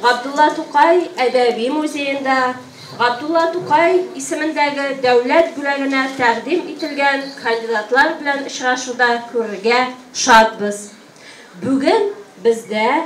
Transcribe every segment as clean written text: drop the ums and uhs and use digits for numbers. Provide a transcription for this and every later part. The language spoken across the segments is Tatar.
Габдулла Тукай әдәби музеенда Габдулла Тукай исемендәге дәүләт бүләгенә тәкъдим ителгән кандидатлар белән очрашуда күрергә шатбыз. Бүген бездә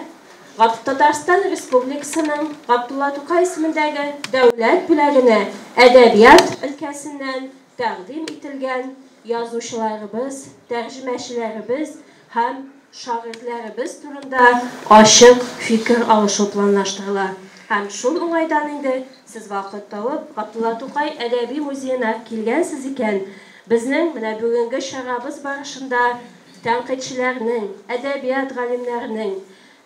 Татарстан Республикасының Габдулла Тукай исемендәге дәүләт бүләгенә әдәбият өлкәсеннән тәкъдим ителгән язучыларыбыз, тәрҗемәчеләребез һәм шагыйрьләребез турында ачык фикер алышу планлаштырыла. Һәм шул уңайдан инде сез вакыт табып Габдулла Тукай әдәби музеена килгәнсез икән, безнең менә бүгенге чарабыз барышында тәнкыйтьчеләрнең, әдәбият галимнәренең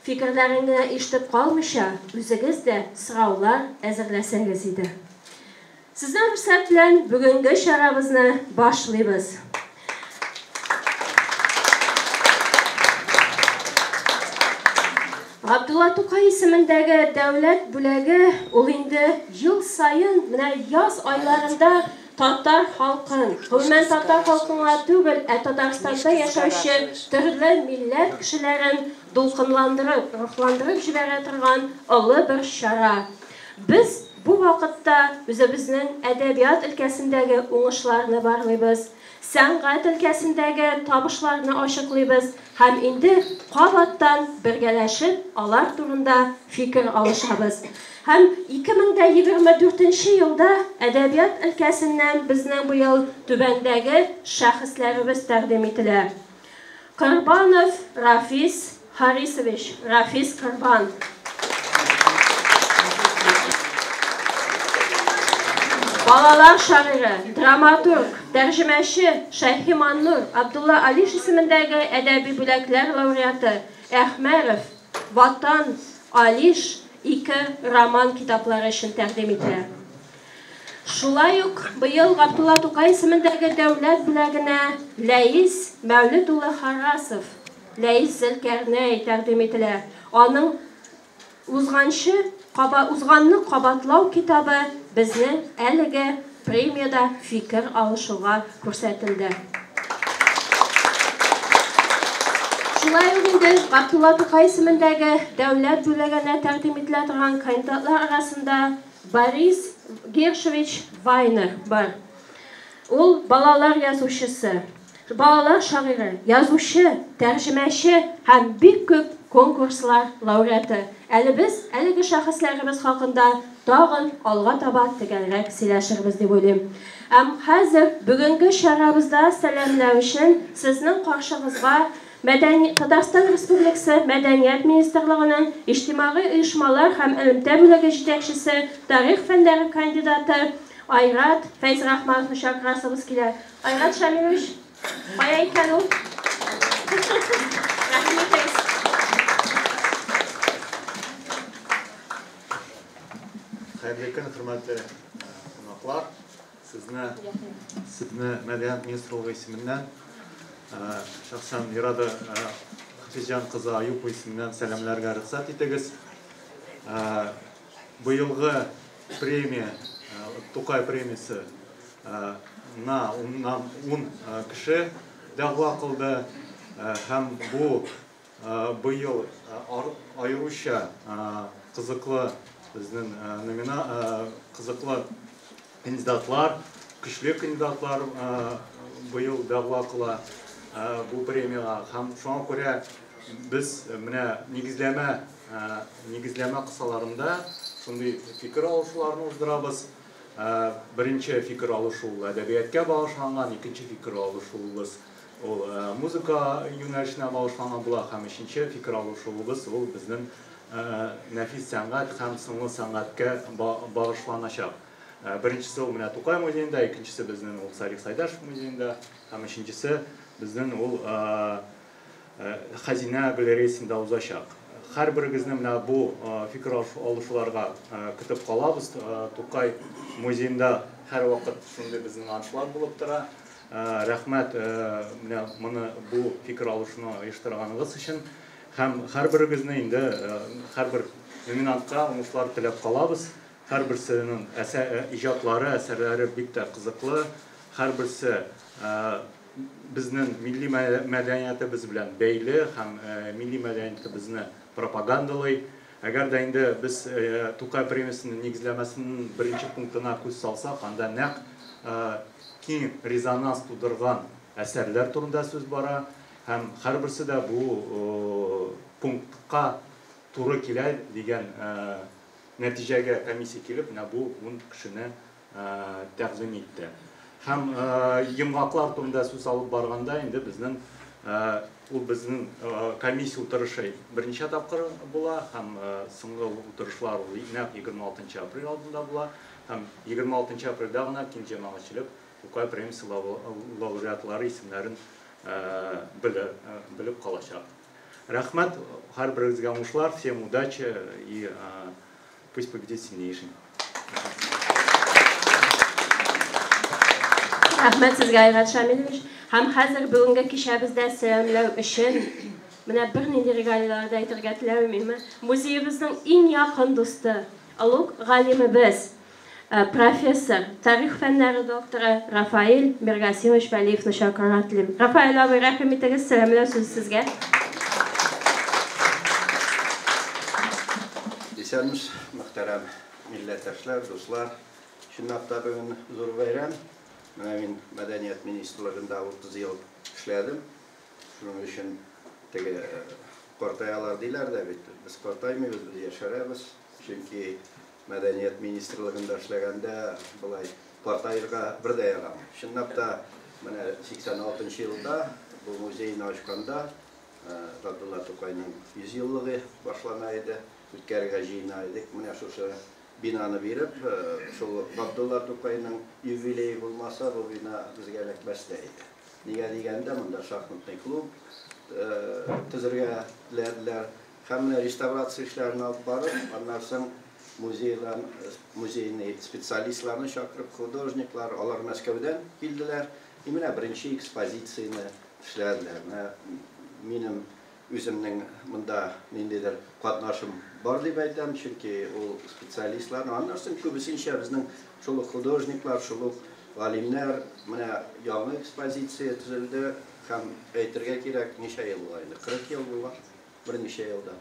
фикерләрен генә ишетеп калмыйча, үзегез дә сораулар әзерләсәгез иде. Сезнең рөхсәт белән бүгенге чарабызны башлыйбыз. Габдулла Тукай исемендәге дәүләт бүләге ул инде ел саен менә яз айларында татар халкын, гомумән татар халкын гына түгел, ә Татарстанда яшәүче төрле милләт кешеләрен дулкынландырып, рухландырып җибәрә торган олы бер чара. Без бу вакытта үзебезнең әдәбият өлкәсендәге уңышларны барлыйбыз, сәнгать өлкәсендәге табышларны ачыклыйбыз һәм инде кабаттан бергәләшеп алар турында фикер алышабыз. Һәм 2024 елда әдәбият өлкәсеннән безнең быел түбәндәге шәхесләребез тәкъдим ителә. Корбанов Рафис Харисович, Рафис Корбан. Балалар шагыйре, драматург, тәрҗемәче Шәйхи Маннур, Абдулла Алиш исемендәге әдәби бүләкләр лауреаты Әхмәров, Ватан, Алиш ике роман китаплары өчен тәкъдим ителә. Шулай ук быел Габдулла Тукай исемендәге дәүләт бүләгенә Ләис Мәүлет улы Харрасов, Ләис Зөлкәрнәй тәкъдим ителә. Аның Узганчы каба узганны кабатлау китабы безнең әлеге премиядә фикер алышуга күрсәтелде. Шулай ук инде Габдулла Тукай исемендәге дәүләт бүләгенә тәкъдим ителә торган кандидатлар арасында Борис Гершович Вайнер бар. Ул балалар язучысы, балалар шагыйре, язучы, тәрҗемәче һәм бик күп конкурслар лауреаты. Әле без әлеге шәхесләребез хакында тагын алга таба төгәлрәк сөйләшербез дип уйлыйм. Һәм хәзер бүгенге чарабызда сәламләү өчен сезнең каршыгызга Мәдәни Татарстан Республикасы Мәдәният министрлыгының иҗтимагый оешмалар һәм элемтә бүлеге җитәкчесе, тарих фәннәре кандидаты Айрат Фәйзрахмановны чакырасыбыз килә. Айрат Шамилович, кая икән ул? Рәхим итегез. Хәерле көн, хөрмәтле кунаклар. Сезне, сезне Мәдәният министрлыгы исеменнән, шәхсән Ирада Хафизҗан кызы Аюпова исеменнән сәламләргә рөхсәт итегез. Быелгы премия, Тукай премиясе на уннан ун кеше дәгъва кылды һәм бу быел аеруча кызыклы безнең номина кызыклы кандидатлар, көчле кандидатлар быел дәгъва кыла бу премиягә. Һәм шуңа күрә без менә нигезләмә нигезләмә кысаларында шундый фикер алышуларны уздырабыз. Беренче фикер алышу ул әдәбияткә багышланган, икенче фикер алышуыбыз ул музыка юнәлешенә багышланган була һәм өченче фикер алышуыбыз ул безнең нәфис сәнгать һәм сынлы сәнгатькә багышланачак. Беренчесе ул менә Тукай музеенда, икенчесе безнең ул Салих Сайдашев музеенда һәм өченчесе безнең ул Хәзинә галереясында узачак. Һәрберегезне менә бу фикер алышуларга көтеп калабыз. Тукай музеенда һәрвакыт шундый безнең аншлаг булып тора. Рәхмәт менә моны бу фикер алышуны оештырганыгыз өчен. Һәм һәрберегезне инде һәрбер номинантка уңышлар теләп калабыз. Һәрберсенең иҗатлары, әсәрләре бик тә кызыклы. Һәрберсе безнең милли мәдәниятебез белән бәйле һәм милли мәдәниятебезне пропагандалый. Әгәр дә инде без Тукай премиясенең нигезләмәсенең беренче пунктына күз салсак, анда нәкъ киң резонанс тудырган әсәрләр турында сүз бара һәм һәрберсе дә бу пунктка туры килә дигән нәтиҗәгә комиссия килеп, менә бу 10 кешене тәкъдим итте. Һәм йомгаклар турында сүз алып барганда инде безнең ул безнең комиссия утырышы берничә тапкыр була һәм соңгы утырышлар ул нәкъ 26 апрель алдында була һәм 26 апрельдә гына киң җәмәгатьчелек Тукай премиясе лауреатлары исемнәрен белеп калачак. Рәхмәт, һәрберегезгә уңышлар, всем удачи и пусть победит сильнейший. Рәхмәт сезгә, Айрат Шамилевич. Һәм хәзер бүгенге кичәбездә сәламләү өчен менә бернинди регалияләр дә әйтергә теләмим. Музеебызның иң якын дусты, олуг галимебез, профессор, тарих фәннәре докторы Рафаэль Миргасимович Вәлиевны чакырырга телим. Рафаэль абый, рәхим итегез, сәламләү сүзе сезгә. Исәнмесез, мөхтәрәм милләттәшләр, дуслар. Чынлап та бүген зур бәйрәм. Менә мин Мәдәният министрлыгында 30 ел эшләдем. Шуның өчен теге картаялар диләр дә бит. Без картаймыйбыз, без яшәрәбез. Чөнки Мәдәният министрлыгында эшләгәндә болай картаерга бер дә ярамый. Чынлап та менә 86 елда бу музейны ачканда Габдулла Тукайның 100 еллыгы башлана иде. Үткәрергә җыена идек. Менә шушы бинаны биреп, шул Габдулла Тукайның юбилее булмаса, бу бина безгә эләкмәс тә иде. Нигә дигәндә, монда шахматный клуб төзергә теләделәр. Һәм менә реставрация эшләрен алып барып, аннан соң музейный специалистларны чакырып, художниклар, алар Мәскәүдән килделәр. И менә беренче экспозицияне эшләделәр. Менә минем үземнең монда ниндидер катнашым бар дип әйтәм, чөнки ул специалистлар, аннан соң күбесенчә безнең шул ук художниклар, шул ук галимнәр, менә яңа экспозиция төзелде һәм әйтергә кирәк, ничә ел була инде? 40 ел була, берничә елда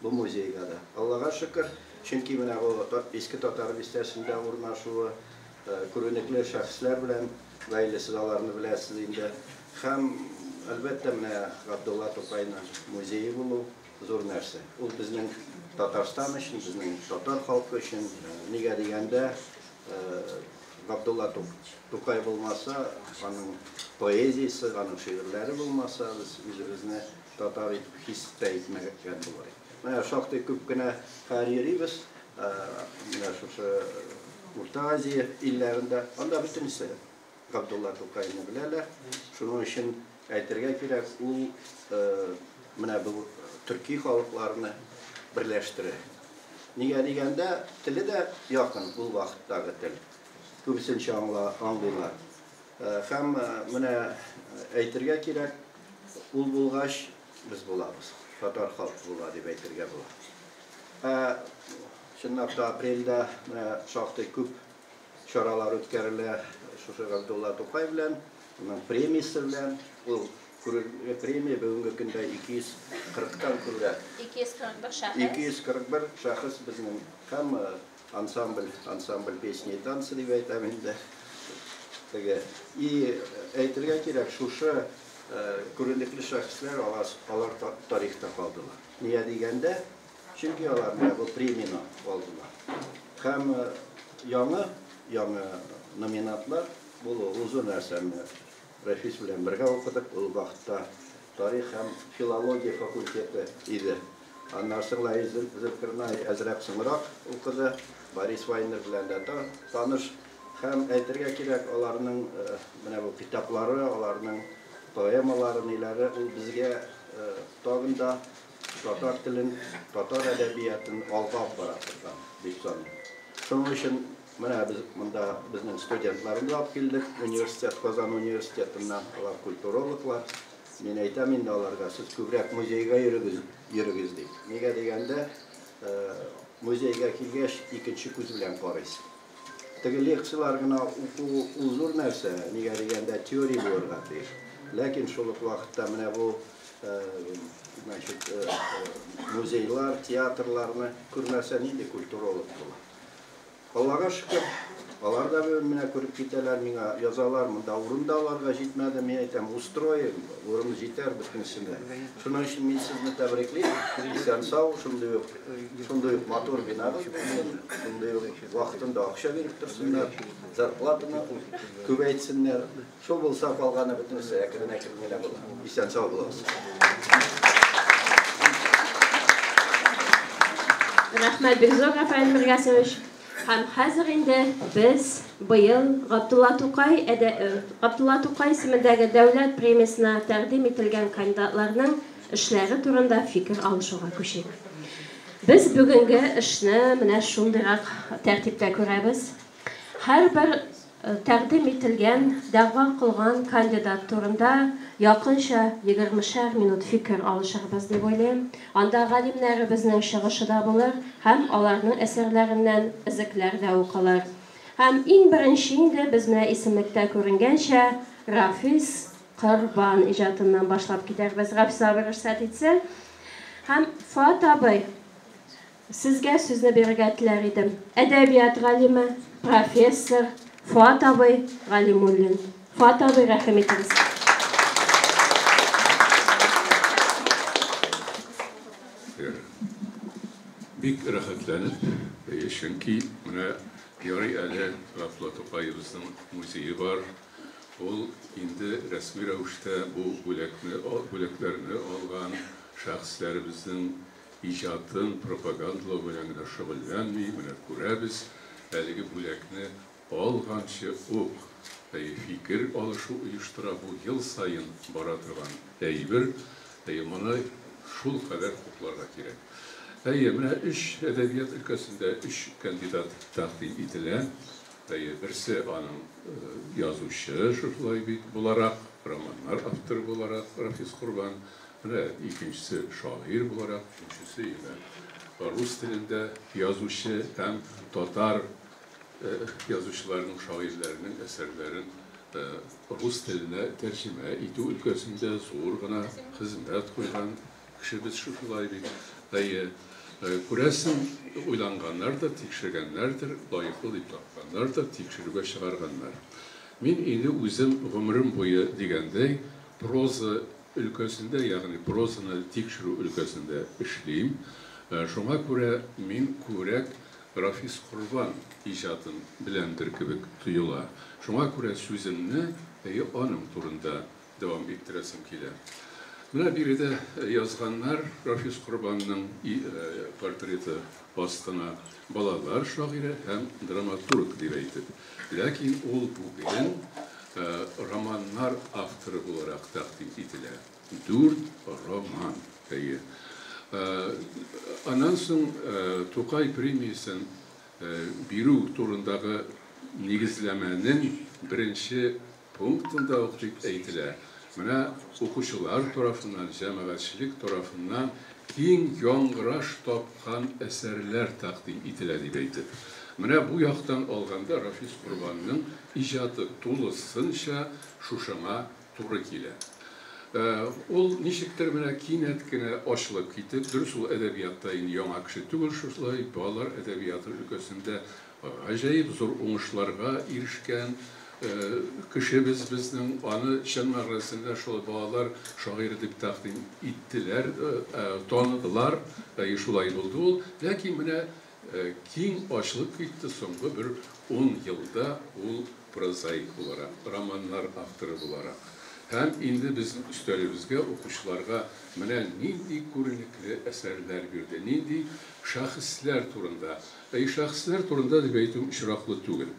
бу музейга да. Аллага шөкер, чөнки менә бу Иске Татар бистәсендә урнашуы күренекле шәхесләр белән бәйле, сез аларны беләсез инде. Һәм әлбәттә менә Габдулла Тукайның музее булу зур нәрсә. Ул безнең Татарстан өчен, безнең татар халкы өчен, нигә дигәндә, Габдулла Тукай булмаса, аның поэзиясе, аның шигырьләре булмаса, без үзебезне татар итеп хис тә итмәгән булыр идек. Менә шактый күп кенә хәл йөрибез, менә шушы Урта Азия илләрендә, анда бөтенесе Габдулла Тукайны беләләр. Шуның өчен әйтергә кирәк, ул менә бу төрки халыкларны берләштерә. Нигә дигәндә, теле дә якын ул вакыттагы тел. Күбесенчә аңлыйлар. Һәм менә әйтергә кирәк, ул булгач без булабыз. Татар халкы була дип әйтергә була. Чынлап та апрельдә менә шактый күп чаралар үткәрелә шушы Габдулла Тукай белән, аның премиясе белән. Ул премия бүгенге көндә 240-тан күбрәк. 241 шәхес. 241 шәхес безнең һәм ансамбль песни и танцы дип әйтәм инде. Теге. И әйтергә кирәк, шушы күренекле шәхесләр алар тарихта калдылар. Нигә дигәндә, чөнки алар менә бу премияне алдылар. Һәм яңа номинатлар булу ул зур нәрсә. Менә Рәфис белән бергә укыдык, ул вакытта тарих һәм филология факультеты иде. Аннан соң Лаиз Зөлкернай әзрәк соңрак укыды, Борис Вайнер белән дә таныш. Һәм әйтергә кирәк, аларның менә бу китаплары, аларның поэмалары, ниләре, ул безгә тагын да татар телен, татар әдәбиятын алга алып бара торган дип саныйм. Шуның өчен менә без монда безнең студентларны алып килдек, университет, Казан университетыннан, алар культурологлар. Мин әйтәм инде аларга, сез күбрәк музейга йөрегез дип. Нигә дигәндә, музейга килгәч икенче күз белән карыйсың. Теге лекциялар гына уку ул зур нәрсә, нигә дигәндә теория булырга тиеш. Ләкин шул ук вакытта менә бу Значит, музейлар, театрларны күрмәсә, нинди культуролог була? Аллага шөкер, алар да менә күреп китәләр, миңа язалар, монда урын да аларга җитмәде, мин әйтәм, устроим, урын җитәр бөтенесенә. Шуның өчен мин сезне тәбриклим, исән сау, шундый ук матур бинагыз булсын, шундый ук вакытында акча биреп торсыннар, зарплатаны күбәйтсеннәр. Шул булса, калганы бөтенесе әкрен-әкрен генә була. Исән сау булыгыз. Рәхмәт бик зур, Рафаэль Миргасимович. Һәм хәзер инде без быел Габдулла Тукай исемендәге дәүләт премиясенә тәкъдим ителгән кандидатларның эшләре турында фикер алышуга күчик. Без бүгенге эшне менә шундыйрак тәртиптә күрәбез. Һәрбер тәкъдим ителгән, дәгъва кылган кандидат турында якынча 20 минут фикер алышырбыз дип уйлыйм. Анда галимнәребезнең чыгышы да булыр һәм аларның әсәрләреннән өзекләр дә укылыр. Һәм иң беренче инде без менә исемлектә күренгәнчә Рафис Корбан иҗатыннан башлап китәрбез. Рафис абый рөхсәт итсә. Һәм Фат абый, сезгә сүзне бирергә теләр идем. Әдәбият галиме, профессор Фат абый Галимуллин. Фат абый, рәхим итегез. Бик рәхәтләнеп, чөнки менә ярый әле Габдулла Тукаебызның музее бар. Ул инде рәсми рәвештә бу бүләкне, бүләкләрне алган шәхесләребезнең иҗатын пропагандалау белән генә шөгыльләнми. Менә күрәбез, әлеге бүләкне алганчы ук фикер алышу оештыра. Бу ел саен бара торган әйбер. Моны шул кадәр хупларга кирәк. Әйе, менә өч әдәбият өлкәсендә өч кандидат тәкъдим ителә. Әйе, берсе аның язучы шушылай бит буларак, романнар авторы буларак Рафис Корбан, менә икенчесе шагыйрь буларак, өченчесе инде рус телендә язучы һәм татар язучыларының, шагыйрьләренең әсәрләрен рус теленә тәрҗемә итү өлкәсендә зур гына хезмәт куйган кешебез шушылай бит. Әйе, күрәсең, уйланганнардыр, тикшергәннәрдер, лаеклы дип тапканнардыр, тикшерүгә чыгарганнар. Мин инде үзем гомерем буе дигәндәй проза өлкәсендә, ягъни прозаны тикшерү өлкәсендә эшлим. Шуңа күрә мин күбрәк Рафис Корбан иҗатын беләмдер кебек тоела. Шуңа күрә сүземне әйе аның турында дәвам иттерәсем килә. Менә биредә язганнар Рафис Корбанның портреты астына балалар шагыйре һәм драматург дип әйтеп. Ләкин ул бүген романнар авторы буларак тәкъдим ителә. 4 роман. Әйе. Аннан соң Тукай премиясен бирү турындагы нигезләмәнең беренче пунктында ук дип әйтелә. Менә укучылар тарафыннан, җәмәгатьчелек тарафыннан киң яңгыраш тапкан әсәрләр тәкъдим ителә дип әйтеп. Менә бу яктан алганда Рафис Корбанның иҗаты тулысынча шушыңа туры килә. Ул ничектер менә кинәт кенә ачылып китеп, дөрес ул әдәбиятта инде яңа кеше түгел, шушылай балалар әдәбияты өлкәсендә гаҗәеп зур уңышларга ирешкән кешебез безнең, аны чын мәгънәсендә шул балалар шагыйре дип тәкъдим иттеләр, таныдылар, шулай булды ул. Ләкин менә киң ачылып китте соңгы бер 10 елда ул прозаик буларак, романнар авторы буларак. Һәм инде безнең өстәлебезгә укучыларга менә нинди күренекле әсәрләр бирде, нинди шәхесләр турында. Әй, шәхесләр турында дип әйтү очраклы түгел.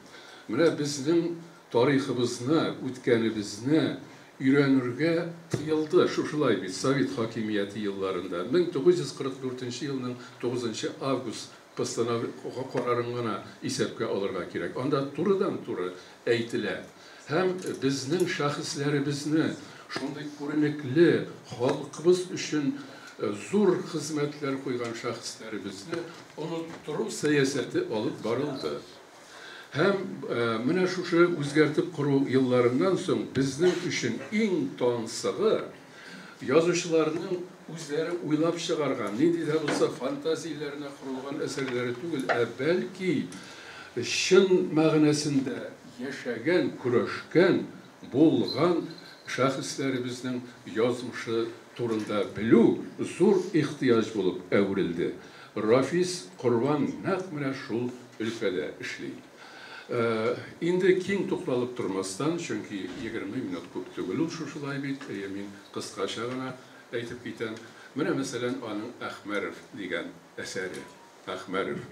Менә безнең тарихыбызны, үткәнебезне өйрәнергә тыелды. Шушылай бит Совет хакимияте елларында 1944 елның 9 август карарын гына исәпкә алырга кирәк. Анда турыдан-туры әйтелә. Һәм безнең шәхесләребезне шундый күренекле халкыбыз өчен зур хезмәтләр куйган шәхесләребезне оныттыру сәясәте алып барылды. Һәм менә шушы үзгәртеп кору елларыннан соң безнең өчен иң тансыгы Язучыларның үзләре уйлап чыгарган, нинди дә булса фантазияләренә корылган әсәрләре түгел, ә бәлки чын мәгънәсендә яшәгән, көрәшкән, булган шәхесләребезнең язмышы турында белү зур ихтыяҗ булып әверелде. Рафис Корбан нәкъ менә шул өлкәдә эшли. Инде киң тукталып тормастан, чөнки 20 минут күп түгел ул шушылай бит, әйе, мин кыскача гына әйтеп китәм. Менә, мәсәлән, аның Әхмәров дигән әсәре. Әхмәров.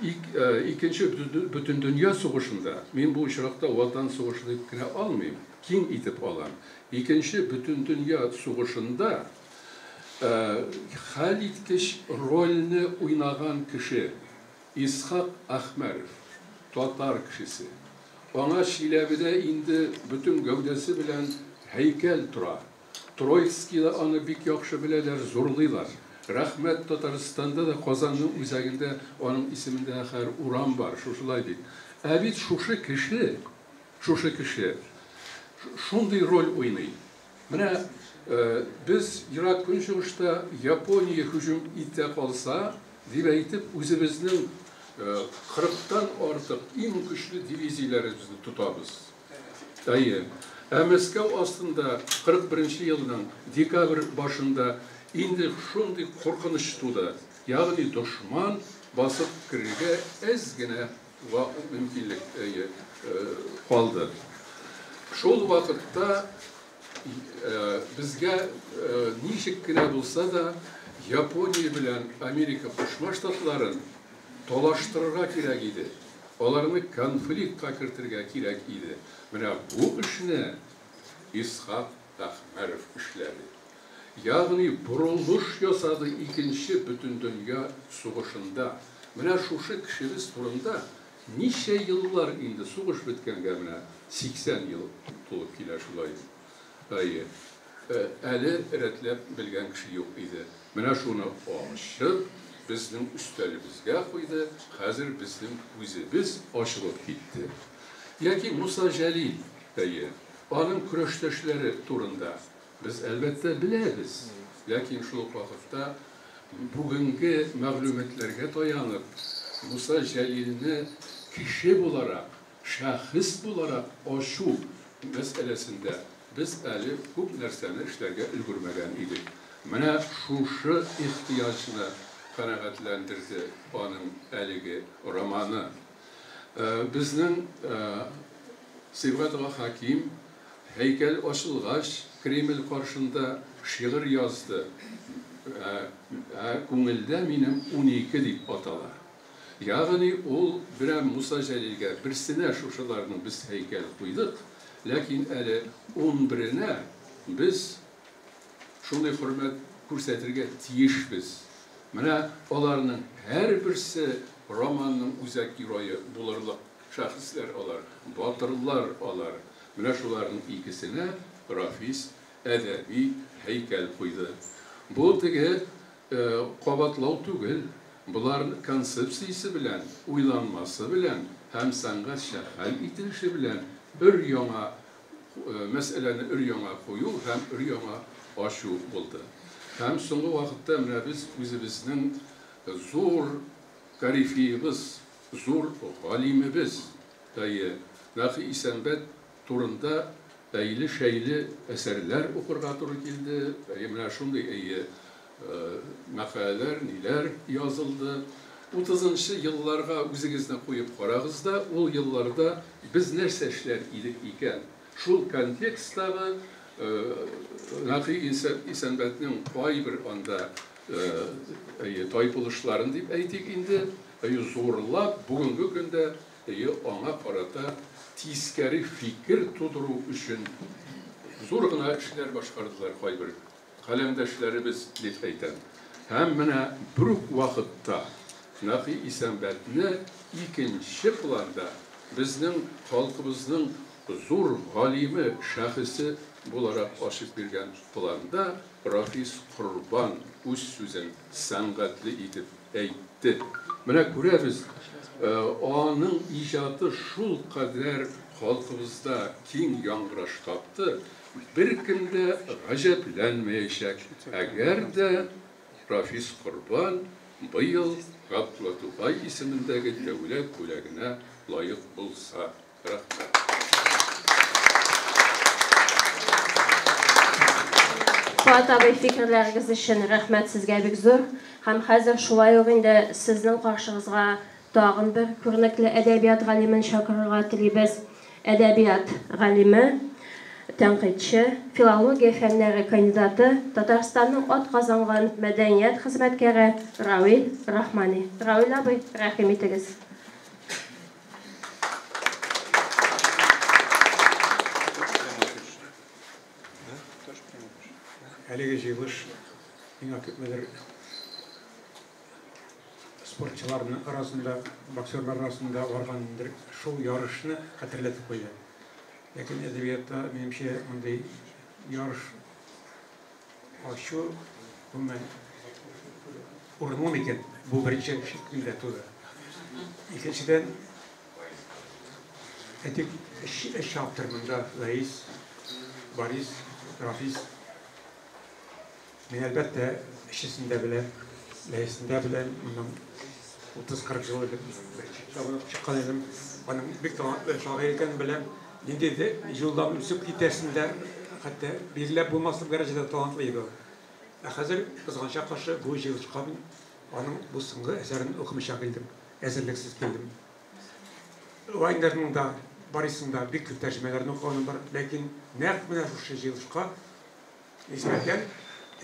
Икенче бөтендөнья сугышында, мин бу очракта Ватан сугышы дип кенә алмыйм, киң итеп алам. Икенче бөтендөнья сугышында хәлиткеч рольне уйнаган кеше Исхак Әхмәров, татар кешесе. Аңа Чиләбедә инде бөтен гәүдәсе белән һәйкәл тора. Троицкийда аны бик яхшы беләләр, зурлыйлар. Рәхмәт, Татарстанда да Казанның үзәгендә аның исемендә һәр урам бар, шушылай бит. Ә бит шушы кеше, шушы кеше шундый роль уйный. Менә без Ерак Көнчыгышта Япония һөҗүм итә калса, дип әйтеп, үзебезнең 40-тан артык иң көчле дивизияләребезне тотабыз. Әйе. Ә Мәскәү астында 41 елның декабрь башында инде шундый куркыныч туды. Ягъни дошман басып керергә әз генә мөмкинлек калды. Шул вакытта безгә ничек кенә булса да Япония белән Америка Кушма Штатларын талаштырырга кирәк иде. Аларны конфликтка кертергә кирәк иде. Менә бу эшне Исхак Әхмәров эшләде. Ягъни борылыш ясады икенче бөтендөнья сугышында. Менә шушы кешебез турында ничә еллар инде сугыш беткәнгә менә 80 ел тулып килә шулай. Әйе. Әле рәтләп белгән кеше юк иде. Менә шуны ачып, безнең өстәлебезгә куйды, хәзер безнең күзебез ачылып китте. Яки Муса Җәлил, әйе, аның көрәштәшләре турында без әлбәттә беләбез. Ләкин шул ук вакытта бүгенге мәгълүматларга таянып, Муса Җәлилне кеше буларак, шәхес буларак ачу мәсьәләсендә без әле күп нәрсәне эшләргә өлгермәгән идек. Менә шушы ихтыяҗны канәгатьләндерде аның әлеге романы. Безнең Сибгат ага Хаким һәйкәл ачылгач Кремль каршында шигырь язды. Күңелдә минем 12 дип атала. Ягъни ул берәм Муса Җәлилгә берсенә шушыларның без һәйкәл куйдык, ләкин әле 11-нә без шундый хөрмәт күрсәтергә тиешбез. Менә аларның һәрберсе романның үзәк герое булырлык шәхесләр алар, батырлар алар. Менә шуларның икесенә Рафис әдәби һәйкәл куйды. Бу теге кабатлау түгел, болар концепциясе белән, уйланмасы белән һәм сәнгатьчә хәл ителеше белән өр-яңа мәсьәләне өр-яңа кую һәм өр-яңа ачу булды. Һәм соңгы вакытта менә без үзебезнең зур корифеебыз, зур галимебез, әйе, Нәкый Исәнбәт турында әйле-шәйле әсәрләр укырга туры килде. Әйе, менә шундый әйе мәкаләләр, ниләр язылды. 30нчы елларга үзегезне куеп карагыз да, ул елларда без нәрсә эшләр идек икән? Шул контексттагы Нәкый Исәнбәтнең кайбер анда әйе тайпылышларын дип әйтик инде, әйе зурлап бүгенге көндә әйе аңа карата тискәре фикер тудыру өчен зур гына эшләр башкардылар кайбер каләмдәшләребез дип әйтәм. Һәм менә бер үк вакытта Нәкый Исәнбәтне икенче планда безнең халкыбызның зур галиме шәхесе буларак ачып биргән планда Рафис Корбан үз сүзен сәнгатьле итеп әйтте. Менә күрәбез, аның иҗаты шул кадәр халкыбызда киң яңгыраш тапты, беркем дә гаҗәпләнмәячәк, әгәр дә Рафис Корбан быел Габдулла Тукай исемендәге дәүләт бүләгенә лаек булса. Рәхмәт. Фуат абый, фикерләрегез өчен рәхмәт сезгә бик зур. Һәм хәзер шулай ук инде сезнең каршыгызга тагын бер күренекле әдәбият галимен чакырырга телибез. Әдәбият галиме, тәнкыйтьче, филология фәннәре кандидаты, Татарстанның атказанган мәдәният хезмәткәре Равил Рахмани. Равил абый, рәхим итегез. Әлеге җыелыш миңа күпмедер спортчыларның арасында, боксерлар арасында баргандыр шул ярышны хәтерләтеп куйды. Ләкин әдәбиятта, минемчә, мондый ярыш ачу гомумән урынлы микән? Бу беренче шикелле туды. Икенчедән, әйтик, өч автор монда: Ләис, Борис, Рафис. Мин, әлбәттә, өчесен дә беләм, Ләисне дә беләм. Моннан 30-40 ел элек беренче китабын укып чыккан идем. Аның бик талантлы шагыйрь икәнен беләм. Нинди юлдан үсеп китәсен дә хәтта билгеләп булмаслык дәрәҗәдә талантлы иде ул. Ә хәзер, кызганычка каршы, бу җыелышка мин аның бу соңгы әсәрен укымыйча килдем, әзерлексез килдем. Вайнерның да, Борисның да бик күп тәрҗемәләрен укыганым бар, ләкин нәкъ менә шушы җыелышка нисбәтән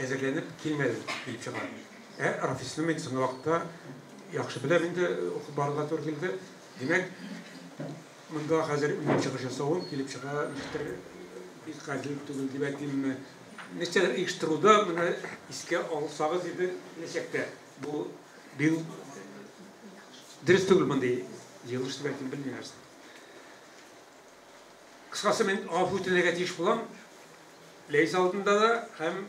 әзерләнеп килмәдем килеп чыга. Ә Рафисны мин соңгы вакытта яхшы беләм инде, укып барырга туры килде. Димәк, монда хәзер минем чыгыш ясавым килеп чыга, ничектер бик гадел түгел дип әйтимме. Ничәдер оештыруда менә искә алсагыз иде киләчәктә. Бу бил дөрес түгел мондый җыелыш дип әйтим, белмим нәрсә. Кыскасы, мин гафу үтенергә тиеш булам. Ләис алдында да һәм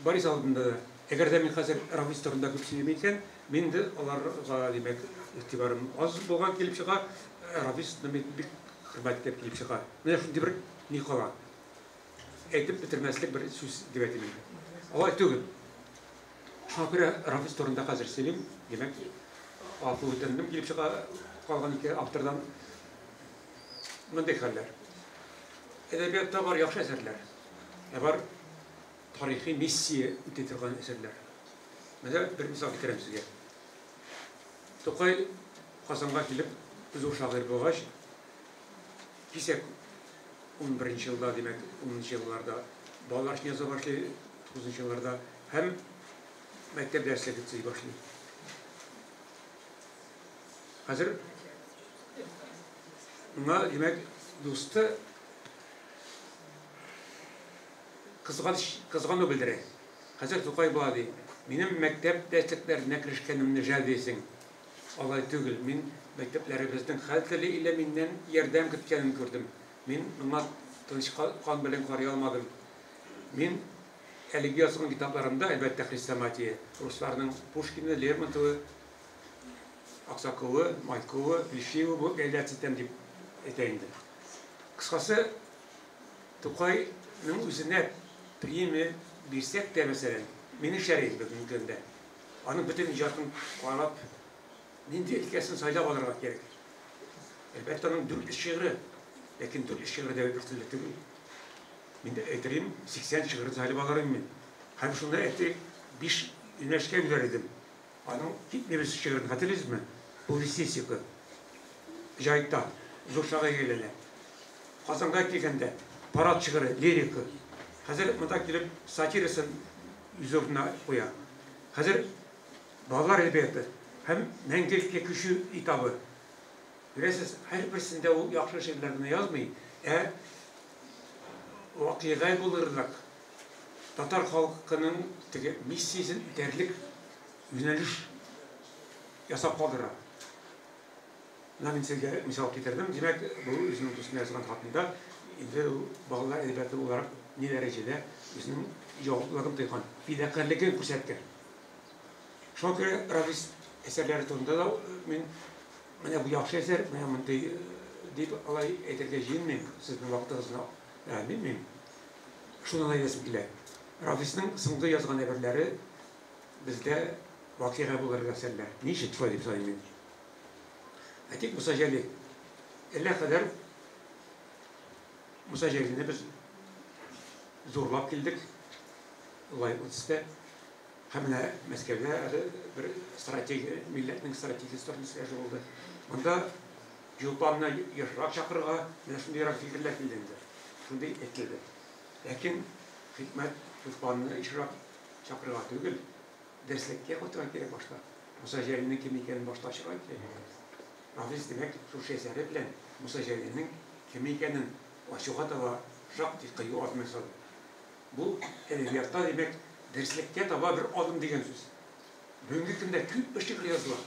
Борис алдында да. Әгәр дә мин хәзер Рафис турында күп сөйлим икән, мин инде аларга, димәк, игътибарым аз булган килеп чыга. Рафисны мин бик хөрмәт итеп килеп чыга. Менә шундый бер ни кала. Әйтеп бетермәслек бер сүз дип әйтим инде. Алай түгел. Шуңа күрә Рафис турында хәзер сөйлим. Димәк, гафу үтендем килеп чыга калган ике автордан. Мондый хәлләр. Әдәбиятта бар яхшы әсәрләр, ә бар тарихи миссия үти торган әсәрләр. Менә бер мисал китерәм сезгә. Тукай Казанга килеп, зур шагыйрь булгач, кисәк 11 елда, димәк, 10 елларда балалар өчен яза башлый, 9 елларда һәм мәктәп дәреслеге төзи башлый. Хәзер моңа, димәк, дусты кызганыч, кызгану белдерә. Хәзер Тукай була ди, минем мәктәп дәреслекләренә керешкәнемне жәл дисең. Алай түгел, мин мәктәпләребезнең хәл теле илә миннән ярдәм көткәнен күрдем. Мин моңа тыныч кан белән карый алмадым. Мин әлеге язган китапларымда, әлбәттә, хрестоматия, русларның Пушкины, Лермонтовы, Аксаковы, Майковы, Плещеевы бу әйләнеп итәм дип әйтә инде. Кыскасы, Тукайның үзенә премия бирсәк тә, мәсәлән, мине эшләр иде бүгенге көндә. Аның бөтен иҗатын карап, нинди өлкәсен сайлап алырга кирәк. Әлбәттә, аның 400 шигыре, ләкин 400 шигыре дә бер төрле түгел. Мин дә әйтер идем, 80 шигырен сайлап алыр идем мин. Һәм шуны әйтик, 5 юнәлешкә бүләр идем. Аның Китмибез шигырен хәтерлисезме? Публицистика. Җайта, зур шагыйрь әйләнә. Казанга килгәндә парад шигыре, лирика. Хәзер монда килеп сатирасын үз урынына куя. Хәзер балалар әдәбияты һәм мәңгелеккә күчү этабы. Беләсез, һәрберсендә ул яхшы шигырьләр генә язмый, ә вакыйга булырлык, татар халкының теге миссиясен үтәрлек юнәлеш ясап калдыра. Менә мин сезгә мисал китердем. Димәк, бу үзенең дустына язган хатында инде ул балалар әдәбияты буларак ни дәрәҗәдә үзенең җаваплылыгын тойган, фидакарьлеген күрсәткән. Шуңа күрә Рафис әсәрләре турында да мин менә бу яхшы әсәр, менә мондый дип алай әйтергә җыенмыйм, сезнең вакытыгызны белмим. Шуны да әйтәсем килә. Рафисның соңгы язган әйберләре бездә вакыйга булырга әсәрләр. Ни өчен шулай дип саныйм мин? Әйтик, Муса Җәлил. Әллә кадәр Муса Җәлилне без зурлап килдек, лаеклы төстә. Һәм менә Мәскәүдә әле бер стратегия, милләтнең стратегиясе турында сөйләшү булды. Монда Чулпанны ешрак чакырырга, менә шундыйрак фикерләр килде инде. Шундый әйтелде. Ләкин хикмәт Чулпанны ешрак чакырырга түгел, дәреслеккә кайтырга кирәк башта. Муса Җәлилнең кем икәнен башта ачарга кирәк. Рафис, димәк, шушы әсәре белән Муса Җәлилнең кем икәнен ачуга таба шактый кыю адым ясады. Бу әдәбиятта, димәк, дәреслеккә таба бер адым дигән сүз. Бүгенге көндә күпме шигырь языла.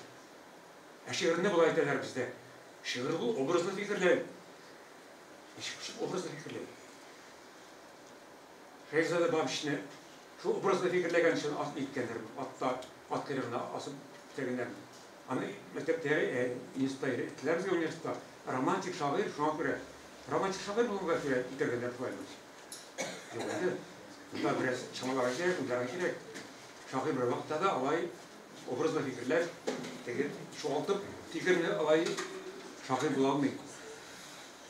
Ә шигырьне болай әйтәләр бездә. Шигырь ул образлы фикерләү. Ничек образлы фикерләү? Шәехзадә Бабичны шул образлы фикерләгән өчен ат иткәннәр, атта ат койрыгына асып үтергәннәр. Аны мәктәптә, институтта өйрәттеләр безгә университетта. Романтик шагыйрь шуңа күрә. Романтик шагыйрь булганга күрә үтергәннәр шулай. Юк инде. Монда бераз чамаларга кирәк, уйларга кирәк. Шагыйрь бер вакытта да алай образлы фикерләр, теге чуалтып фикерне алай шагыйрь була алмый.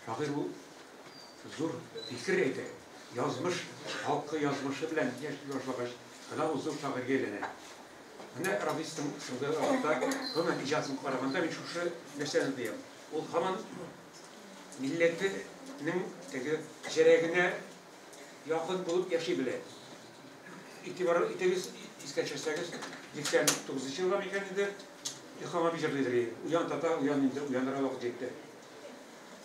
Шагыйрь ул зур фикер әйтә. Язмыш, халкы язмышы белән яши башлагач, кына ул зур шагыйрьгә әйләнә. Менә Рафисның соңгы вакытта гомумән иҗатын караганда мин шушы нәрсәне тоям. Ул һаман милләтенең теге җәрәгенә якын булып яши белә. Игътибар итегез, искә төшерсәгез, 89 елга микән инде Илһам абый җырлыйдыр иде. Уян, татар, уян инде, уянырга вакыт җитте.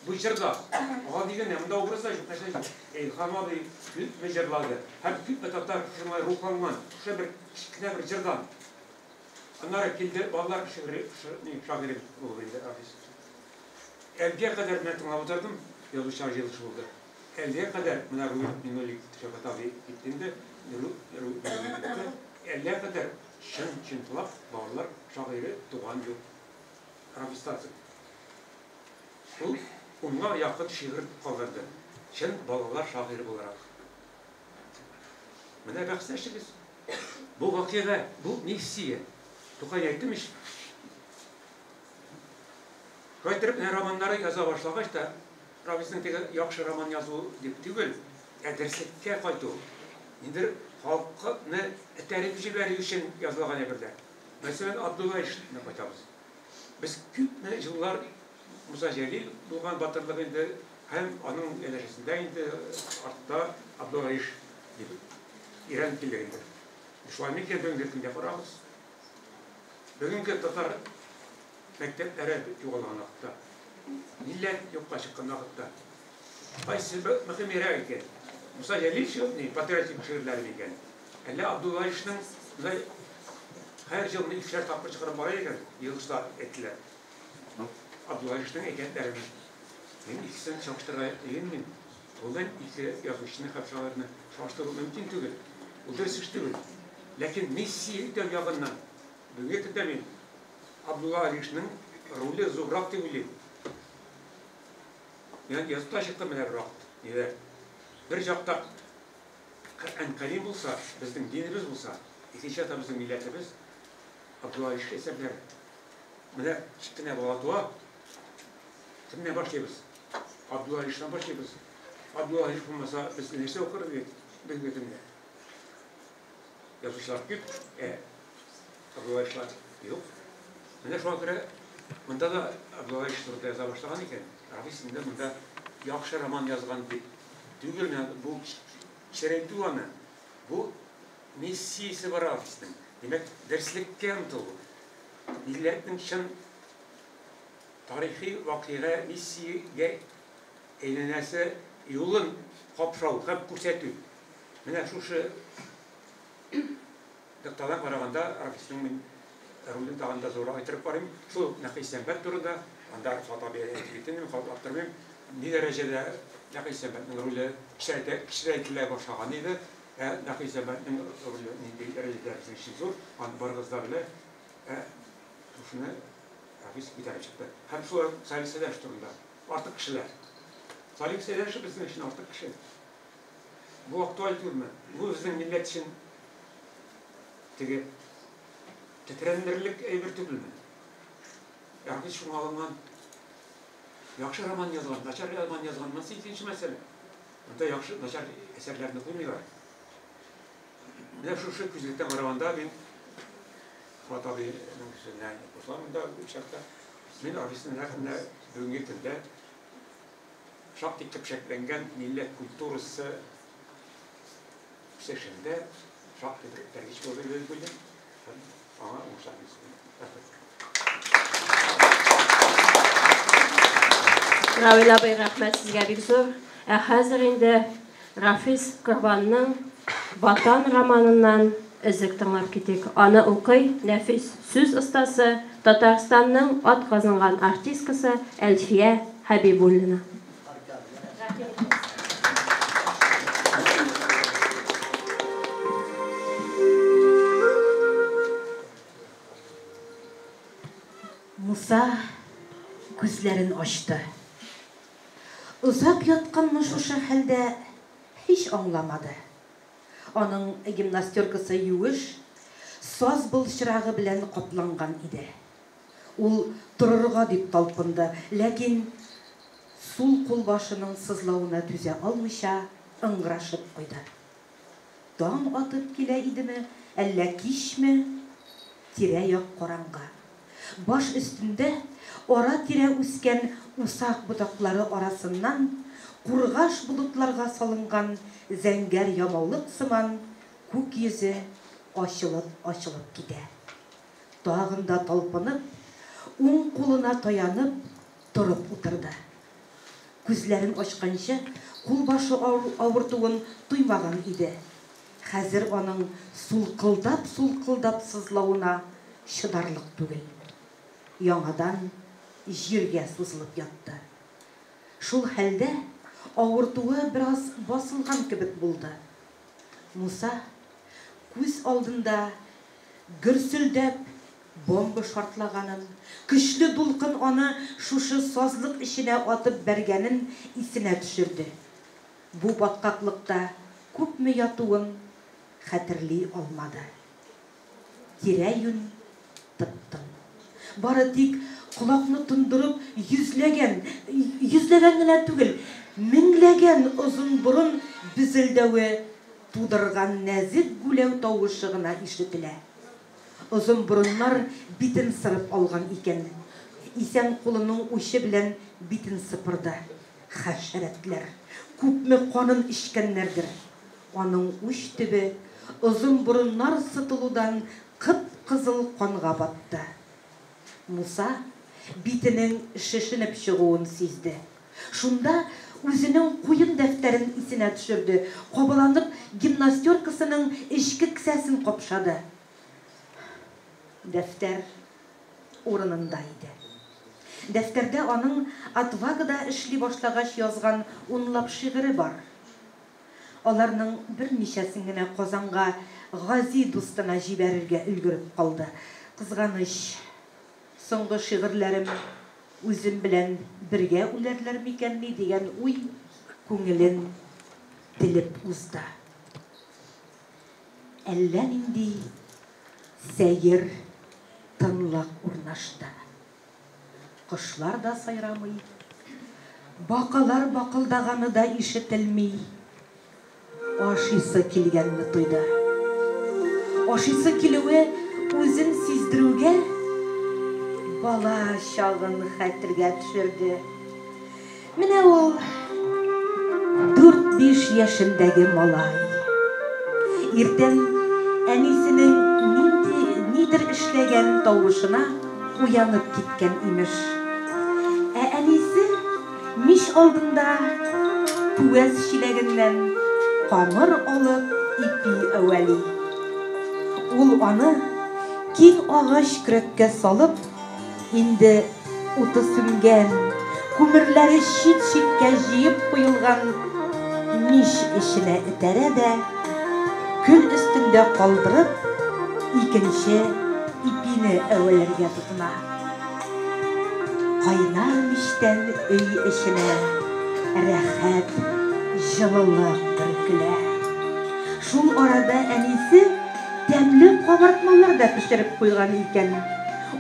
Бу җырда гади генә, монда образ да юк, нәрсә юк. Илһам абый күпме җырлады. Һәм күпме татар шуңа рухланган, шушы бер кечкенә бер җырдан. Аннары килде балалар шигыре, шагыйре булып инде Рафис. Әлгә кадәр менә тыңлап утырдым, язучылар җыелышы булды. Әлгә кадәр менә Руил Миңнуллин Шәүкәт абый китте инде, Руил китте. Әлгә кадәр чын-чынлап балалар шагыйре туган юк. Рафис Тацин. Ул унга якын шигырь калдырды, чын балалар шагыйре буларак. Менә бәхәсләшегез. Бу вакыйга, бу миссия. Тукай әйттем ич. Шулай итеп, менә романнары яза башлагач та, Рафисның теге яхшы роман язу дип түгел, ә дөреслеккә кайту, ниндидер халыкны этәреп җибәрү өчен язылган әйберләр. Мәсәлән, Абдулла Ишекне кайтабыз. Без күпме еллар Муса Җәлил булган батырлык инде һәм аның янәшәсендә инде артта Абдулла Иш дип өйрәнеп килдек инде. Шулай микән бүгенге көндә карагыз. Бүгенге татар мәктәпләре югалган вакытта, милләт юкка чыккан вакытта кайсы мөһимрәк икән? Муса Җәлил шигырь, патриотик шигырьләре микән? Әллә Абдулла Алишның һәр елны икешәр тапкыр чыгарып бара икән, җыелышта әйттеләр. Абдулла Алишның әйткәннәрен мин икесен чагыштырырга җыенмыйм. Гомумән, ике язучыны һәм шагыйрьне чагыштыру мөмкин түгел. Ул дөрес эш түгел. Ләкин миссия үтәү ягыннан бүгенге көндә мин Абдулла Алишның роле зуррак дип уйлыйм. Мин язып та чыктым менә бер вакыт. Нидә? Бер жакта Коръән Кәрим булса, безнең динебез булса, икенче якта безнең милләтебез, Абдулла Алиш әсәрләре. Менә кечкенә бала туа. Кемнән башлыйбыз? Абдулла Алиштан башлыйбыз. Абдулла Алиш булмаса, без нәрсә укыр идек бүгенге көндә? Язучылар күп, ә Абдулла Алишлар юк. Менә шуңа күрә монда да Абдулла Алиш турында яза башлаган икән. Рафис инде монда яхшы роман язган дип түгел, менә бу кечерәйтү аны. Бу миссиясе бар Рафисның. Димәк, дөреслеккә омтылу. Милләтнең чын тарихи вакыйга миссиягә әйләнәсе юлын капшау һәм күрсәтү. Менә шушы ноктадан караганда Рафисның мин ролен тагын да зуррак иттереп карыйм. Шул Нәкый Сәнбәт турында, анда Рифат абый әйтеп китте, мин кабатлап тормыйм. Ни дәрәҗәдә Нәкый Сәнбәтнең роле кечерәйтелә башлаган иде. Ә Нәкый Сәнбәтнең роле нинди дәрәҗәдә безнең өчен зур, аны барыгыз да белә. Ә шушыны Рафис күтәреп чыкты. Һәм шулай ук Салих Сәләш турында. артык кешеләр. Салих Сәйдәшев безнең өчен артык кеше. Бу актуаль түгелме? Бу безнең милләт өчен теге тетрәндерерлек әйбер түгелме? Рафис шуңа алынган. Яхшы роман язган, начар роман язган, монысы икенче мәсьәлә. Монда яхшы, начар әсәрләрне куймыйлар. Менә шушы күзлектән караганда мин Фуат абыйның сүзенә кушылам монда бу чакта. Мин Рафисның нәкъ менә бүгенге көндә шактый көпшәкләнгән милләт культурасы үсешендә шактый бер этәргеч булды дип уйлыйм. Һәм аңа уңышлар телим. Рәхмәт. Равил абый, рәхмәт сезгә бик зур. Ә хәзер инде Рафис Корбанның Ватан романыннан өзек тыңлап китик. Аны укый нәфис сүз остасы, Татарстанның атказанган артисткасы Әлфия Хәбибуллина. Муса күзләрен ачты. Озак ятканмы шушы хәлдә, һич аңламады. Аның гимнастеркасы юеш, саз былчырагы белән капланган иде. Ул торырга дип талпынды, ләкин сул кулбашының сызлавына түзә алмыйча ыңгырашып куйды. Таң атып килә идеме, әллә кичме, тирә-як караңгы. Баш өстендә ара-тирә үскән усак ботаклары арасыннан кургаш болытларга салынган зәңгәр ямаулык сыман күк йөзе ачылып-ачылып китә. Тагын да талпынып, уң кулына таянып, торып утырды. Күзләрен ачканчы, кулбашы авыртуын тоймаган иде. Хәзер аның сулкылдап-сулкылдап сызлавына чыдарлык түгел. Яңадан җиргә сузылып ятты. Шул хәлдә авыртуы бераз басылган кебек булды. Муса күз алдында гөрселдәп бомба шартлаганын, көчле дулкын аны шушы сазлык эченә атып бәргәнен исенә төшерде. Бу баткаклыкта күпме ятуын хәтерли алмады. Тирә-юнь тып-тын. Бары тик колакны тондырып йөзләгән, йөзләгән генә түгел, меңләгән озынборын безелдәве тудырган нәзек гүләү тавышы гына ишетелә. Озынборыннар битен сырып алган икән. Исән кулының учы белән битен сыпырды. Хәшәрәтләр! Күпме канын эчкәннәрдер. Аның уч төбе озынборыннар сытылудан кып-кызыл канга батты. Муса битенең шешенеп чыгуын сизде. Шунда үзенең куен дәфтәрен исенә төшерде, кабаланып гимнастеркасының эчке кесәсен капшады. Дәфтәр урынында иде. Дәфтәрдә аның Отвагада эшли башлагач язган унлап шигыре бар. Аларның берничәсен генә Казанга Гази дустына җибәрергә өлгереп калды. Кызганыч, соңгы шигырьләрем үзем белән бергә үләрләр микәнни дигән уй күңелен телеп узды. Әллә нинди сәер тынлык урнашты. Кошлар да сайрамый, бакалар бакылдаганы да ишетелми. Ашыйсы килгәнне тойды. Ашыйсы килүе үзен сиздерүгә, бала чагын хәтергә төшерде. Менә ул дүрт-биш яшендәге малай. Иртән әнисенең нинди нидер эшләгән тавышына уянып киткән, имеш. Ә әнисе мич алдында күәс чиләгеннән камыр алып ипи әвәли. Ул аны киң агач көрәккә салып, инде уты сүнгән, күмерләре чит-читкә җыеп куелган мич эченә этәрә дә, көл өстендә калдырып, икенче ипине әвәләргә тотына. Кайнар мичтән өй эченә рәхәт җылылык бөркелә. Шул арада әнисе тәмле кабартмалар да пешереп куйган икән.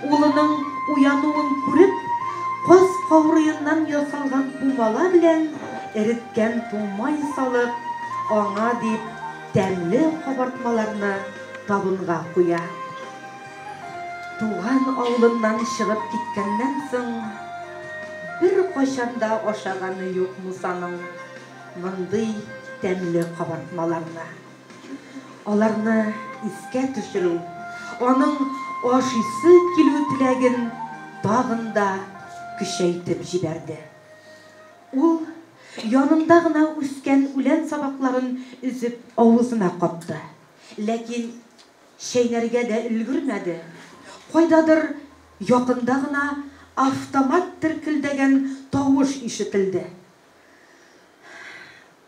Улының уянуын күреп, каз каурыеннан ясалган пумала белән эреткән туңмай салып, аңа дип тәмле кабартмаларны табынга куя. Туган авылыннан чыгып киткәннән соң, беркайчан да ашаганы юк Мусаның мондый тәмле кабартмаларны. Аларны искә төшерү аның ашыйсы килү теләген тагын да көчәйтеп җибәрде. Ул янында гына үскән үлән сабакларын өзеп авызына капты. Ләкин чәйнәргә дә өлгермәде, кайдадыр якында гына автомат теркелдәгән тавыш ишетелде.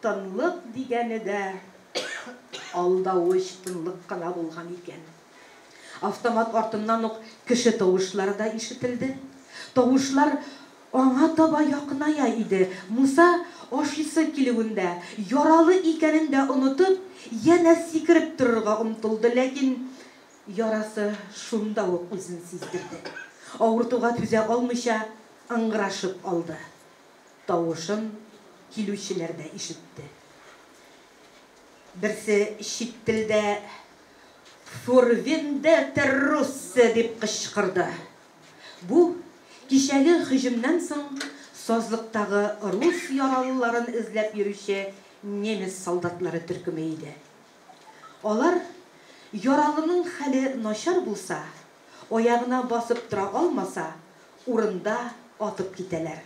Тынлык дигәне дә алдавыч тынлык кына булган икән. Автомат артыннан ук кеше тавышлары да ишетелде. Тавышлар аңа таба якыная иде. Муса ашыйсы килүен дә, яралы икәнен дә онытып, янә сикереп торырга омтылды, ләкин ярасы шунда ук үзен сиздерде. Авыртуга түзә алмыйча ыңгырашып алды. Тавышын килүчеләр дә ишетте. Берсе чит телдә «Фурвиндетер руссе!» дип кычкырды. Бу, кичәге һөҗүмнән соң сазлыктагы рус яралыларын эзләп йөрүче немец солдатлары төркеме иде. Алар, яралының хәле начар булса, аягына басып тора алмаса, урында атып китәләр.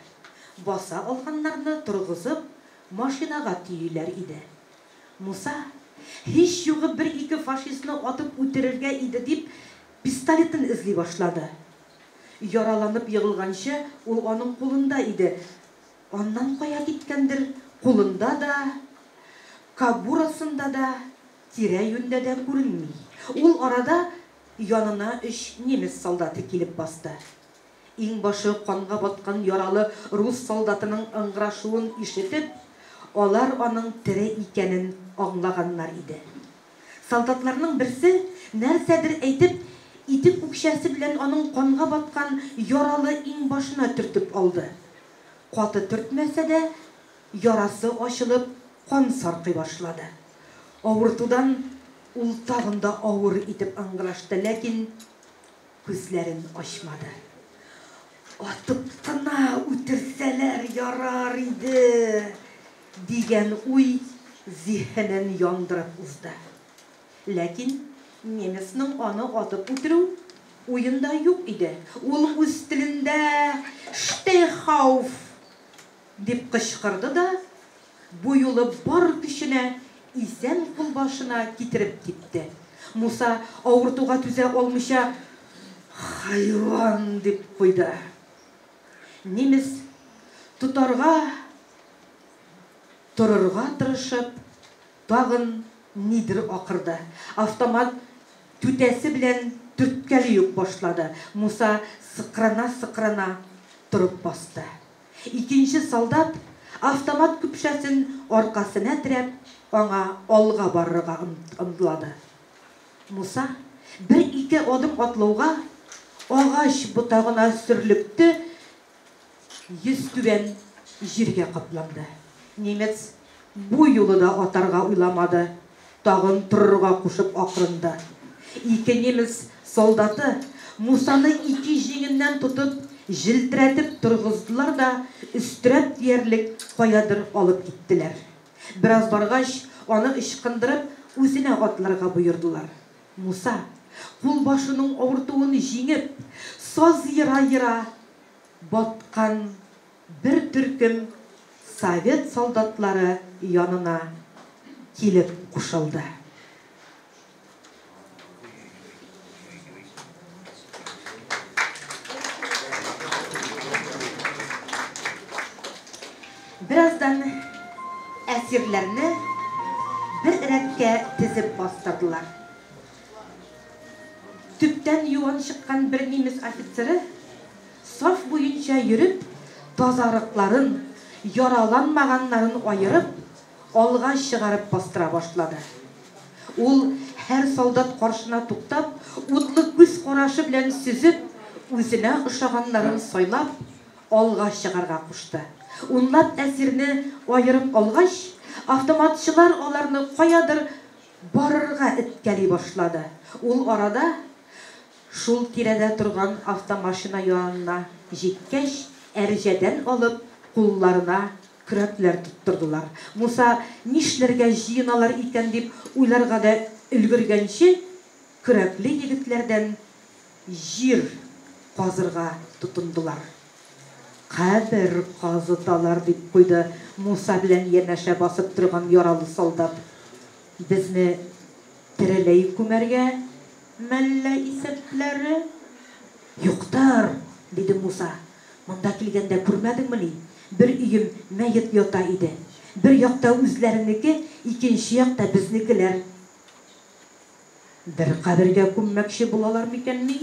Баса алганнарны торгызып, машинага төйиләр иде. Муса, һич югы бер-ике фашистны атып үтерергә иде дип, пистолетын эзли башлады. Яраланып егылганчы, ул аның кулында иде. Аннан кая киткәндер, кулында да, кобурасында да, тирә-юньдә дә күренми. Ул арада янына өч немец солдаты килеп басты. Иңбашы канга баткан яралы рус солдатының ыңгырашуын ишетеп, алар аның тере икәнен аңлаганнар иде. Солдатларның берсе, нәрсәдер әйтеп, итек үкчәсе белән аның канга баткан яралы иңбашына төртеп алды. Каты төртмәсә дә, ярасы ачылып, кан саркый башлады. Авыртудан ул тагын да авыр итеп ыңгырашты, ләкин күзләрен ачмады. Атып кына үтерсәләр ярар иде, дигән уй зиһенен яндырып узды. Ләкин немецның аны атып үтерү уенда юк иде. Ул үз телендә «Штейхауф!» дип кычкырды да, бу юлы бар көченә исән кулбашына китереп типте. Муса авыртуга түзә алмыйча «Хайван!» дип куйды. Немец тотарга, торырга тырышып, тагын нидер акырды. Автомат түтәсе белән төрткәли үк башлады. Муса сыкрана-сыкрана торып басты. Икенче солдат автомат көпшәсен аркасына терәп, аңа алга барырга ымлады. Муса бер-ике адым атлауга агач ботагына сөрлекте, йөзтүбән җиргә капланды. Немец бу юлы да атарга уйламады, тагын торырга кушып акырынды. Ике немец солдаты Мусаны ике җиңеннән тотып, җилтерәтеп торгыздылар да, өстерәп диярлек каядыр алып киттеләр. Бераз баргач, аны ычкындырып, үзенә атларга боердылар. Муса, кулбашының авыртуын җиңеп, саз ера-ера баткан бер төркем совет солдатлары янына килеп кушылды. Бераздан әсирләрне бер рәткә тезеп бастырдылар. Төптән юан чыккан бер немец офицеры саф буенча йөреп, тазарыкларын, яраланмаганнарын аерып, алга чыгарып бастыра башлады. Ул һәр солдат каршына туктап, утлы күз карашы белән сөзеп, үзенә ошаганнарын сайлап, алга чыгарга кушты. Унлап әсирне аерып алгач, автоматчылар аларны каядыр барырга эткәли башлады. Ул арада шул тирәдә торган автомашина янына җиткәч, әрҗәдән алып, кулларына көрәкләр тоттырдылар. Муса нишләргә җыеналар икән дип уйларга да өлгергәнче, көрәкле егетләрдән җир казырга тотындылар. Кабер казыталар, дип куйды Муса белән янәшә басып торган яралы солдат. Безне тереләй күмәргә мәллә исәпләре? Юктыр, диде Муса. Монда килгәндә күрмәдеңмени? Бер өем мәет ята иде. Бер якта үзләренеке, икенче якта безнекеләр. Бер кабергә күммәкче булалар микәнни?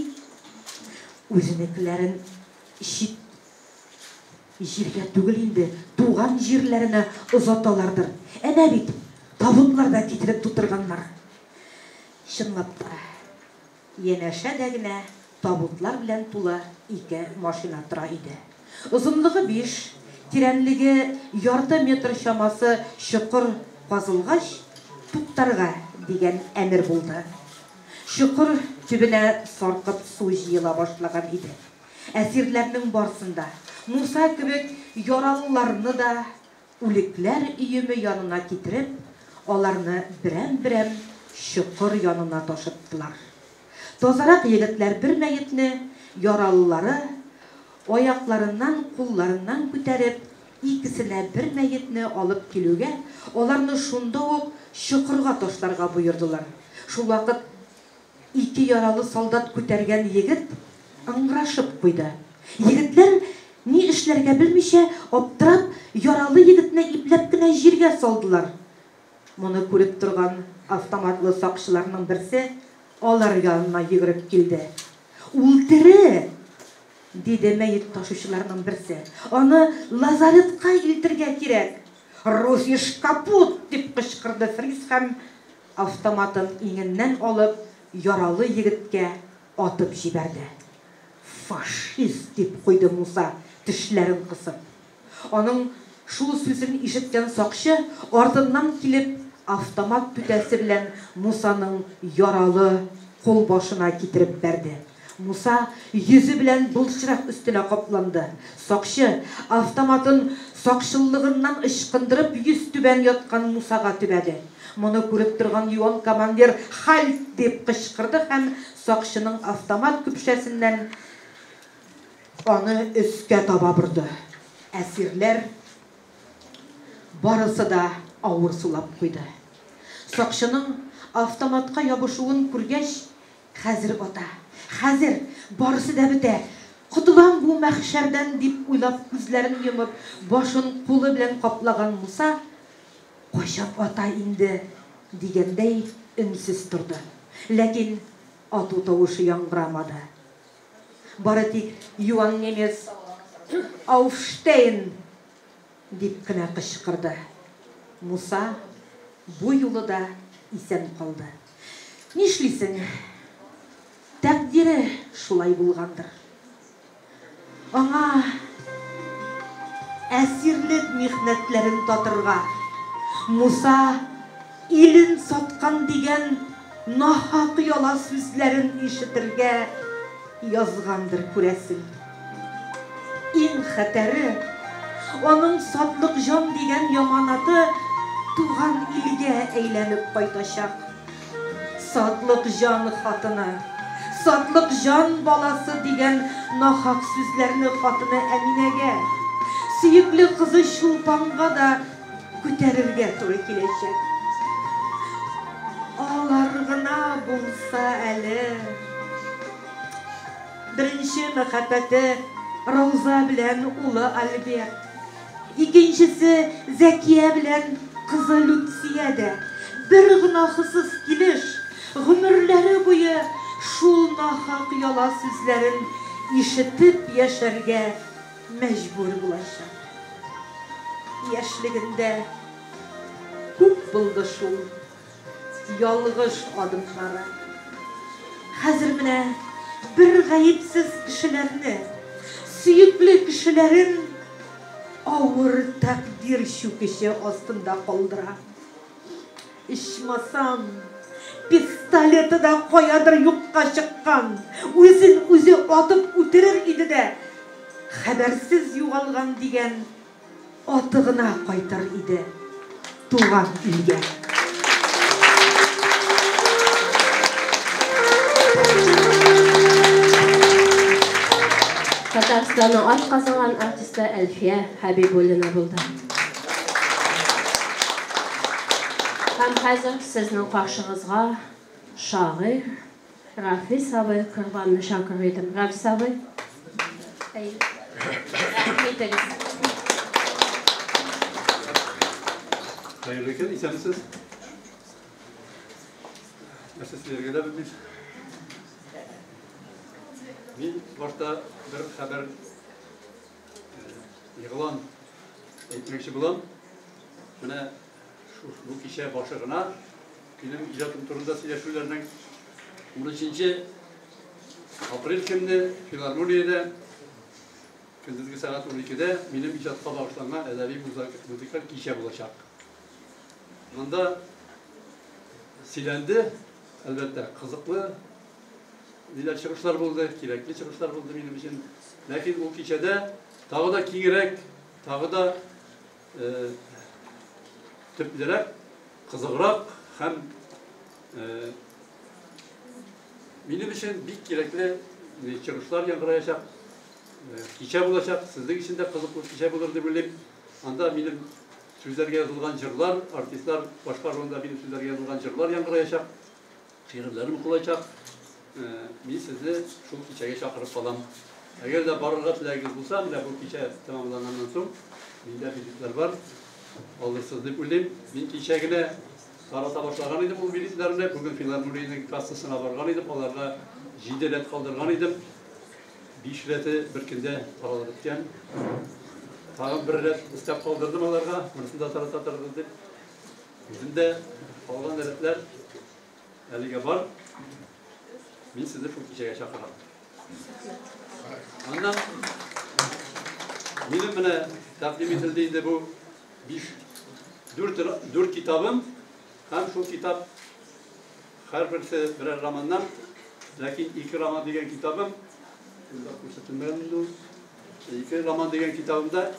Үзенекеләрен чит җиргә түгел инде, туган җирләренә озаталардыр. Әнә бит, табутлар да китереп тутырганнар. Чынлап та, янәшәдә генә табутлар белән тулы ике машина тора иде. Озынлыгы 5, тирәнлеге ярты метр чамасы чокыр казылгач, туктарга дигән әмер булды. Чокыр төбенә саркып су җыела башлаган иде. Әсирләрнең барсында Муса кебек яралыларны да үлекләр өеме янына китереп, аларны берәм-берәм чокыр янына ташыттылар. Тазарак егетләр бер мәетне, яралылары аякларыннан, кулларыннан күтәреп, икесенә бер мәетне алып килүгә, аларны шунда ук чокырга ташларга боердылар. Шул вакыт ике яралы солдат күтәргән егет ыңгырашып куйды. Егетләр ни эшләргә белмичә, аптырап, яралы егетне ипләп кенә җиргә салдылар. Моны күреп торган автоматлы сакчыларның берсе алар янына йөгереп килде. Ул тере, диде мәет ташучыларның берсе. Аны лазаретка илтергә кирәк. Руфиш капут, дип кычкырды Фриц һәм автоматын иңеннән алып, яралы егеткә атып җибәрде. Фашист, дип куйды Муса, тешләрен кысып. Аның шул сүзен ишеткән сакчы артыннан килеп, автомат түтәсе белән Мусаның яралы кул башына китереп бәрде. Муса йөзе белән былчырак өстенә капланды. Сакчы автоматын сакчыллыгыннан ычкындырып йөз түбән яткан Мусага төбәде. Моны күреп торган юан командир «Хальт!» дип кычкырды һәм сакчының автомат көпшәсеннән аны өскә таба борды. Әсирләр барысы да авыр сулап куйды. Сакчының автоматка ябышуын күргәч, хәзер ата, хәзер барысы да бетә, котылам бу мәхшәрдән дип уйлап күзләрен йомып, башын кулы белән каплаган Муса, кайчан ата инде дигәндәй өнсез торды. Ләкин ату тавышы яңгырамады. Бары тик юан немец «Aufstehen!» дип кенә кычкырды. Муса бу юлы да исән калды. Нишлисең? Тәкъдире шулай булгандыр. Аңа әсирлек михнәтләрен татырга, Муса илен саткан дигән нахак яла сүзләрен ишетергә язгандыр, күрәсең. Иң хәтәре, аның сатлык җан дигән яманаты туган илгә әйләнеп кайтачак. Сатлык җан хатыны, сатлык җан баласы дигән нахак сүзләрне хатыны Әминәгә, сөекле кызы Чулпанга да күтәрергә туры киләчәк. Алар гына булса әле. Беренче мәхәббәте Рауза белән улы Альберт. Икенчесе Зәкия белән кызы Люция дә бер гөнаһысыз килеш, гомерләре буе шул нахак яла сүзләрен ишетеп яшәргә мәҗбүр булачак. Яшьлегендә күп булды шул ялгыш адымнары. Хәзер менә бер гаепсез кешеләрне, сөекле кешеләрен авыр тәкъдир чүкече астында калдыра. Ичмасам, пистолеты да каядыр юкка чыккан, үзен үзе атып үтерер иде дә, хәбәрсез югалган дигән аты гына кайтыр иде туган илгә. Татарстанның атказанган артисты Әлфия Хәбибуллина булды. Һәм хәзер сезнең каршыгызга шагыйрь Рафис абый Корбанны чакырыр идем. Рафис абый. Рәхим итегез. Хәерле көн, исәнмесез. Нәрсә сөйләргә дә белмим. Мин башта бер хәбәр игълан әйтмәкче булам. Менә бу кичә башы гына минем иҗатым турында сөйләшүләрнең 13 апрель көнне филармониядә көндезге сәгать 12-дә минем иҗатка багышланган әдәби музыкаль кичә булачак. Монда сөйләнде, әлбәттә, кызыклы ниләр чыгышлар булды, кирәкле чыгышлар булды минем өчен. Ләкин ул кичәдә тагы да киңрәк, тагы да төплерәк, кызыграк һәм минем өчен бик кирәкле чыгышлар яңгыраячак, кичә булачак. Сезнең өчен дә кызыклы кичә булыр дип уйлыйм. Анда минем сүзләргә язылган җырлар, артистлар башкаруында минем сүзләргә язылган җырлар яңгыраячак, шигырьләрем укылачак. Мин сезне шул кичәгә чакырып калам. Әгәр дә барырга теләгегез булса, менә бу кичә тәмамланганнан соң миндә билетлар бар, алырсыз дип уйлыйм. Мин кичә генә тарата башлаган идем ул билетларны. Бүген филармониянең кассасына барган идем, аларга 7 рәт калдырган идем. 5 рәте бер көндә таралып беткән. Тагын бер рәт өстәп калдырдым аларга, монысын да тарата торыгыз дип. Үзем дә калган рәтләр әлегә бар. Мин сезне шул кичәгә чакырам. Аннан минем менә тәкъдим ителде инде бу 5 4 китабым һәм шул китап һәрберсе берәр романнан, ләкин 2 роман дигән китабым, күрсәтелмәгән инде ул. 2 роман дигән китабымда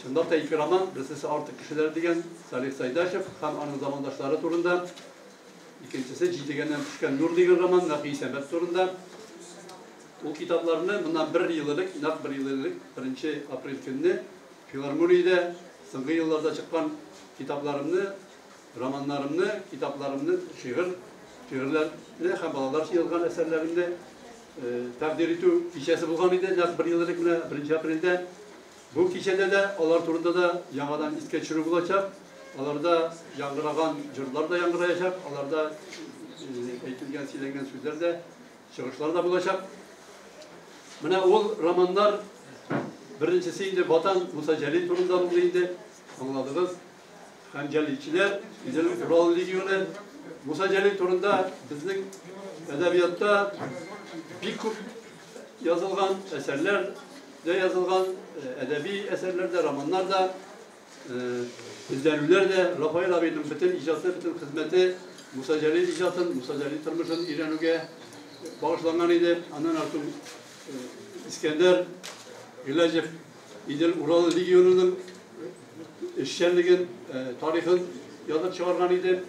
чынлап та 2 роман, берсесе Артык кешеләр дигән Салих Сайдашев һәм аның замандашлары турында, икенчесе Җидегәннән төшкән нур дигән роман Нәкый Исәнбәт турында. Ул китапларны моннан бер ел элек, нәкъ бер ел элек, 1 апрель көнне филармониядә соңгы елларда чыккан китапларымны, романнарымны, китапларымны, шигырьләрне һәм балалар өчен язган әсәрләремне тәкъдир итү кичәсе булган иде, нәкъ бер ел элек менә 1 апрельдә. Бу кичәдә дә алар турында да яңадан искә төшерү булачак. Аларда яңгыраган җырлар да яңгыраячак, аларда әйтелгән, сөйләнгән сүзләр дә, чыгышлар да булачак. Менә ул романнар беренчесе инде Ватан Муса Җәлил турында булды инде, аңладыгыз. Һәм җәлилчеләр, Идел Урал легионы. Муса Җәлил турында безнең әдәбиятта бик күп язылган әсәрләр дә язылган, әдәби әсәрләр дә, романнар да, эзләнүләр дә. Рафаэль абыйның бөтен иҗаты, бөтен хезмәте Муса Җәлил иҗатын, Муса Җәлил тормышын өйрәнүгә багышланган иде. Аннан артык Искәндәр Гыйләҗев Идел Урал легионының эшчәнлеген, тарихын язып чыгарган иде.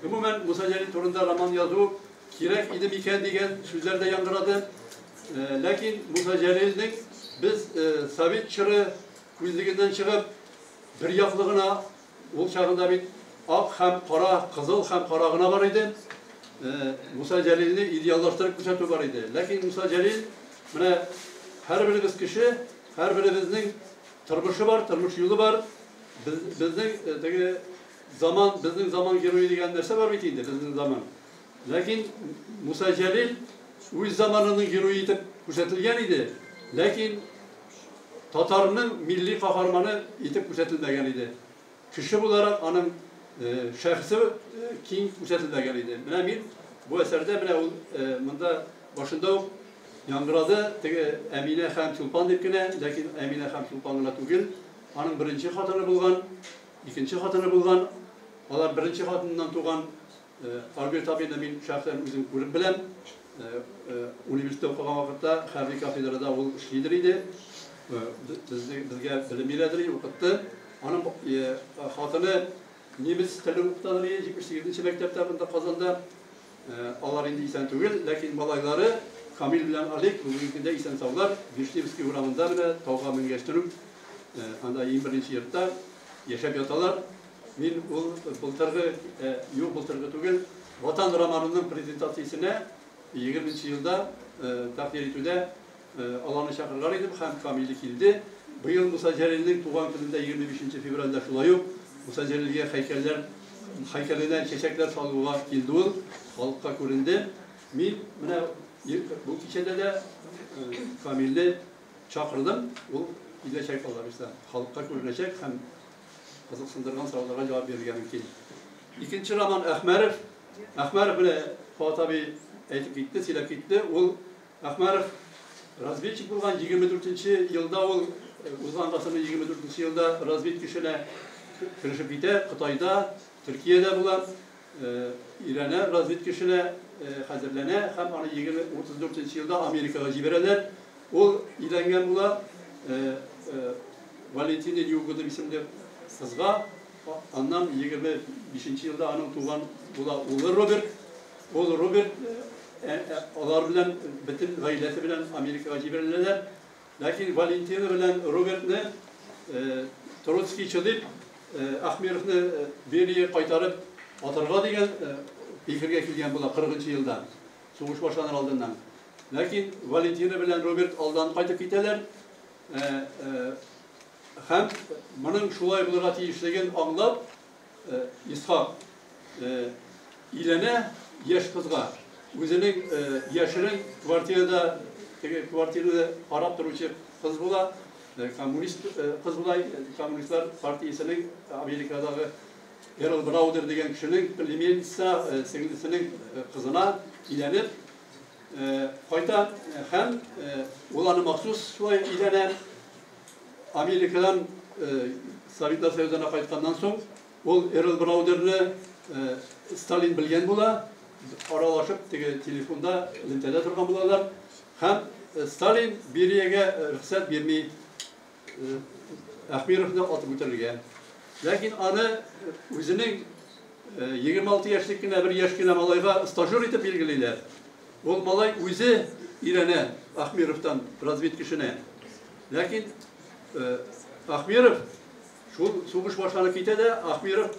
Гомумән, Муса Җәлил турында роман язу кирәк иде микән дигән сүзләр дә яңгырады. Ләкин Муса Җәлилнең без совет чоры күзлегеннән чыгып, бер яклы гына, ул чагында бит ак һәм кара, кызыл һәм кара гына бар иде. Муса Җәлилне идеаллаштырып күрсәтү бар иде. Ләкин Муса Җәлил, менә һәрберебез кеше, һәрберебезнең тормышы бар, тормыш юлы бар. Безнең теге заман, безнең заман герое дигән нәрсә бар бит инде, безнең заман. Ләкин Муса Җәлил үз заманының герое итеп күрсәтелгән иде, ләкин татарның милли каһарманы итеп күрсәтелмәгән иде. Кеше буларак аның шәхесе киң күрсәтелмәгән иде. Менә мин бу әсәрдә менә ул монда башында ук яңгырады, теге Әминә һәм Чулпан дип кенә, ләкин Әминә һәм Чулпан гына түгел, аның беренче хатыны булган, икенче хатыны булган, алар беренче хатыныннан туган Альберт абыйны мин шәхсән үзем күреп беләм. Университетта укыган вакытта хәрби кафедрада ул эшлидер иде. Безгә белем бирәдер, укытты. Аның хатыны немец теле укытадыр иде, 78 мәктәптә монда Казанда. Алар инде исән түгел, ләкин малайлары Камил белән Олег бүгенге көндә исән саулар. Вишневский урамында менә тауга менгәчтен үк анда иң беренче йортта яшәп яталар. Мин ул былтыргы, юк, былтыргы түгел, Ватан романының презентациясенә 20 елда тәкъдир итүдә аларны чакырган идем һәм Камиле килде. Быел Муса Җәлилнең туган көнендә 25 февральдә шулай ук Муса Җәлилгә һәйкәлләр һәйкәленә чәчәкләр салуга килде ул, халыкка күренде. Мин менә бу кичәдә дә Камилне чакырдым. Ул киләчәк, Алла бирсә, халыкка күренәчәк һәм кызыксындырган сорауларга җавап бирергә мөмкин. Икенче роман Әхмәров. Әхмәров менә Фуат абый әйтеп китте, сөйләп китте. Ул Әхмәров разведчик булган 24 елда ул узган гасырның 24 елда разведка эшенә керешеп китә. Кытайда, Төркиядә була, өйрәнә разведка эшенә, хәзерләнә һәм аны 34 елда Америкага җибәрәләр. Ул өйләнгән була Валентина Неугодов исемле кызга. Аннан 25 елда аның туган була улы Роберт. Ул Роберт алар белән бөтен гаиләсе белән Америкага җибәреләләр. Ләкин Валентина белән Робертны Троцкийчы дип Ахмеровны Берия кайтарып атарга дигән фикергә килгән була 40 елда, сугыш башланыр алдыннан. Ләкин Валентина белән Роберт алдан кайтып китәләр. Һәм моның шулай булырга тиешлеген аңлап, Исхак өйләнә яшь кызга. Үзенең яшерен квартирада, теге квартирада карап торучы кыз була, коммунист кыз була, коммунистлар партиясенең Америкадагы Эрл Браудер дигән кешенең племянница, сеңлесенең кызына өйләнеп кайта һәм ул аны махсус шулай өйләнә. Америкадан Советлар Союзына кайтканнан соң ул Эрл Браудерны Сталин белгән була, аралашып теге телефонда элемтәдә торган булалар һәм Сталин Бериягә рөхсәт бирми Әхмеровны атып үтерергә. Ләкин аны үзенең 26 яшьлек кенә бер яшь кенә малайга стажер итеп билгелиләр. Ул малай үзе өйрәнә Ахмеровтан разведка эшенә. Ләкин Ахмеров шул сугыш башланып китә дә, Ахмеров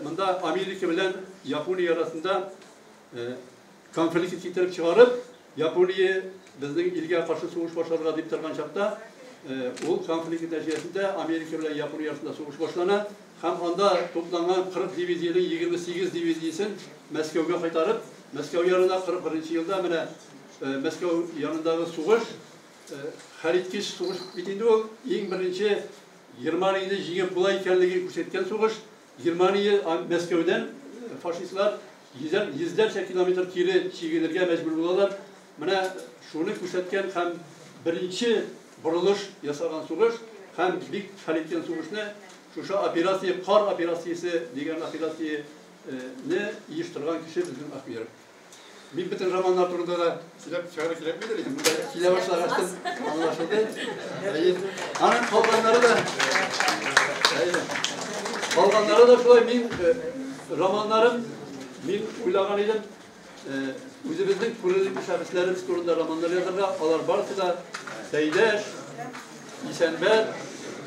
монда Америка белән Япония арасында конфликт китереп чыгарып, Япония безнең илгә каршы сугыш башларга дип торган чакта, ул конфликт нәтиҗәсендә Америка белән Япония арасында сугыш башлана һәм анда тупланган 40 дивизиянең 28 дивизиясен Мәскәүгә кайтарып, Мәскәү янына 41 елда менә Мәскәү янындагы сугыш, хәлиткеч сугыш бит инде ул, иң беренче Германияне җиңеп була икәнлеген күрсәткән сугыш. Германия Мәскәүдән фашистлар йөзләрчә километр кире чигенергә мәҗбүр булалар. Менә шуны күрсәткән һәм беренче борылыш ясаган сугыш һәм бик хәлиткән сугышны шушы операция, кар операциясе дигән операцияне оештырган кеше безнең Ахмеров. Мин бөтен романнар турында да сөйләп чыгарга кирәкмидер инде. Монда килә башлагачтын аңлашылды. Аның калганнары да калганнары да шулай мин романнарым мин уйлаган идем, үзебезнең күренекле шәхесләребез турында романнар язарга, алар барысы да Сәйдәш, Исәнбәт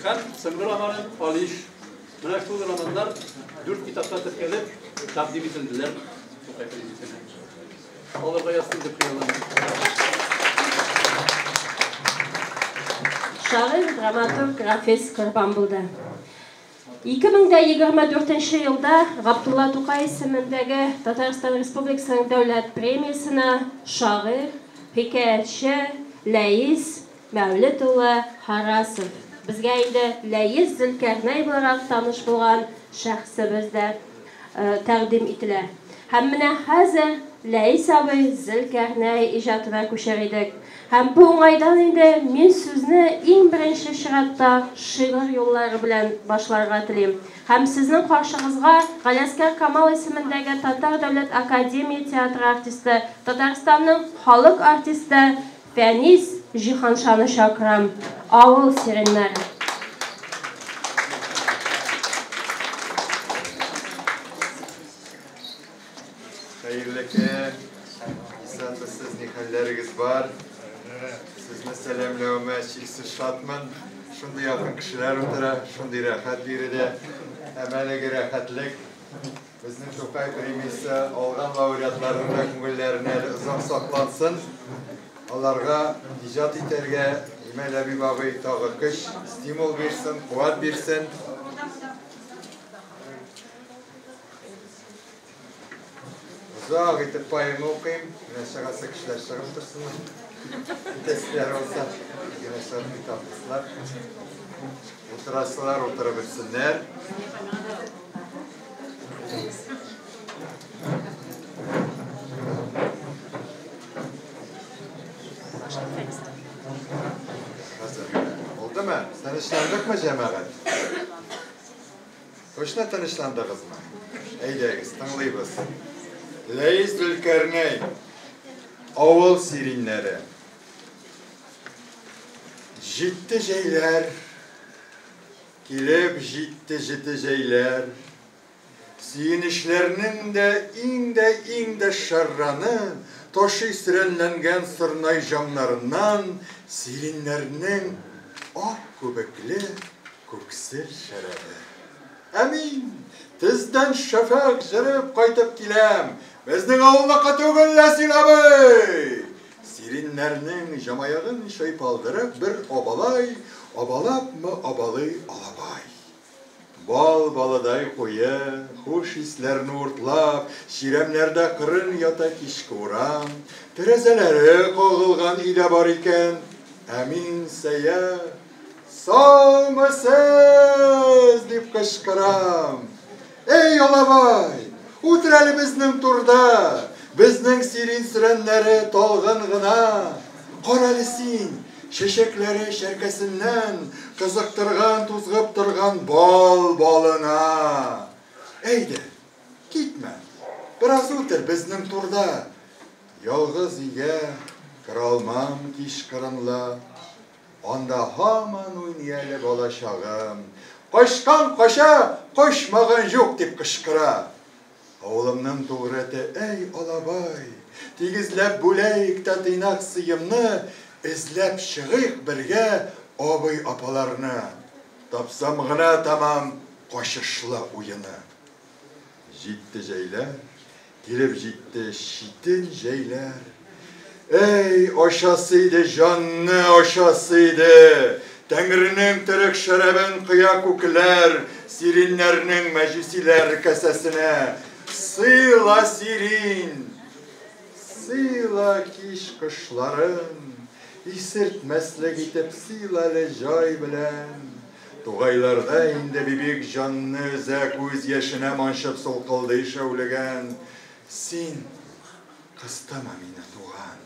һәм соңгы романым Алиш. Менә шул романнар 4 китапта теркәлеп тәкъдим ителделәр Тукай премиясенә. Алырга язсын дип хыялланам. Шагыйрь, драматург Рафис Корбан булды. 2024 елда Габдулла Тукай исемендәге Татарстан Республикасының дәүләт премиясенә шагыйрь, хикәятче Ләис Мәүлет улы Харасов. Безгә инде Ләис Зөлкәрнәй буларак таныш булган шәхесебез дә тәкъдим ителә. Һәм менә хәзер Ләис абый Зөлкәрнәй иҗатына күчәр идек. Һәм бу уңайдан инде мин сүзне иң беренче чиратта шигырь юллары белән башларга телим. Һәм сезнең каршыгызга Галиәсгар Камал исемендәге Татар дәүләт академия театры артисты, Татарстанның халык артисты Фәнис Җиһаншаны чакырам. Авыл сиреннәре. Хәерле көн! Исәнмесез, ни хәлләрегез бар? Сезне сәламләвемә чиксез шатмын. Шундый якын кешеләр утыра, шундый рәхәт биредә. Һәм әлеге рәхәтлек безнең Тукай премиясе алган лауреатларның да күңелләренә әле озак саклансын. Аларга иҗат итәргә Имән Ләбиб абый тагы көч, стимул бирсен, куәт бирсен. Озак итеп поэма укыйм. Менә чыгасы кешеләр чыгып торсыннар. Китәселәр булса, генә чыгып китә алмаслар. Утырасылар, утырып бетсеннәр. Хәзер генә. Булдымы? Тынычландыкмы, җәмәгать? Точно тынычландыгызмы? Әйдәгез, тыңлыйбыз. Ләис Зөлкәрнәй. Авыл сириннәре. Җитте җәйләр, килеп җитте җете җәйләр. Сөенечләрнең дә иң дә иң дә шәрраны ташый сөрәнләнгән сорнай җаннарыннан сириннәрнең ак күбекле күксел шәрабе. Ә мин тездән шәфәкъ җырып кайтып киләм. Безнең авылныкы түгел лә син, абый! Сириннәрнең җамаягын чайпалдырып бер абалай, абалапмы абалый алабай. Бал балыдай куе, хуш исләрне уртлап, чирәмнәрдә кырын ята кичке урам. Тәрәзәләре кагылган өйдә бар икән. Ә мин сәя Саумысыз! Дип кычкырам. Эй, алабай, утыр әле безнең турда. Безнең сирин сөрәннәре талгын гына. Кара әле син, чәчәкләре чәркәсеннән кызыктырган, тузгып торган бал балына. Әйдә, китмә, бераз утыр безнең турда. Ялгыз өйгә керә алмам кичкырынла. Анда һаман уйный әле балачагым. Качкан кача, качмаган юк, дип кычкыра. Авылымның тугры эте, әй, алабай, тигезләп бүләйек тә тыйнак сыемны, эзләп чыгыйк бергә абый-апаларны. Тапсам гына тәмам качышлы уены. Җитте җәйләр, килеп җитте читен җәйләр. Әй, ачасы иде җанны, ачасы иде! Тәңренең терек шәрабен коя күкләр, сириннәрнең мәҗүсиләр касәсенә. Сыйла, сирин! Сыйла кич кошларын, исертмәслек итеп сыйла әле җай белән. Тугайларда инде бибик җанны өзә, күз яшенә манчып сулкылдый шәүлегән. Син кыстама мине, туган,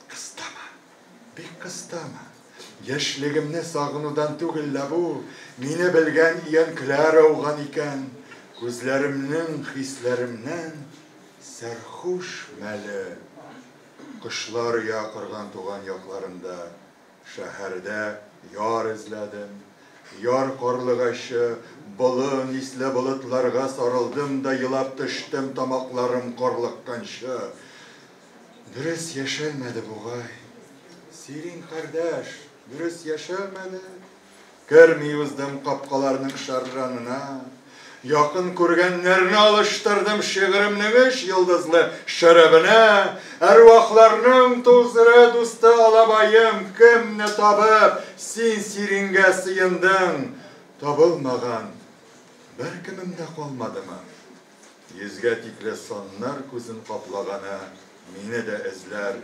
кыстама, бик кыстама. Яшьлегемне сагынудан түгел лә бу, мине белгән өянкеләр ауган икән. Күзләремнең хисләремнән сәрхуш мәле. Кошлар оя корган туган якларында. Шәһәрдә яр эзләдем. Яр карлыгачы, болын исле болытларга сарылдым да елап төштем тамакларым карлыкканчы. Дөрес яшәлмәде бугай. Сирин кардәш, дөрес яшәлмәде. Керми уздым капкаларның шарранына. Якын күргәннәрне алыштырдым шигыремнең өч йолдызлы шәрабенә. Әрвахларның тузыры дусты алабаем, кемне табып, син сирингә сыендың? Табылмаган беркемем дә калмадымы? Йөзгә тикле саннар күзен каплаганы мине дә эзләр.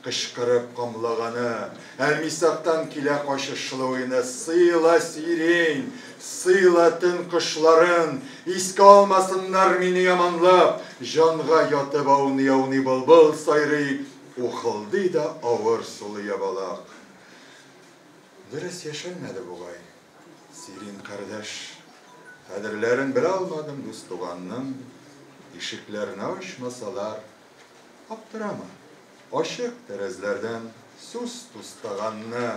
кычкырып камлаганы. Әлмисактан килә качышлы уены, сыйла сирень, сыйла төн кошларын, искә алмасыннар мине яманлап, җанга ятып ауный-ауный былбыл сайрый, ухылдый да авыр сулый ябалак. Дөрес яшәлмәде бугай, Сирин кардәш. Кадерләрен белә алмадым дус-туганның, ишекләрне ачмасалар, аптырама. Ачык тәрәзләрдән сүз тустаганны.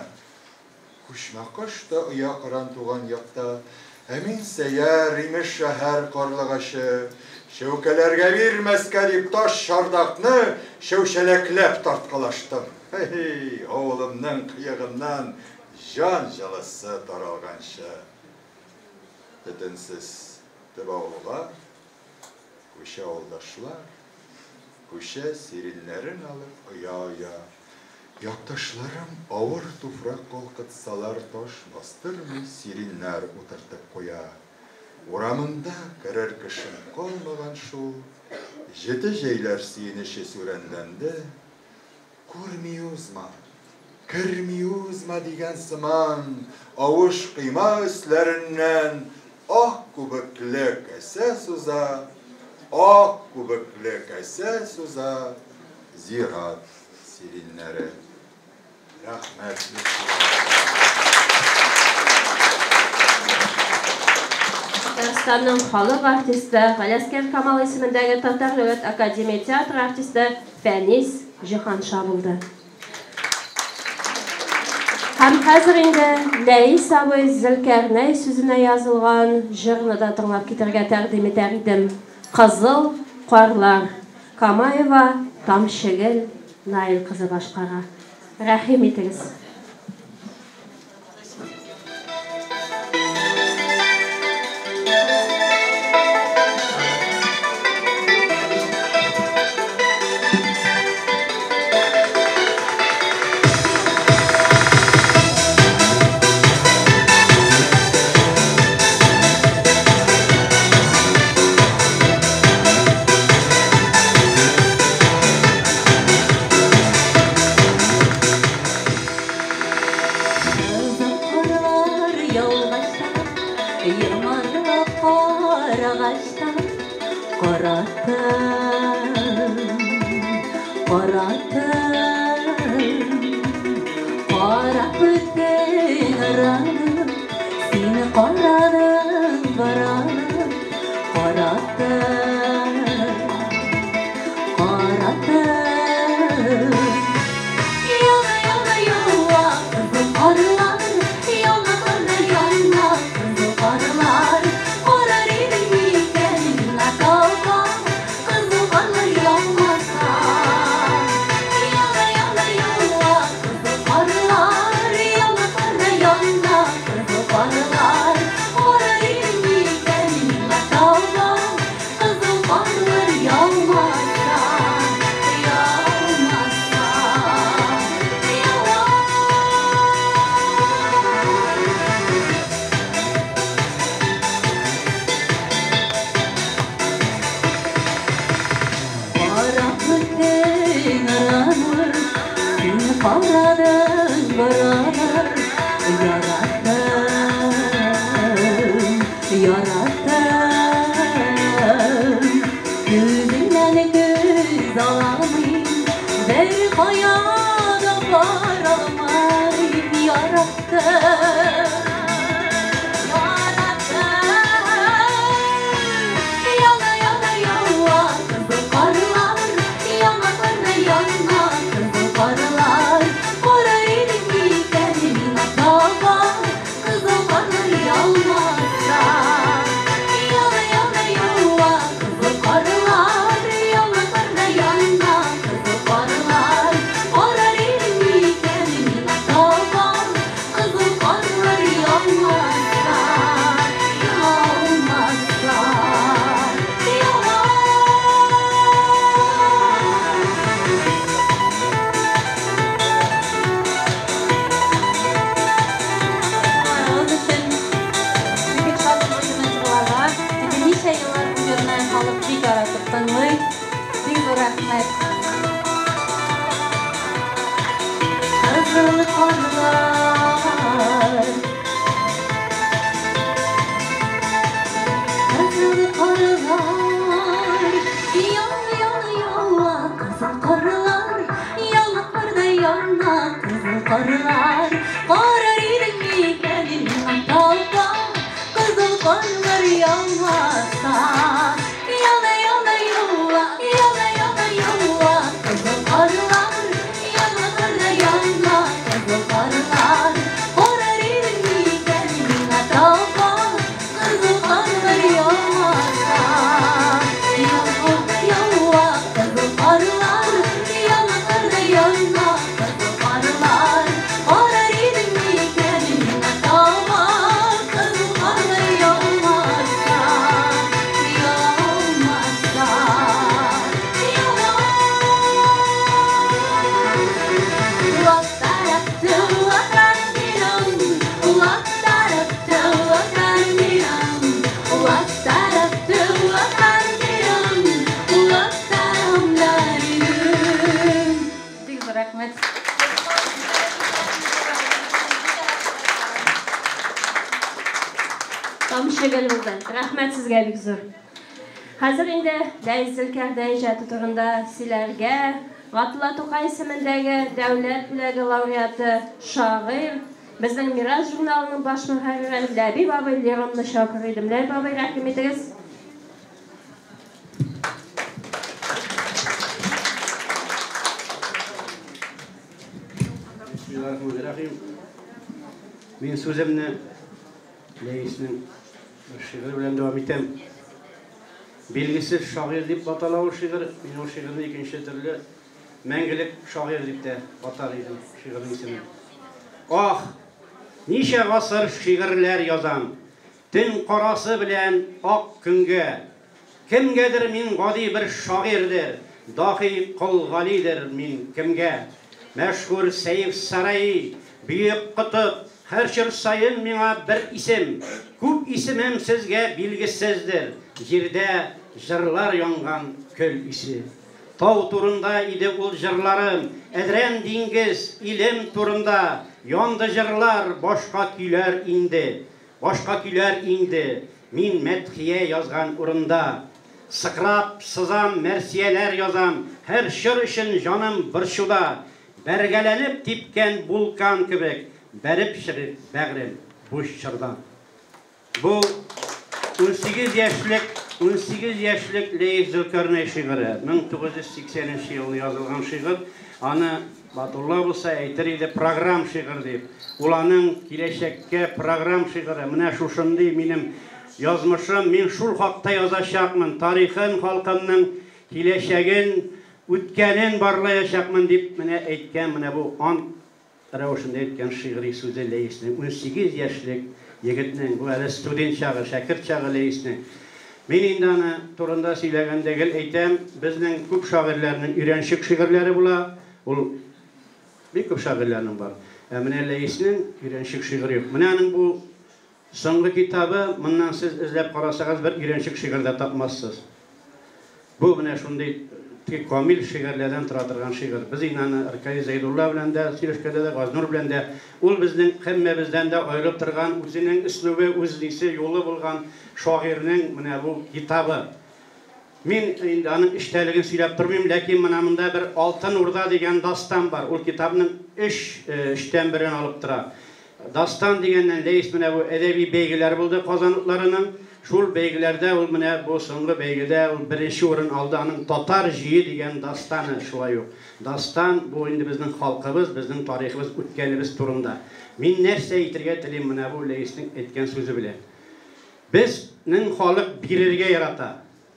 Күчмә кош та оя коран туган якта, ә мин сәяр, имеш шәһәр карлыгачы. Чәүкәләргә бирмәскә дип таш чардакны чәүчәләкләп тарткалаштым. Һи, авылымның кыегыннан җан җылысы таралганчы. Төтенсез төп авылга күчә авылдашлар, күчә сиреньнәрен алып оя-оя. Якташларым авыр туфрак калкытсалар таш бастырмый сиреньнәр утыртып куя. Урамында керер кешем калмаган шул, җете җәйләр сөенече сүрәнләнде. Күрми узма, керми узма дигән сыман, авыш койма өсләреннән ак күбекле касә суза, ак күбекле касә суза зират сиреньнәре. Рәхмәт. Татарстанның халык артисты, Галиәсгар Камал исемендәге Татар дәүләт академия театры артисты Фәнис Җиһанша булды. Һәм хәзер инде Ләис абый Зөлкәрнәй сүзенә язылган җырны да тыңлап китәргә тәкъдим итәр идем. Кызыл карлар. Камаева Тамчыгөл Наил кызы башкара. Рәхим итегез. Яна кызыл карлар, карар идем микән миңа таба? Тамчы гөл булды. Рәхмәт сезгә бик зур. Хәзер инде Ләис Зөлкәрдәй иҗаты турында сөйләргә Габдулла Тукай исемендәге Дәүләт бүләге лауреаты, шагыйрь, безнең Мирас журналының баш мөхәррире Ләбиб абый Леронны чакырыр идем. Ләбиб абый, рәхим итегез. Бисмиллахир-рахманир-рахим. Мин сүземне Ләиснең бер шигыре белән дәвам итәм. Билгесез шагыйрь дип атала ул шигырь. Мин ул шигырьне икенче төрле мәңгелек шагыйрь дип тә атар идем шигырьнең исемен. Ах, ничә гасыр шигырьләр язам, Төн карасы белән ак көнгә. Кемгәдер мин гади бер шагыйрьдер, Дахи Кол Галидер мин кемгә? Мәшһүр Сәйф Сараи, бөек Котып, Һәр чор саен миңа бер исем. Күп исемем сезгә билгесездер, Җирдә җырлар янган көл исе. Тау турында иде ул җырларым, Әдрән диңгез, илем турында. Янды җырлар, башка көйләр иңде. Башка көйләр иңде, Мин мәдхия язган урында. Сыкрап сызам, мәрсияләр язам, Һәр чор өчен җаным борчуда. Бәргәләнеп типкән вулкан кебек, Бәреп чыгыйк, бәгърем, буш чордан. Бу, 18 яшьлек, 18 яшьлек Ләис Зөлкарнәй шигыре, 1980 нче елны язылган шигырь. Аны Батулла булса әйтер иде, программ шигырь дип. Ул аның киләчәккә программ шигыре. Менә шушындый минем язмышым, мин шул хакта язачакмын, тарихын халкымның, киләчәген, үткәнен барлаячакмын дип менә әйткән, менә бу ант рәвешендә әйткән шигъри сүзе Ләиснең, 18 яшьлек егетнең, бу әле студент чагы, шәкерт чагы Ләиснең. Мин инде аны турында сөйләгәндә гел әйтәм, безнең күп шагыйрьләрнең өйрәнчек шигырьләре була, ул бик күп шагыйрьләрнең бар. Ә менә Ләиснең өйрәнчек шигыре юк. Менә аның бу соңгы китабы, моннан сез эзләп карасагыз, бер өйрәнчек шигырь дә тапмассыз. Бу менә шундый теге камил шигырьләрдән тора торган шигырь. Без инде аны Ркаил Зәйдулла белән дә сөйләшкәндә дә, Газнур белән дә, ул безнең һәммәбездән дә аерылып торган, үзенең өслүбе, үз нисе, юлы булган шагыйрьнең менә бу китабы. Мин инде аның эчтәлеген сөйләп тормыйм, ләкин менә монда бер Алтын Урда дигән дастан бар. Ул китапның өч, өчтән берен алып тора. Дастан дигәннән, Ләис, менә бу әдәби бәйгеләр булды Казан утларының. Шул бәйгеләрдә ул менә бу соңгы бәйгедә ул беренче урын алды. Аның Татар җөе дигән дастаны шулай ук. Дастан, бу инде безнең халкыбыз, безнең тарихыбыз, үткәнебез турында. Мин нәрсә әйтергә телим менә бу Ләиснең әйткән сүзе белән. Безнең халык бирергә ярата.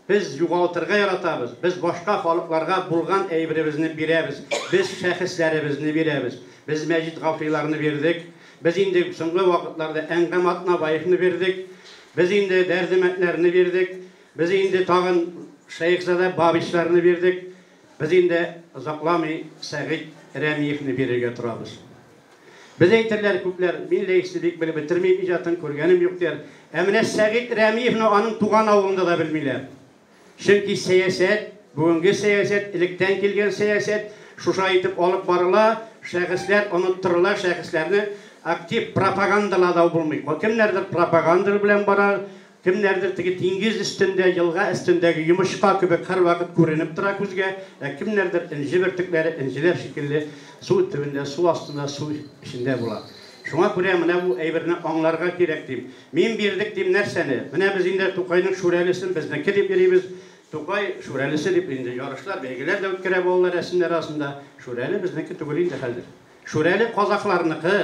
Без югалтырга яратабыз, без башка халыкларга булган әйберебезне бирәбез, без шәхесләребезне бирәбез. Без Мәҗит Гафуриларны бирдек, без инде соңгы вакытларда Әнгам Атнабаевны бирдек, без инде Дәрдемәтләрне бирдек, без инде тагын Шәехзадә Бабичларны бирдек, без инде озакламый Сәгыйть Рәмиевне бирергә торабыз. Без әйтерләр күпләр, мин Ләисне бик белеп бетермим, иҗатын күргәнем юк дияр. Ә менә Сәгыйть Рәмиевны аның туган авылында да белмиләр. Чөнки сәясәт, бүгенге сәясәт, электән килгән сәясәт шушылай итеп алып барыла, шәхесләр оныттырыла, шәхесләрне актив пропагандалау булмый. Кемнәрдер пропаганда белән бара, Кемнәрдер теге диңгез өстендә, елга өстендәге йомычка кебек һәрвакыт күренеп тора күзгә, ә кемнәрдер энҗе бөртекләре, энҗеләр шикелле су төбендә, су астында, су эчендә була. Шуңа күрә менә бу әйберне аңларга кирәк дим. Мин бирдек дим нәрсәне? Менә без инде Тукайның Шүрәлесен безнеке дип йөрибез. Тукай Шүрәлесе дип инде ярышлар, бәйгеләр дә үткәрә балалар рәсемнәр арасында. Шүрәле безнеке түгел инде хәзер. Шүрәле казахларныкы.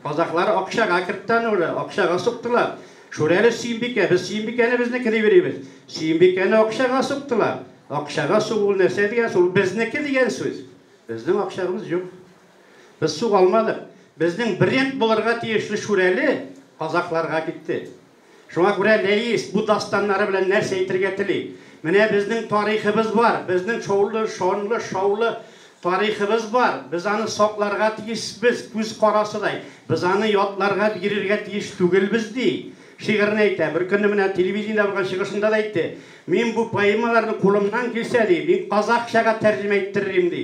Казахлар акчага кертте аны уже, акчага суктылар. Шүрәле Сөембикә, без Сөембикәне безнеке дип йөрибез. Сөембикәне акчага суктылар. Акчага сугу ул нәрсә дигән сүз? Ул безнеке дигән сүз. Безнең акчабыз юк. Без суга алмадык. Безнең бренд булырга тиешле Шүрәле казахларга китте. Шуңа күрә Ләис бу дастаннары белән нәрсә әйтергә тели? Менә безнең тарихыбыз бар, безнең шаулы, шанлы, шаулы тарихыбыз бар. Без аны сакларга тиешбез, күз карасыдай. Без аны ятларга бирергә тиеш түгелбез, ди. Шигырен әйтә. Бер көнне менә телевидениедә булган чыгышында да әйтте. Мин бу поэмаларны кулымнан килсә, ди, мин казахчага тәрҗемә иттерерим, ди.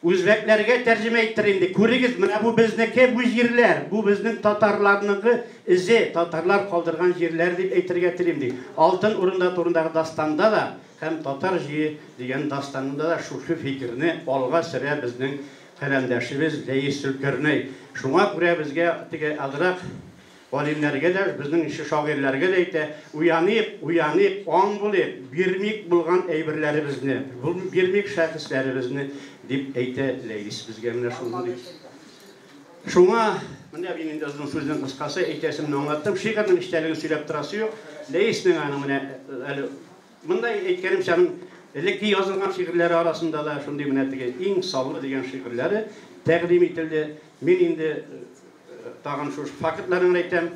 Үзбәкләргә тәрҗемә иттерим ди. Күрегез, менә бу безнеке, бу җирләр, бу безнең татарларныкы эзе, татарлар калдырган җирләр дип әйтергә телим ди. Алтын Урында турындагы дастанда да һәм Татар җие дигән дастанында да шушы фикерне алга сөрә безнең каләмдәшебез Ләис Зөлкәрнәй. Шуңа күрә безгә теге азрак галимнәргә дә, безнең ише шагыйрьләргә дә әйтә, уяныйк, уяныйк, аң булыйк, бирмик булган әйберләребезне, бирмик шәхесләребезне, дип әйтә Ләис безгә менә шундый. Шуңа, менә мин инде озын сүзнең кыскасы, әйтәсемне аңлаттым. Шигырьнең эчтәлеген сөйләп торасы юк. Ләиснең аның менә әле монда әйткәнемчә, аның элекке язылган шигырьләре арасында да шундый менә теге иң саллы дигән шигырьләре тәкъдим ителде. Мин инде тагын шушы фактларын әйтәм.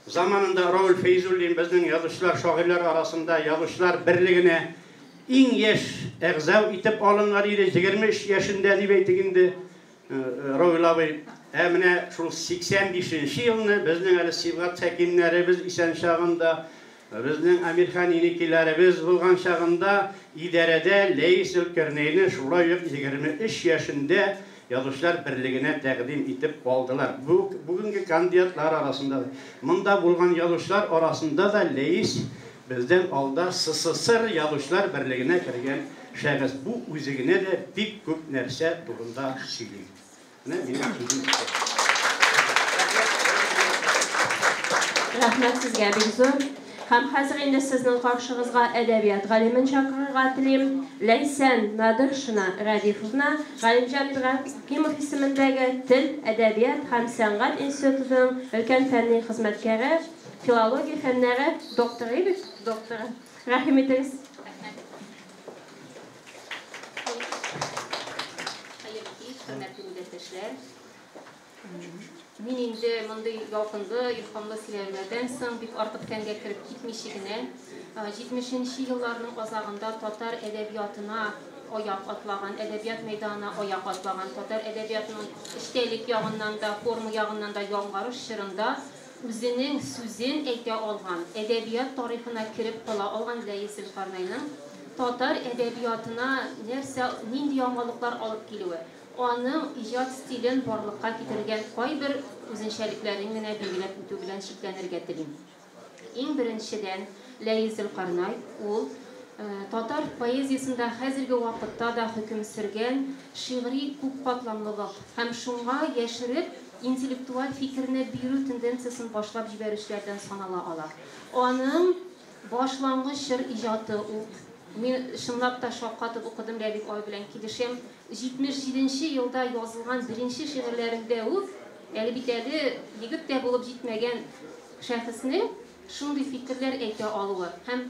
Заманында Рауль Фәйзуллин безнең язучылар, шагыйрьләр арасында язучылар берлегенә иң яшь әгъза итеп алынган иде, 23 яшендә дип әйтик инде, Рауль абый. Ә менә шул 85 елны безнең әле Сибгат Хәкимнәребез исән чагында, безнең Әмирхан Еникиләребез булган чагында идарәдә Ләис Зөлкәрнәйне шулай ук 23 яшендә язучылар берлегенә тәкъдим итеп алдылар. Бу бүгенге кандидатлар арасында да, монда булган язучылар арасында да Ләис бездән алда СССР язучылар берлегенә кергән шәхес. Бу үзе генә дә бик күп нәрсә турында сөйли. Менә минем сүзем. Рәхмәт сезгә бик зур. Һәм хәзер инде сезнең каршыгызга әдәбият галимен чакырырга телим. Ләйсән Надыршина Рәдифовна, Галимҗан Ибраһимов исемендәге Тел, әдәбият һәм сәнгать институтының өлкән фәнни хезмәткәре, филология фәннәре докторы бит, докторы. Рәхим итегез. Рәхмәт. Хәерле кич, хөрмәтле милләттәшләр. Мин инде мондый ялкынлы, илһамлы сөйләүләрдән соң бик артык фәнгә кереп китмичә генә, 70 елларның азагында татар әдәбиятына аяк атлаган, әдәбият мәйданына аяк атлаган, татар әдәбиятының эчтәлек ягыннан да, форма ягыннан да яңарыш чорында үзенең сүзен әйтә алган, әдәбият тарихына кереп кала алган Ләис Зөлкарнәйнең татар әдәбиятына нәрсә, нинди яңалыклар алып килүе, аның иҗат стилен барлыкка китергән кайбер үзенчәлекләрен генә билгеләп үтү белән чикләнергә телим. Иң беренчедән, Ләис Зөлкарнәй ул татар поэзиясендә хәзерге вакытта да хөкем сөргән шигъри күпкатламлылык һәм шуңа яшереп интеллектуаль фикерне бирү тенденциясен башлап җибәрүчеләрдән санала ала. Аның башлангыч чор иҗаты ук, мин чынлап та шаккатып укыдым, Ләбиб абый белән килешәм, 77 елда язылган беренче шигырьләрендә үк, әле бит әле егет тә булып җитмәгән шәхеснең шундый фикерләр әйтә алуы һәм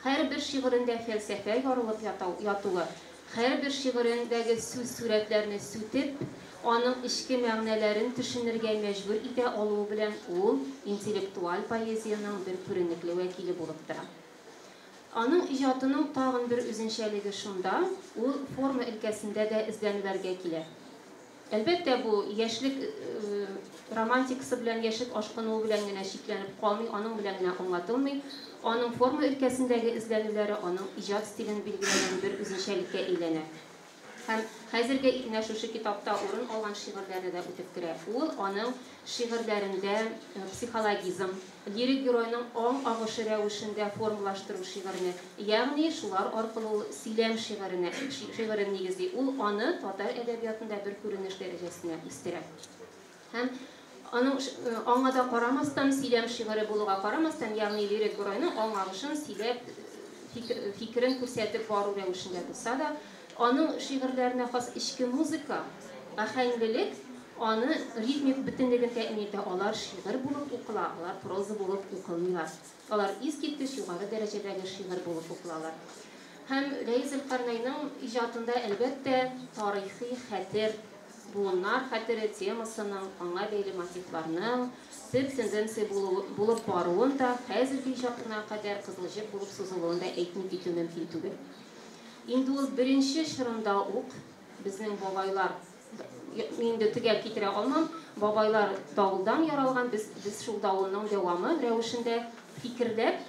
һәрбер шигырендә фәлсәфә ярылып ятуы, һәрбер шигырендәге сүз сурәтләрне сүтеп, аның эчке мәгънәләрен төшенергә мәҗбүр итә алуы белән ул интеллектуаль поэзиянең бер күренекле вәкиле булып тора. Аның иҗатының тагын бер үзенчәлеге шунда, ул форма өлкәсендә дә эзләнүләргә килә. Әлбәттә, бу яшьлек романтикасы белән, яшьлек ашкынуы белән генә чикләнеп калмый, аның белән генә аңлатылмый. Аның форма өлкәсендәге эзләнүләре аның иҗат стилен билгеләгән бер үзенчәлеккә әйләнә. Һәм хәзерге менә шушы китапта урын алган шигырьләрне дә үтеп керә. Ул аның шигырьләрендә психологизм, лирик геройның аң агышы рәвешендә формалаштыру шигырьне, ягъни шулар аркылы ул сөйләм шигыренә, шигырен нигезли. Ул аны татар әдәбиятында бер күренеш дәрәҗәсенә үстерә. Һәм аның аңа да карамастан, сөйләм шигыре булуга карамастан, ягъни лирик геройның аң агышын сөйләп, фикерен күрсәтеп бару рәвешендә булса да, аның шигырьләренә хас эчке музыка, ахәңлелек аны ритмик бөтенлеген тәэмин итә. Алар шигырь булып укыла, алар проза булып укылмыйлар. Алар искиткеч югары дәрәҗәдәге шигырь булып укылалар. Һәм Ләис Зөлкарнәйнең иҗатында, әлбәттә, тарихи хәтер, буыннар хәтере темасының, аңа бәйле мотивларның төп тенденция булып баруын да, хәзерге иҗатына кадәр кызыл җеп булып сузылуын да әйтми китү мөмкин түгел. Инде ул беренче чорында ук безнең бабайлар, мин инде төгәл китерә алмам, бабайлар давылдан яралган, без, без шул давылның дәвамы рәвешендә фикерләп,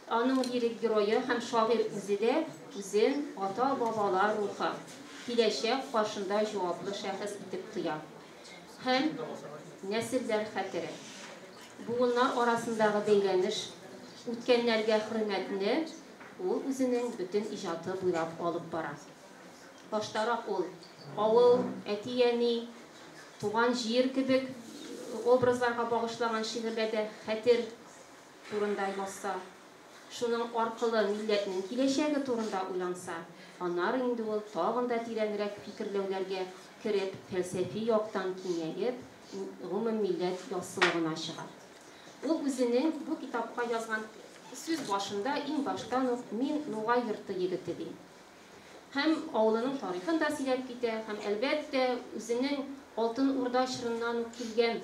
аның лирик герое һәм шагыйрь үзе дә үзен ата-бабалар рухы, киләчәк каршында җаваплы шәхес итеп тоя. Һәм нәселләр хәтере, буыннар арасындагы бәйләнеш, үткәннәргә хөрмәтне ул үзенең бөтен иҗаты буйлап алып бара. Баштарак ул авыл, әти-әни, туган җир кебек образларга багышлаган шигырьләрдә хәтер турында язса, шуның аркылы милләтнең киләчәге турында уйланса, аннары инде ул тагын да тирәнрәк фикерләүләргә кереп, фәлсәфи яктан киңәеп, гомуммилләт яссылыгына чыга. Ул үзенең бу китапка язган сүз башында иң баштан ук мин Нугай йорты егете ди. Һәм авылының тарихын да сөйләп китә, һәм, әлбәттә, үзенең Алтын Урда чорыннан ук килгән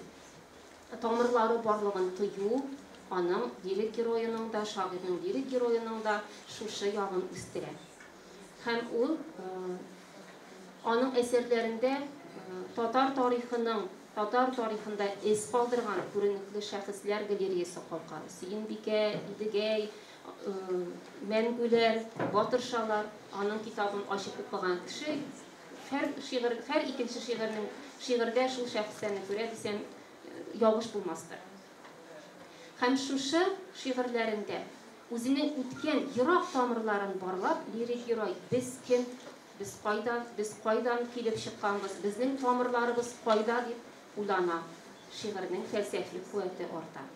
тамырлары барлыгын тою аның лирик героеның да, шагыйрьнең лирик героеның да шушы ягын үстерә. Һәм ул аның әсәрләрендә татар тарихының, татар тарихында эз калдырган күренекле шәхесләр галереясы калка. Сөембикә, Идегәй, Мәнгүләр, Батыршалар. Аның китабын ачып укыган кеше һәр шигырь, һәр икенче шигырьнең шигырьдә шул шәхесләрне күрә дисәм, ялгыш булмастыр. Һәм шушы шигырьләрендә үзенең үткән ерак тамырларын барлап, лирик герой без кем, без кайдан, без кайдан килеп чыкканбыз, безнең тамырларыбыз кайда дип уйлана, шигырьнең фәлсәфи куәте арта.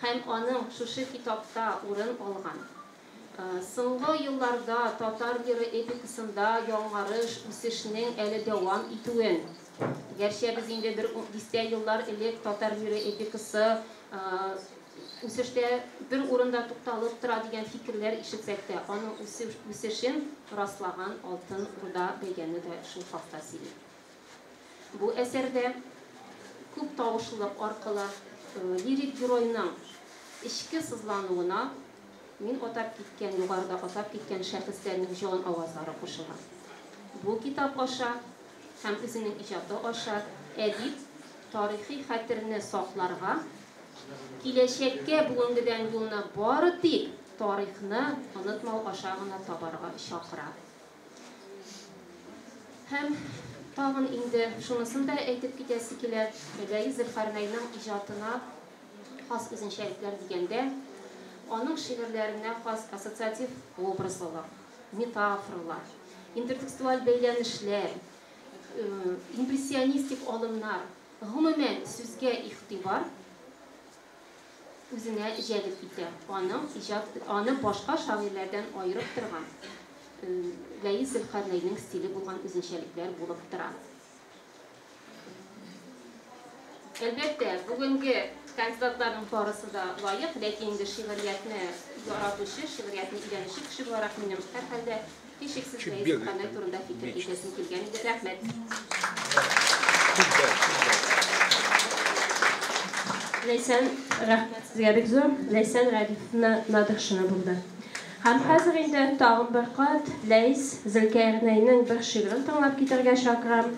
Һәм аның шушы китапта урын алган соңгы елларда татар лира эпикасында яңарыш, үсешнең әле дәвам итүен, гәрчә без инде бер дистә еллар элек татар лира эпикасы үсештә бер урында тукталып тора дигән фикерләр ишетсәк тә, аның үсешен раслаган Алтын Урда бәйгәне дә шул хакта сөйли. Бу әсәрдә күп тавышлылык аркылы лирик геройның эчке сызлануына мин атап киткән, югарыда атап киткән шәхесләрнең җан авазлары кушыла. Бу китап аша һәм үзенең иҗаты аша әдип тарихи хәтерне сакларга, киләчәккә бүгенгедән юлны бары тик тарихны онытмау аша гына табарга чакыра. Һәм тагын инде шунысын да әйтеп китәсе килә, Ләис Зөлкарнәйнең иҗатына хас үзенчәлекләр дигәндә, аның шигырьләренә хас ассоциатив образлылык, метафоралар, интертекстуаль бәйләнешләр, импрессионистик алымнар, гомумән сүзгә игътибар үзенә җәлеп итә. Аның иҗат, аны башка шагыйрьләрдән аерып торган Ләис Зөлкарнәйнең стиле булган үзенчәлекләр булып тора. Әлбәттә, бүгенге кандидатларның барысы да лаек, ләкин инде шигъриятне яратучы, шигъриятне өйрәнүче кеше буларак минем һәрхәлдә һичшиксез Ләис Зөлкарнәй турында фикер әйтәсем килгән иде. Рәхмәт. Ләйсән, рәхмәт сезгә бик зур. Ләйсән Рәдифовна Надыршина булды. Һәм хәзер инде тагын бер кат Ләис Зөлкәрнәйнең бер шигырен тыңлап китәргә чакырам.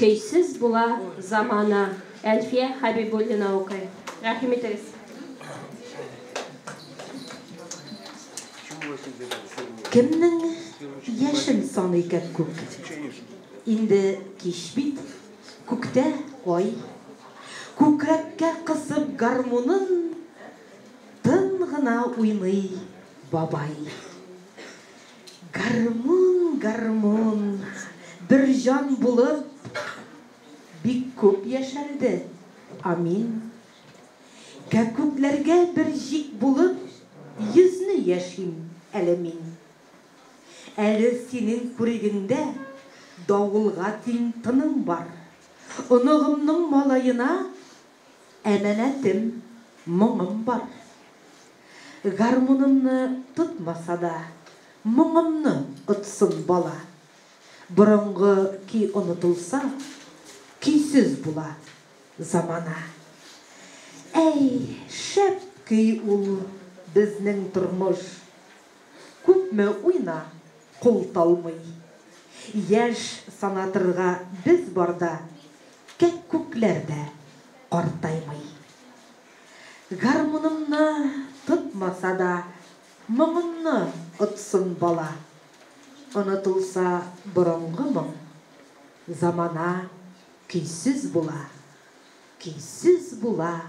Көйсез була замана. Әлфия Хәбибуллина укый. Рәхим итегез. Кемнең яшен саный кәккүк? Инде кич бит, күктә ай. Күкрәккә кысып гармунын, Тын гына уйный бабай. Гармун, гармун, бер җан булып, Бик күп яшәлде, амин. Кәккүкләргә бер җик булып, Йөзне яшим әле мин. Әле синең күрегеңдә Давылга тиң тының бар. Оныгымның малаена Әманәтем, моңым бар. Гармунымны тотмаса да, Моңымны отсын бала. Борынгы көй онытылса, Көйсез була замана. Әй, шәп көй ул безнең тормыш! Күпме уйна, кул талмый. Яшь санатырга без барда, Кәккүкләр дә картаймый. Гармунымны тотмаса да, Моңымны отсын бала. Онытылса борынгы моң. Замана көйсез була, көйсез була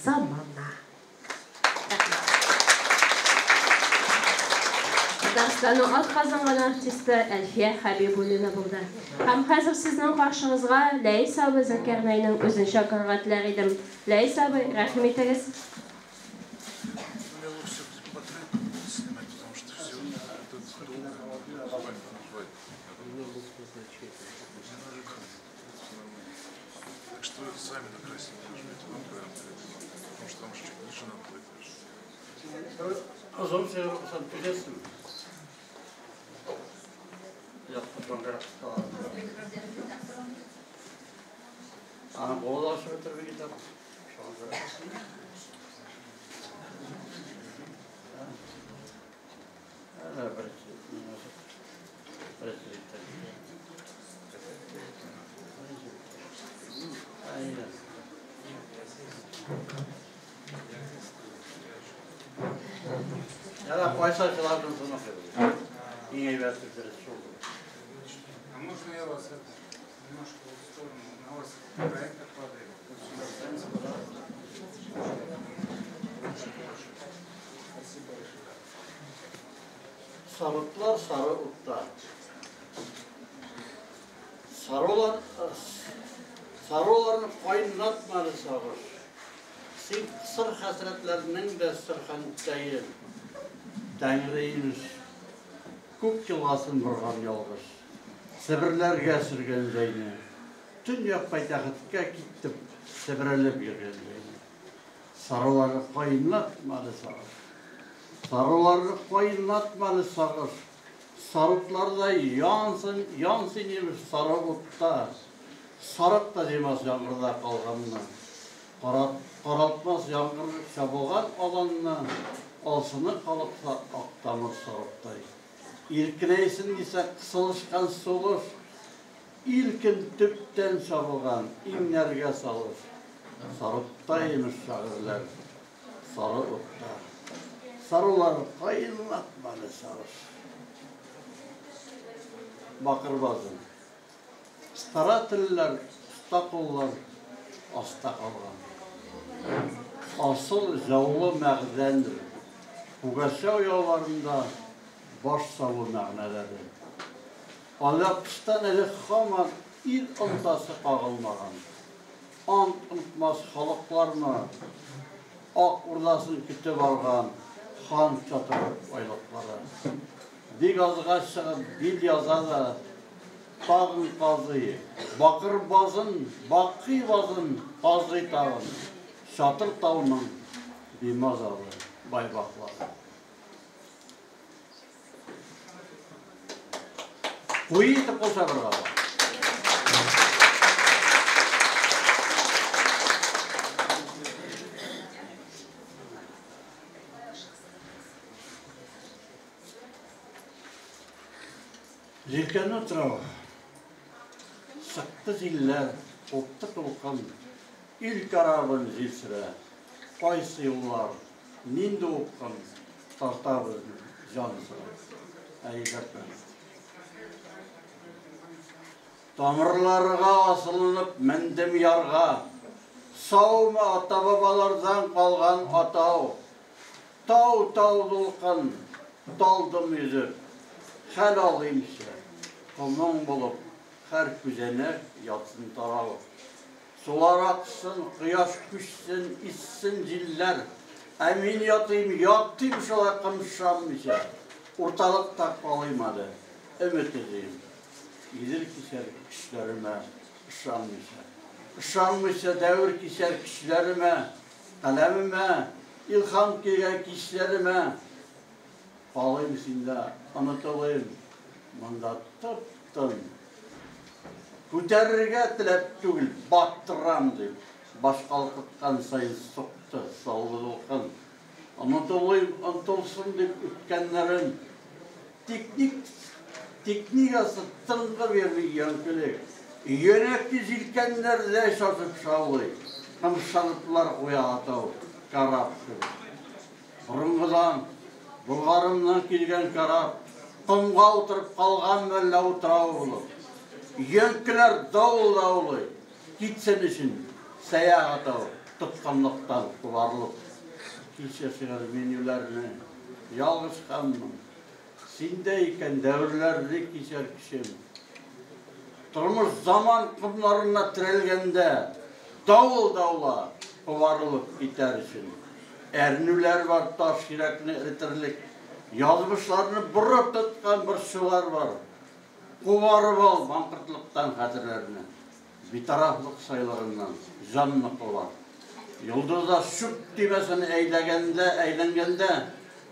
замана. Татарстанның атказанган артисты Әлфия Хәбибуллина булды. Һәм хәзер сезнең каршыгызга Ләис абый Зөлкәрнәйнең үзен чакырырга теләр идем. Ләис абый, рәхим итегез. Озын шигырь укысам түзәсеңме? Аны кулы ашып бетерде китап. Әле бер Яра кайсы ачылардың соны Иң әйбәт дөрес шул. А можно я вас это, немножко вот в сторону? На вас проектор падает. Вот сюда встаньте, пожалуйста. Спасибо большое. Сарытлар сары утта. Сарыларны кайнатмады сагыш. Син сыр хәсрәтләрнең дә сырханттәен. Тәңре имеш, күк елгасын борган ялгыш. Себерләргә сөргән җәйне. Төньяк пайтәхеткә китеп, себерелеп йөргән җәйне. Сарылары кайнатмады сагыш. Сарылары кайнатмады сагыш. Сарытлар да янсын, янсын имеш сары утта. Сарык та җыймас яңгырда калганны. Каралтмас яңгыр чабылган аланны. Алсыны калыкса актамыр сарыктай. Иркенәйсен дисә кысылышкан сулыш. Илкен төптән чабылган иңнәргә салыш. Сарыктай имеш шагыйрьләр, сары утта. Сарылар кайнатмады сагыш. Бакыр базын. Кара телләр, оста куллар аста калган. Асыл җаулы мәгъдәндер. Пугачев яуларында баш салу мәгънәләре. Алъяпкычтан әле һаман ил онтасы кагылмаган. Ант онытмас халыкларны ак урдасын көтеп алган хан чатыры байлыклары. Бик азга чыгып бил яза да тагын казый. Бакыр базын, бакый базын казый тагын. Чатыр тауның бимазалы байбаклары. Куй итеп кул чабырга. Җилкән утрау. Сыкты җилләр, купты тулкын. Ил карабын җил сөрә. Кайсы юллар, нинди упкын тарта безне җан сорап. Әйдәпме. Тамырларга асылынып мендем ярга. Саумы ата-бабалардан калган атау. Тау-тау дулкын, талдым йөзеп. Хәл алыймчы, комың булып, һәр күзәнәк ятсын тарау. Сулар аксын, кояш күчсен, иссен җилләр. Ә мин ятыйм, ятыйм шулай кымшанмыйча. Урталыкта калыйм әле, өмет өзим. Идел кичәр көчләремә ышанмыйча. Ышанмыйча дәвер кичәр көчләремә, каләмемә, илһам килгән кичләремә. Калыйм синдә, онытылыйм, монда тып-тын. Күтәрергә теләп түгел, баттырам дип, баш калкыткан сайын сукты саллы дулкын. Онытылыйм, онытылсын дип үткәннәрем. Тик нигасы тынгы бирми янкелек. Йөнәкли җилкәннәрдә шашып шаулый. Кымшаныплар куя атау, карап кебек. Борынгыдан, Болгарымнан килгән карап, комга утырып калган мәллә утрау булып. Өянкеләр давыл даулый, китсен өчен сәяхәт атау, тоткынлыктан кубарылып. Кичерсәгез мин юләрне, ялгышканмын. Синдә икән дәверләрне кичәр көчем. Тормыш заман комнарына терәлгәндә, давыл даула кубарылып китәр өчен. Әрнүләр бар таш йөрәкне эретерлек, язмышларны борып тоткан борчулар бар. Кубарып ал маңкортлыктан хәтерләрне, битарафлык сайлыгыннан җанны кубар. Йолдызда чүп тимәсен әйләгәндә, әйләнгәндә,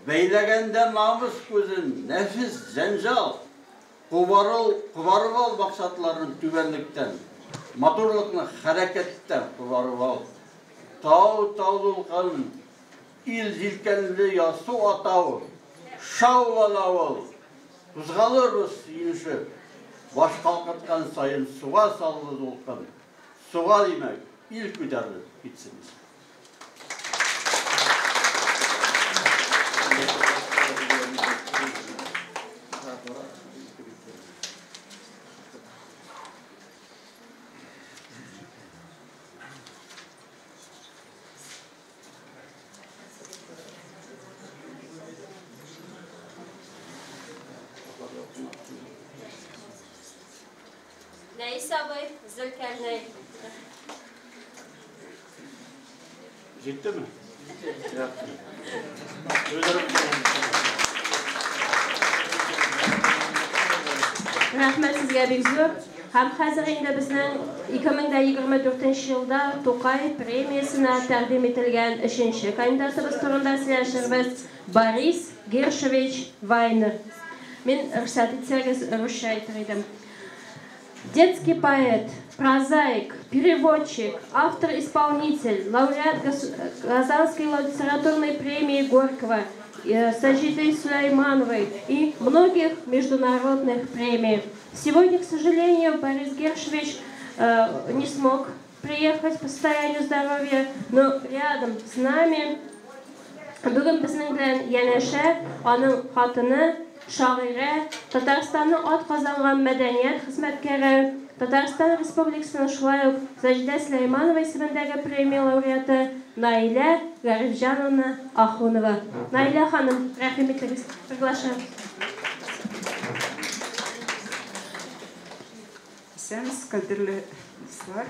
бәйләгәндә намус күзен, нәфис җәнҗал. Кубарыл, кубарып ал максатларны түбәнлектән, матурлыкны хәрәкәттән кубарып ал. Тау-тау дулкын, ил җилкәнле ясу атау, шаула давыл. Кузгалырбыз сөенешеп, баш калкыткан саен суга саллы дулкын. Суга димәк, ил күтәрелеп китсен. Ләис абый, Зөлкәрнәй. Җиттеме? Рәхмәт сезгә бик зур. Һәм хәзер инде безнең 2024 елда Тукай премиясенә тәкъдим ителгән өченче кандидатыбыз турында сөйләшербез. Борис Гершевич Вайнер. Мин, рөхсәт итсәгез, русча әйтер идем. Детский поэт, прозаик, переводчик, автор-исполнитель, лауреат Казанской литературной премии Горького, Сажиды Сулеймановой и многих международных премий. Сегодня, к сожалению, Борис Гершевич не смог приехать по состоянию здоровья, но рядом с нами бүген безнең белән янәшә аның хатыны, шагыйрә, Татарстанның атказанган мәдәният хезмәткәре, Татарстан Республикасының шулай ук Саҗидә Сөләйманова исемендәге премия лауреаты Наилә Гарифҗановна Ахунова. Наилә ханым, рәхим итегез, приглашаю. Исәнмесез, кадерле дуслар.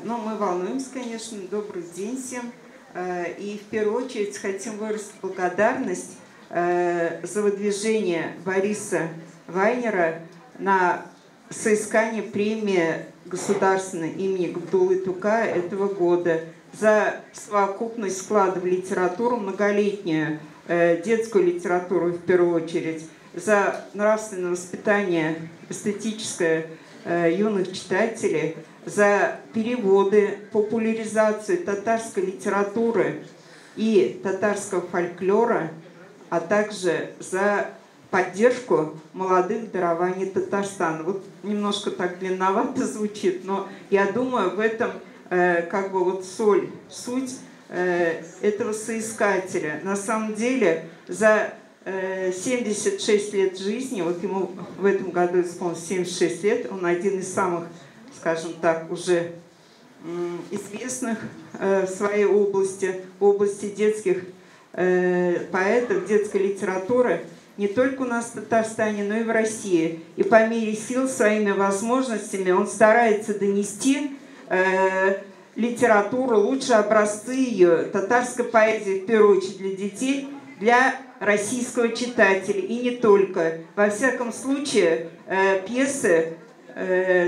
Ну, мы волнуемся, конечно. Добрый день всем. И в первую очередь хотим выразить благодарность за выдвижение Бориса Вайнера на соискание премии государственной имени Габдуллы Тукая этого года, за совокупность вклада в литературу, многолетнюю, детскую литературу в первую очередь, за нравственное воспитание эстетическое юных читателей, за переводы, популяризацию татарской литературы и татарского фольклора, а также за поддержку молодых дарований Татарстана. Вот немножко так длинновато звучит, но я думаю, в этом как бы вот соль, суть этого соискателя. На самом деле за 76 лет жизни, вот ему в этом году исполнилось 76 лет, он один из самых, скажем так, уже известных в своей области, в области детских поэтов, детской литературы, не только у нас в Татарстане, но и в России. И по мере сил, своими возможностями он старается донести литературу, лучшие образцы ее, татарской поэзии, в первую очередь для детей, для российского читателя, и не только. Во всяком случае, пьесы,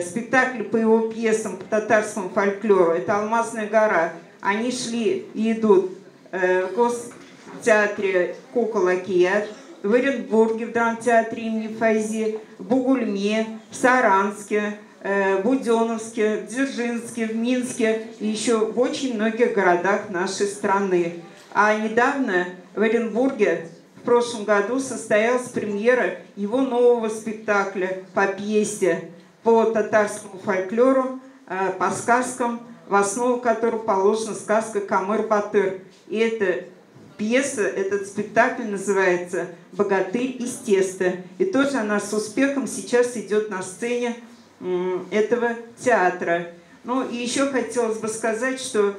спектакли по его пьесам, по татарскому фольклору, это «Алмазная гора», они шли и идут в Гостеатре «Кукол Акият», в Оренбурге, в драмтеатре имени Файзи, в Бугульме, в Саранске, в Буденновске, в Дзержинске, в Минске и еще в очень многих городах нашей страны. А недавно в Оренбурге в прошлом году состоялась премьера его нового спектакля по пьесе по татарскому фольклору, по сказкам, в основу которого положена сказка «Камыр-Батыр». И это Пьеса, этот спектакль называется «Богатырь из теста». И тоже она с успехом сейчас идет на сцене этого театра. Ну и еще хотелось бы сказать, что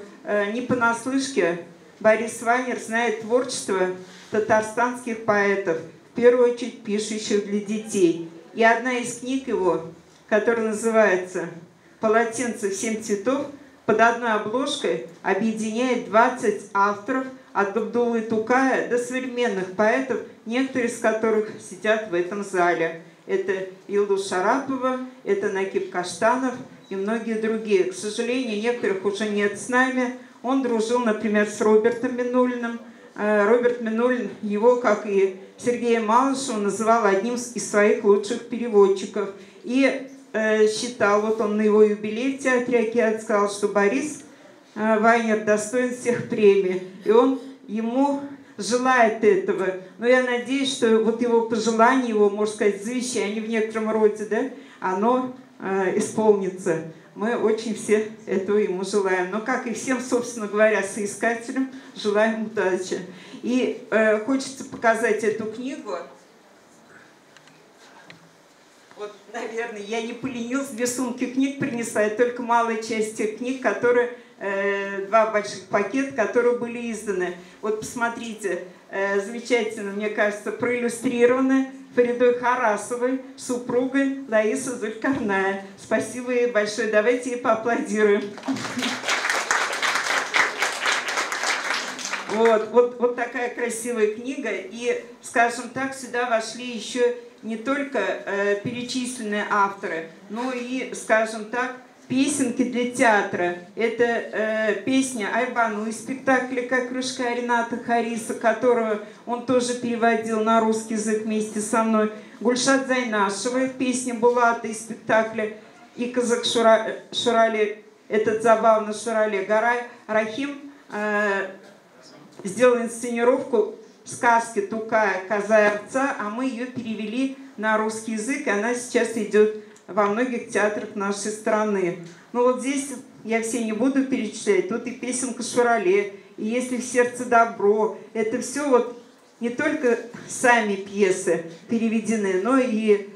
не понаслышке Борис Вайнер знает творчество татарстанских поэтов, в первую очередь пишущих для детей. И одна из книг его, которая называется «Полотенце всем цветов», под одной обложкой объединяет 20 авторов от Габдуллы Тукая до современных поэтов, некоторые из которых сидят в этом зале. Это Илду Шарапова, это Накип Каштанов и многие другие. К сожалению, некоторых уже нет с нами. Он дружил, например, с Робертом Миннуллиным. Роберт Миннуллин его, как и Сергея Малышева, называл одним из своих лучших переводчиков. И считал, вот он на его юбилей в театре «Океан» сказал, что Борис Вайнер достоин всех премий. И он ему желает этого. Но я надеюсь, что вот его пожелание, его, можно сказать, завещание в некотором роде, да, оно исполнится. Мы очень все этого ему желаем. Но, как и всем, собственно говоря, соискателям, желаем удачи. И хочется показать эту книгу. Вот, наверное, я не поленилась, 2 сумки книг принесла, это только малая часть тех книг, которые, 2 больших пакета, которые были изданы. Вот посмотрите, замечательно, мне кажется, проиллюстрированы Фаридой Харасовой, супругой Лаисы Зулькарная. Спасибо ей большое, давайте ей поаплодируем. Вот такая красивая книга. И, скажем так, сюда вошли еще не только перечисленные авторы, но и, скажем так, песенки для театра. Это песня Айбану из спектакля «Как крышка» Рената Хариса, которую он тоже переводил на русский язык вместе со мной. Гульшат Зайнашева, песня Булата из спектакля «И казак Шурали», этот забавно Шурали. Гарай Рахим сделал инсценировку сказки «Тукая, коза и овца», а мы ее перевели на русский язык, и она сейчас идет во многих театрах нашей страны. Ну вот здесь я все не буду перечислять, тут и песенка «Шурале», и «Если в сердце добро». Это все вот не только сами пьесы переведены, но и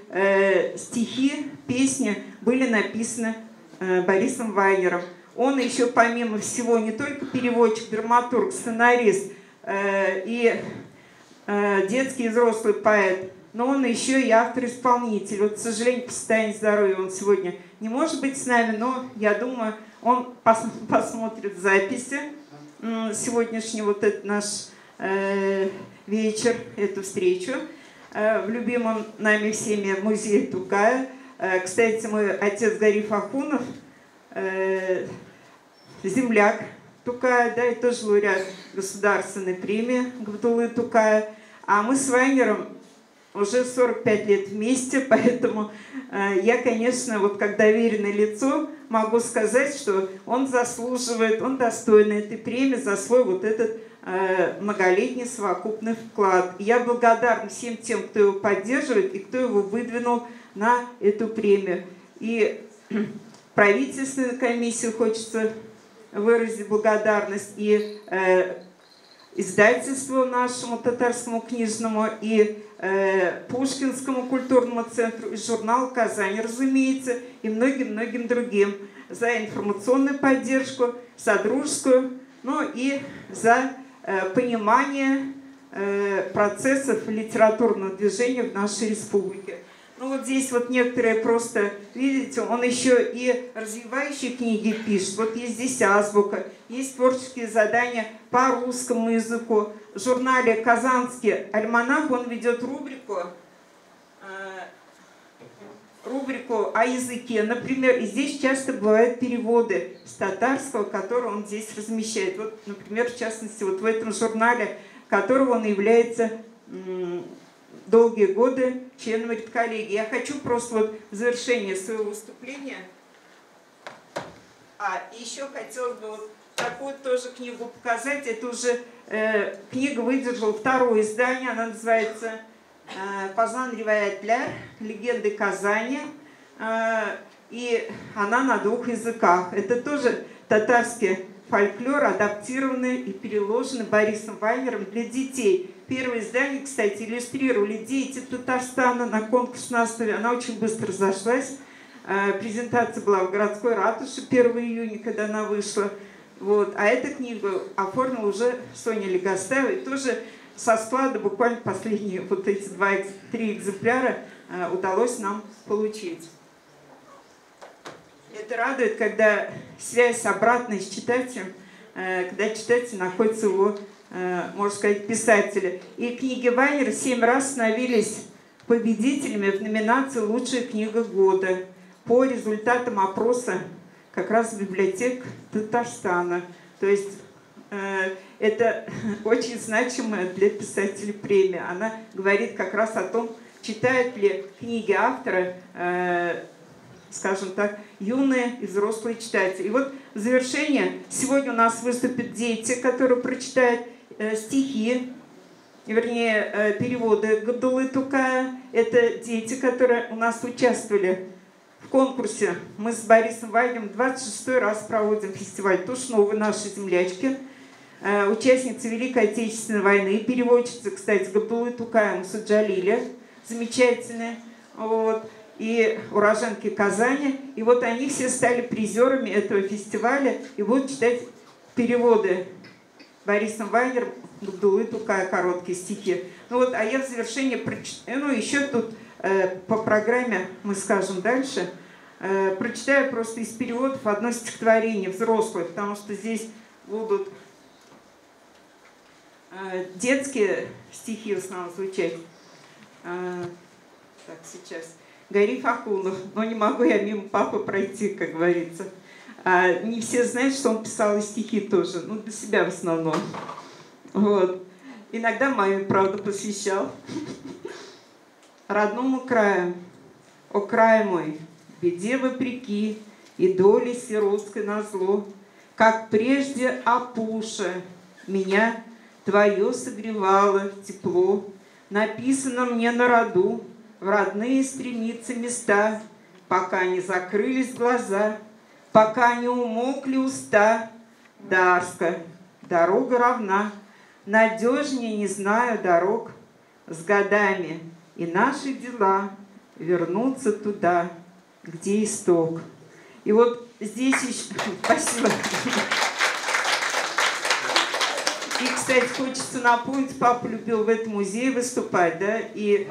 стихи, песни были написаны Борисом Вайнером. Он еще, помимо всего, не только переводчик, драматург, сценарист и детский и взрослый поэт, но он еще и автор-исполнитель. Вот, к сожалению, по состоянию здоровья он сегодня не может быть с нами, но, я думаю, он посмотрит записи сегодняшний вот этот наш вечер, эту встречу в любимом нами всеми музее Тукая. Кстати, мой отец Гариф Ахунов, земляк Тукая, да, и тоже лауреат государственной премии Габдуллы Тукая. А мы с Вайнером уже 45 лет вместе, поэтому я, конечно, вот как доверенное лицо могу сказать, что он заслуживает, он достоин этой премии за свой вот этот многолетний совокупный вклад. И я благодарна всем тем, кто его поддерживает и кто его выдвинул на эту премию. И правительственную комиссию хочется выразить благодарность, и издательству нашему татарскому книжному, и Пушкинскому культурному центру, и журналу «Казань», разумеется, и многим-многим другим за информационную поддержку, за дружескую, ну и за понимание процессов литературного движения в нашей республике. Ну вот здесь вот некоторые просто, видите, он еще и развивающие книги пишет. Вот есть здесь азбука, есть творческие задания по русскому языку. В журнале «Казанский альманах» он ведет рубрику о языке. Например, и здесь часто бывают переводы с татарского, которые он здесь размещает. Вот, например, в частности, вот в этом журнале, которого он является долгие годы членом редколлегии. Я хочу просто вот в завершение своего выступления. Еще хотелось бы вот такую тоже книгу показать. Это уже книга выдержала второе издание. Она называется «Казан Риваятляр. Легенды Казани». И она на двух языках. Это тоже татарский фольклора, адаптированы и переложены Борисом Вайнером для детей. Первое издание, кстати, иллюстрировали дети Татарстана на конкурсной основе. Она очень быстро разошлась. Презентация была в городской ратуше 1 июня, когда она вышла. Вот. А эту книгу оформила уже Соня Легостаева. И тоже со склада буквально последние вот эти 2-3 экземпляра удалось нам получить. Это радует, когда связь обратная с читателем, когда читатель находит своего, можно сказать, писателя. И книги Вайнера 7 раз становились победителями в номинации «Лучшая книга года» по результатам опроса как раз библиотек Татарстана. То есть это очень значимая для писателя премия. Она говорит как раз о том, читают ли книги автора, скажем так, юные и взрослые читатели. И вот в завершение сегодня у нас выступят дети, которые прочитают стихи, вернее, переводы Габдуллы Тукая. Это дети, которые у нас участвовали в конкурсе. Мы с Борисом Вайнером 26-й раз проводим фестиваль Тушновы, наши землячки, участницы Великой Отечественной войны, переводчицы, кстати, Габдуллы Тукая, Муса Джалиля, замечательные, вот, и уроженки Казани. И вот они все стали призерами этого фестиваля и будут читать переводы Борисом Вайнером Габдуллы Тукая, короткие стихи. Ну вот, а я в завершение прочитаю, ну еще тут по программе мы скажем дальше, прочитаю просто из переводов одно стихотворение взрослое, потому что здесь будут детские стихи в основном звучать. Так, сейчас. Гариф Ахунов. Но не могу я мимо папы пройти, как говорится. Не все знают, что он писал и стихи тоже. Ну, для себя в основном. Вот. Иногда маме, правда, посвящал. Родному краю. О, край мой, беде вопреки и доле сиротской назло, как прежде опуша меня твое согревало тепло. Написано мне на роду, в родные стремиться места, пока не закрылись глаза, пока не умолкли уста. Дарска, дорога равна, надежнее не знаю дорог. С годами и наши дела вернутся туда, где исток. И вот здесь еще... Спасибо. И, кстати, хочется напомнить, папа любил в этом музее выступать, да, и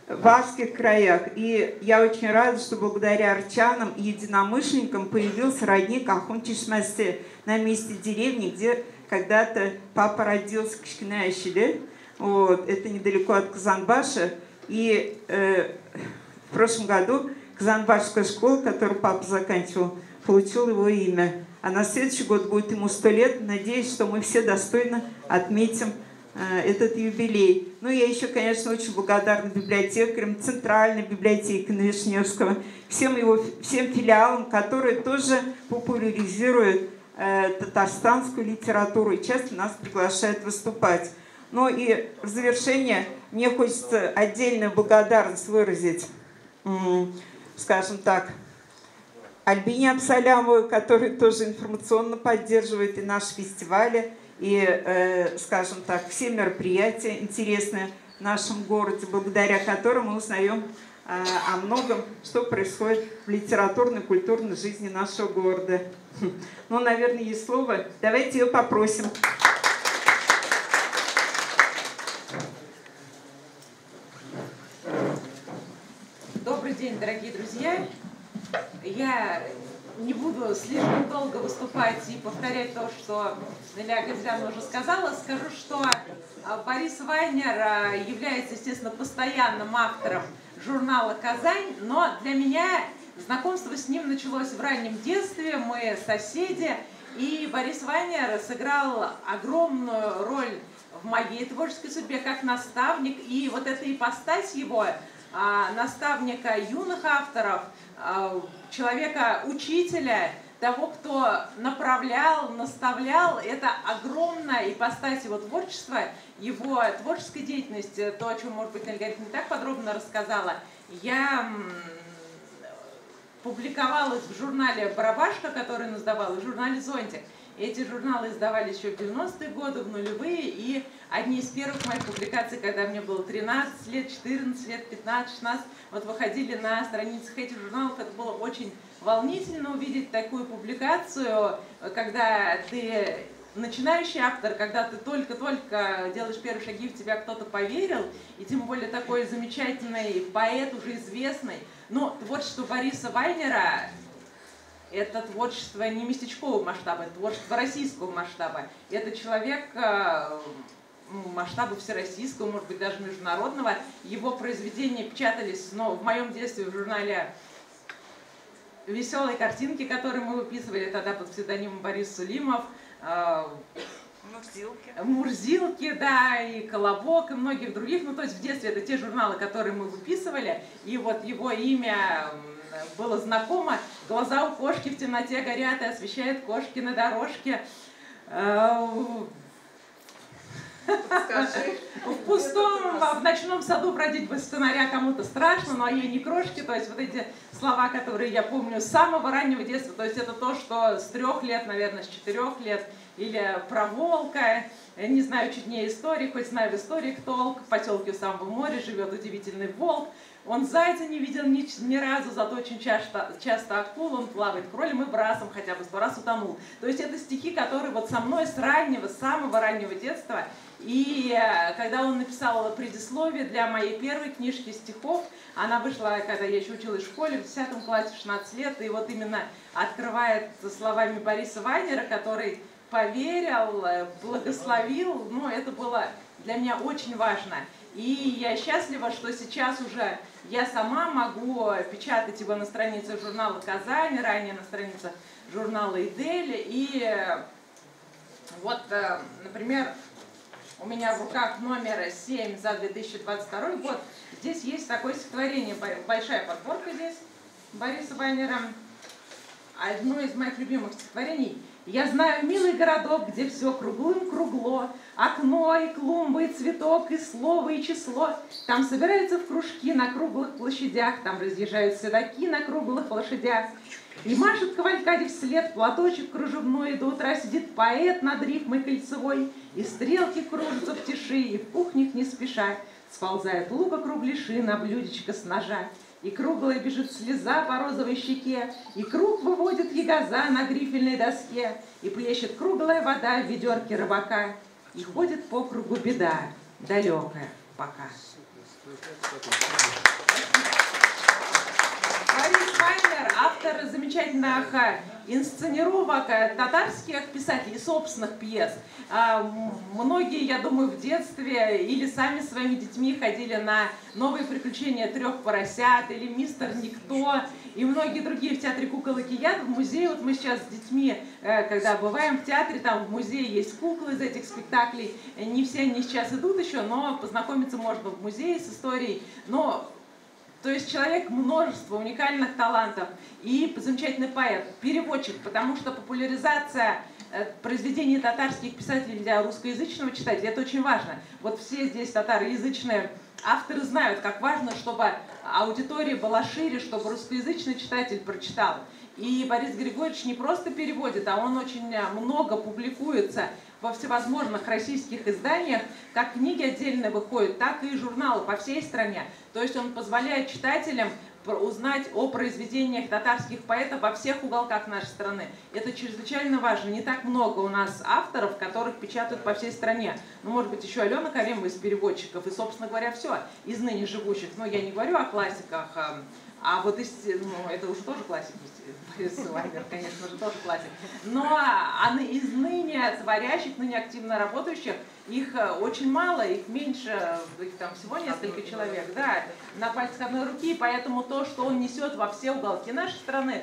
в арских краях. И я очень рада, что благодаря арчанам и единомышленникам появился родник Ахун Чишмасе на месте деревни, где когда-то папа родился, Кишкинающий, да? Вот, это недалеко от Казанбаша. И в прошлом году Казанбашская школа, которую папа заканчивал, получила его имя. А на следующий год будет ему 100 лет. Надеюсь, что мы все достойно отметим этот юбилей. Ну, я еще, конечно, очень благодарна библиотекарям Центральной библиотеки на Вишневского, всем филиалам, которые тоже популяризируют татарстанскую литературу и часто нас приглашают выступать. Ну и в завершение мне хочется отдельную благодарность выразить, скажем так, Альбине Абсалямовой, которая тоже информационно поддерживает и наши фестивали, и, скажем так, все мероприятия интересные в нашем городе, благодаря которым мы узнаем о многом, что происходит в литературной, культурной жизни нашего города. Ну, наверное, есть слово. Давайте ее попросим. Добрый день, дорогие друзья. Я не буду слишком долго выступать и повторять то, что Наиля Габидзяновна уже сказала. Скажу, что Борис Вайнер является, естественно, постоянным автором журнала «Казань», но для меня знакомство с ним началось в раннем детстве, мы соседи, и Борис Вайнер сыграл огромную роль в моей творческой судьбе как наставник, и вот эта ипостась его, наставника юных авторов, человека-учителя, того, кто направлял, наставлял, это огромная ипостась его творчества, его творческой деятельности, то, о чем, может быть, Наиля Гарифовна не так подробно рассказала. Я публиковалась в журнале «Барабашка», который он издавал, и в журнале «Зонтик». Эти журналы издавались еще в 90-е годы, в нулевые, и одни из первых моих публикаций, когда мне было 13 лет, 14 лет, 15, 16, вот выходили на страницах этих журналов. Это было очень волнительно увидеть такую публикацию, когда ты начинающий автор, когда ты только-только делаешь первые шаги, в тебя кто-то поверил, и тем более такой замечательный поэт, уже известный. Но творчество Бориса Вайнера — это творчество не местечкового масштаба, это творчество российского масштаба. Это человек масштаба всероссийского, может быть, даже международного. Его произведения печатались, но в моем детстве в журнале «Веселые картинки», которые мы выписывали тогда под псевдонимом Борис Сулимов, Мурзилки. Мурзилки, да, и Колобок, и многих других. Ну, то есть в детстве это те журналы, которые мы выписывали, и вот его имя было знакомо. Глаза у кошки в темноте горят и освещают кошки на дорожке. Подскажи. В пустом, в ночном саду бродить без фонаря кому-то страшно, но ей не крошки. То есть вот эти слова, которые я помню с самого раннего детства, то есть это то, что с 3 лет, наверное, с 4 лет, или про волка, не знаю чуднее истории, хоть знаю в истории толк, в поселке у самого моря живет удивительный волк, он зайца не видел ни разу, зато очень часто акул, он плавает кролем и брасом, хотя бы 100 раз утонул. То есть это стихи, которые вот со мной с раннего, с самого раннего детства. И когда он написал предисловие для моей первой книжки стихов, она вышла, когда я еще училась в школе, в 10 классе, в 16 лет, и вот именно открывает словами Бориса Вайнера, который поверил, благословил, ну, это было для меня очень важно. И я счастлива, что сейчас уже я сама могу печатать его на странице журнала «Казань», ранее на странице журнала «Идель». И вот, например, у меня в руках номер 7 за 2022 год. Здесь есть такое стихотворение, большая подборка здесь Бориса Вайнера. Одно из моих любимых стихотворений. «Я знаю милый городок, где все круглым кругло, окно и клумбы, и цветок, и слово, и число. Там собираются в кружки на круглых площадях, там разъезжают седоки на круглых лошадях. И машет кавалькаде вслед платочек кружевной, и до утра сидит поэт над рифмой кольцевой, и стрелки кружатся в тиши, и в кухнях не спеша сползает лука кругляши на блюдечко с ножа. И круглая бежит слеза по розовой щеке, и круг выводит ягоза на грифельной доске, и плещет круглая вода в ведерке рыбака, и ходит по кругу беда, далекая пока». Борис Вайнер, автор замечательных инсценировок татарских писателей, собственных пьес. Многие, я думаю, в детстве или сами своими детьми ходили на «Новые приключения трех поросят» или «Мистер Никто» и многие другие в театре кукол и кият. В музее, вот мы сейчас с детьми, когда бываем в театре, там в музее есть куклы из этих спектаклей. Не все они сейчас идут еще, но познакомиться можно в музее с историей. Но то есть человек множество уникальных талантов и замечательный поэт, переводчик, потому что популяризация произведений татарских писателей для русскоязычного читателя – это очень важно. Вот все здесь татароязычные авторы знают, как важно, чтобы аудитория была шире, чтобы русскоязычный читатель прочитал. И Борис Григорьевич не просто переводит, а он очень много публикуется во всевозможных российских изданиях, как книги отдельно выходят, так и журналы по всей стране. То есть он позволяет читателям узнать о произведениях татарских поэтов во всех уголках нашей страны. Это чрезвычайно важно. Не так много у нас авторов, которых печатают по всей стране. Ну, может быть, еще Алена Каримова из переводчиков и, собственно говоря, все из ныне живущих. Но я не говорю о классиках, а вот из, ну, это уже тоже классик, Борис Вайнер, конечно же, тоже классик. Но из ныне творящих, ныне активно работающих, их очень мало, их меньше, их там всего несколько человек, да, на пальцах одной руки. Поэтому то, что он несет во все уголки нашей страны,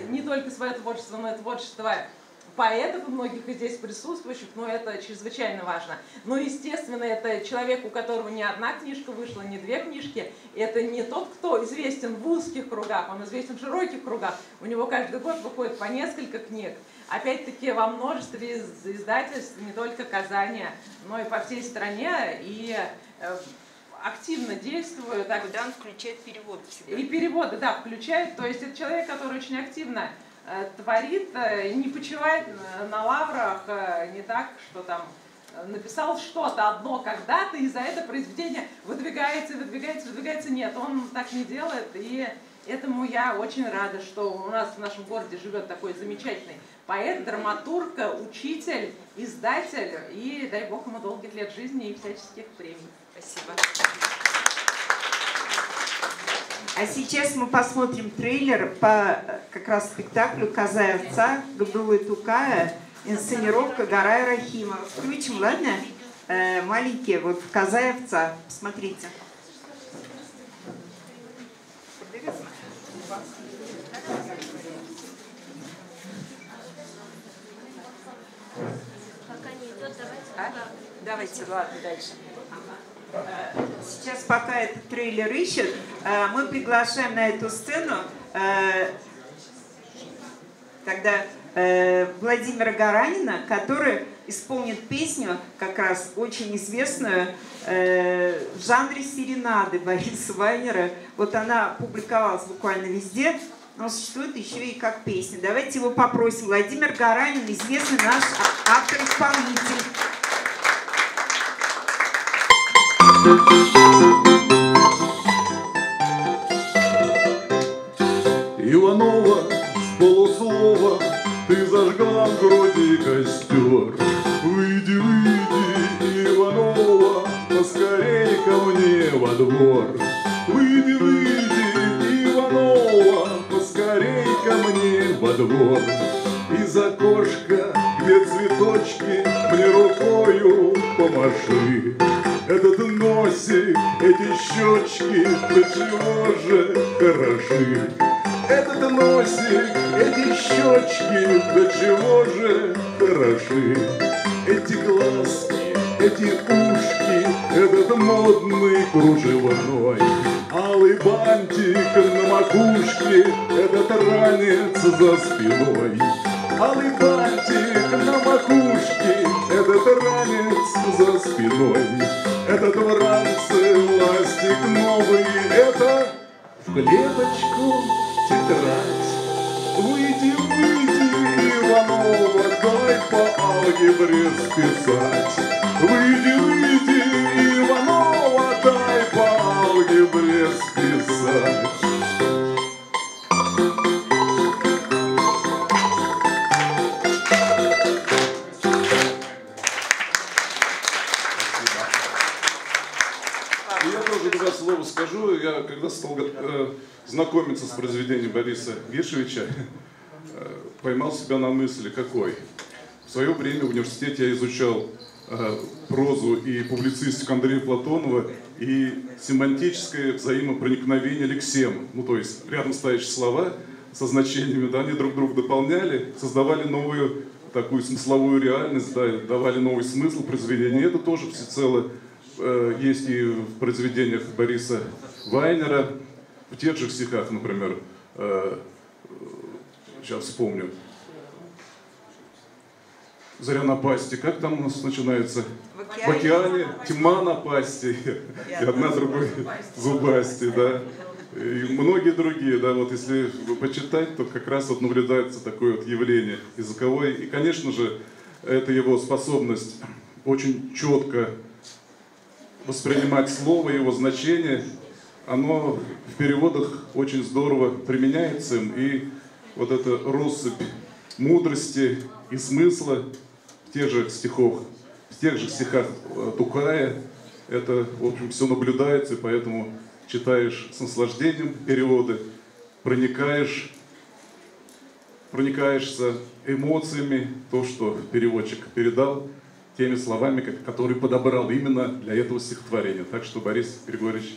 не только свое творчество, но и творчество поэтов и многих из здесь присутствующих, но это чрезвычайно важно. Но, естественно, это человек, у которого не одна книжка вышла, не две книжки. Это не тот, кто известен в узких кругах, он известен в широких кругах. У него каждый год выходит по несколько книг. Опять-таки, во множестве издательств, не только Казани, но и по всей стране. И активно действует. Куда он включает переводы всегда. И переводы, да, включает. То есть это человек, который очень активно творит, не почивает на лаврах, не так, что там написал что-то одно когда-то, и за это произведение выдвигается, выдвигается, выдвигается. Нет, он так не делает, и этому я очень рада, что у нас в нашем городе живет такой замечательный поэт, драматург, учитель, издатель, и дай бог ему долгих лет жизни и всяческих премий. Спасибо. А сейчас мы посмотрим трейлер по как раз спектаклю «Коза и овца» Габдуллы Тукая, инсценировка Гарая Рахимова. Включим, ладно? Маленькие, вот «Коза и овца». Смотрите. Пока не идет, давайте. А? Давайте, ладно, дальше. Сейчас, пока этот трейлер ищет, мы приглашаем на эту сцену тогда Владимира Гаранина, который исполнит песню, как раз очень известную, в жанре серенады Бориса Вайнера. Вот она публиковалась буквально везде, но существует еще и как песня. Давайте его попросим. Владимир Гаранин, известный наш автор-исполнитель. Иванова, с полуслова ты зажгла в груди костер. Выйди, выйди, Иванова, поскорей ко мне во двор. Выйди, выйди, Иванова, поскорей ко мне во двор. Из окошка, где цветочки, мне рукою помаши. Этот носик, эти щечки, до чего же хороши. Этот носик, эти щечки, до чего же хороши. Эти глазки, эти ушки, этот модный кружевной. Алый бантик на макушке, этот ранец за спиной. Алый бантик на макушке, этот ранец за спиной. Этот в ранце ластик новый, это в клеточку тетрадь. Выйди, выйди, Иванова, дай по алгебре списать. Выйди, выйди, Иванова, дай по алгебре списать. Скажу, я когда стал знакомиться с произведением Бориса Гиршевича, поймал себя на мысли, какой. В свое время в университете я изучал прозу и публицистику Андрея Платонова и семантическое взаимопроникновение лексем. Ну, то есть рядом стоящие слова со значениями, да, они друг друга дополняли, создавали новую такую смысловую реальность, да, давали новый смысл произведению. И это тоже всецело есть и в произведениях Бориса Вайнера, в тех же стихах, например, сейчас вспомню. «Заря напасти», как там у нас начинается? В океане тьма напасти, и одна другой зубасти, да. И многие другие, да, вот если почитать, то как раз вот наблюдается такое вот явление языковое. И, конечно же, это его способность очень четко воспринимать слово, его значение, оно в переводах очень здорово применяется им, и вот эта россыпь мудрости и смысла в тех же стихах, Тукая, это, в общем, все наблюдается, и поэтому читаешь с наслаждением переводы, проникаешься эмоциями, то, что переводчик передал, теми словами, которые подобрал именно для этого стихотворения. Так что Борис Григорьевич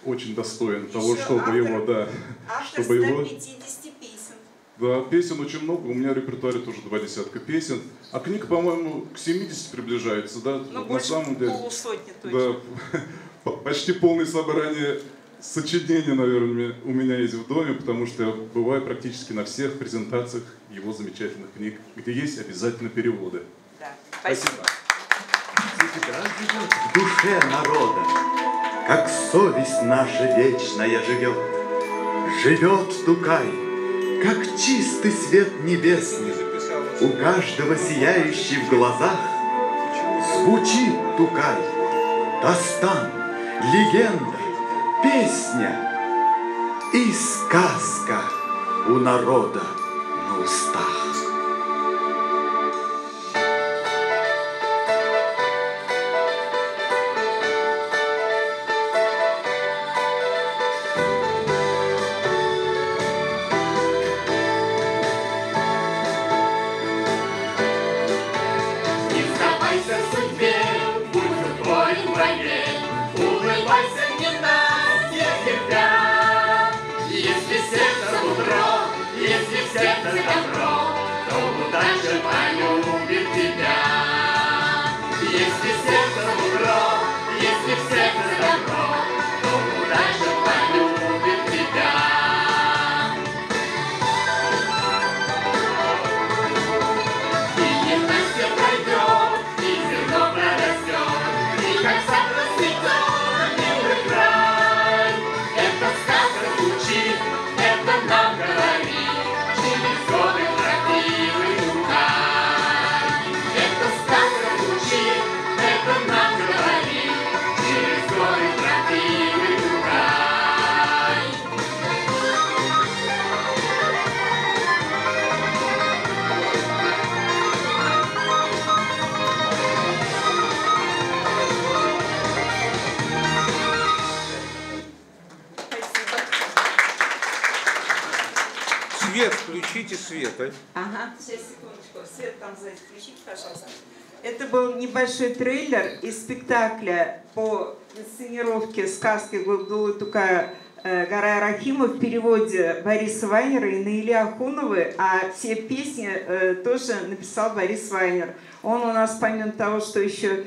очень достоин того, чтобы автор, его, да, автор чтобы его. 150 песен. Да, песен очень много. У меня в репертуаре тоже 2 десятка песен. А книг, по-моему, к 70 приближается, да? Ну, вот больше на самом деле, полусотни точно. Да, почти полное собрание сочинений, наверное, у меня есть в доме, потому что я бываю практически на всех презентациях его замечательных книг, где есть обязательно переводы. Да. Спасибо. Всегда живет в душе народа. как совесть наша вечная живет. Живет Тукай, как чистый свет небесный, у каждого сияющий в глазах. Звучит Тукай, дастан, легенда, песня и сказка у народа на устах. Свет, а? Ага, сейчас, секундочку. Свет там сзади включите, пожалуйста. Это был небольшой трейлер из спектакля по инсценировке сказки Габдуллы Тукая «Гора Рахима» в переводе Бориса Вайнера и Наиля Ахуновой, а все песни тоже написал Борис Вайнер. Он у нас, помимо того, что еще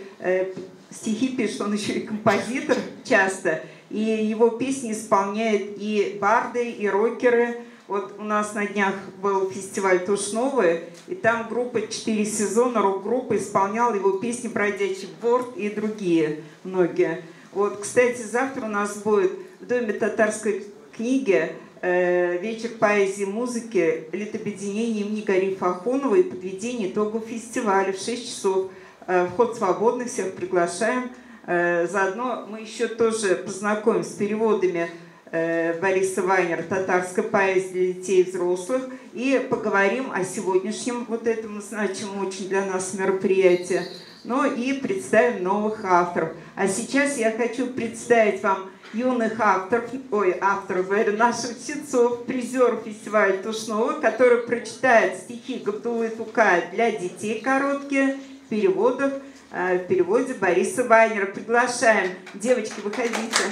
стихи пишет, он еще и композитор часто, и его песни исполняют и барды, и рокеры. Вот у нас на днях был фестиваль Тушновы, и там группа «4 сезона», рок-группа, исполняла его песни «Бродячий борт» и другие многие. Вот, кстати, завтра у нас будет в Доме татарской книги вечер поэзии и музыки, литобъединение имени Гарифа Ахунова и подведение итогов фестиваля в 6 часов. Вход свободный, всех приглашаем. Заодно мы еще тоже познакомим с переводами Бориса Вайнера «Татарская поэзия для детей и взрослых» и поговорим о сегодняшнем вот этом значимом очень для нас мероприятии, ну и представим новых авторов. А сейчас я хочу представить вам юных авторов, говорю, наших чтецов, призеров фестиваля Тушнова, которые прочитают стихи Габдуллы Тукая для детей короткие в переводах, в переводе Бориса Вайнера. Приглашаем. Девочки, выходите.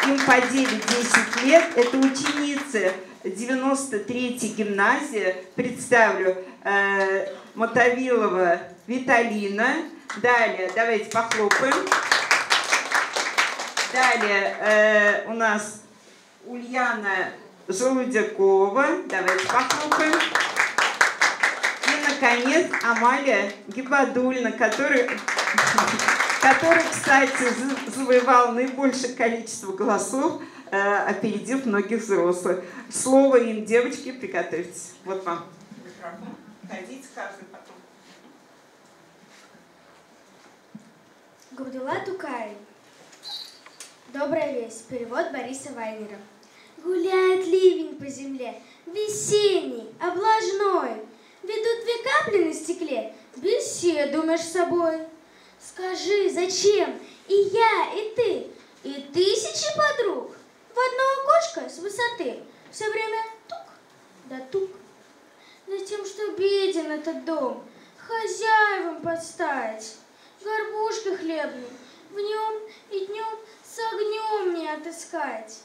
Им по 9-10 лет. Это ученицы 93-й гимназии. Представлю Мотовилова Виталина. Далее, давайте похлопаем. Далее у нас Ульяна Желудякова. Давайте похлопаем. И, наконец, Амалия Гибадульна, который, кстати, завоевал наибольшее количество голосов, опередив многих взрослых. Слово им, девочки, приготовьтесь. Вот вам микрофон. Ходите, каждый потом. Габдулла Тукай. Добрая весть. Перевод Бориса Вайнера. Гуляет ливень по земле, весенний, облажной. Ведут две капли на стекле, беседу меж собой. Скажи, зачем и я, и ты, и тысячи подруг в одно окошко с высоты все время тук да тук? Затем, что беден этот дом, хозяевам подстать, горбушка хлебной в нем и днем с огнем не отыскать.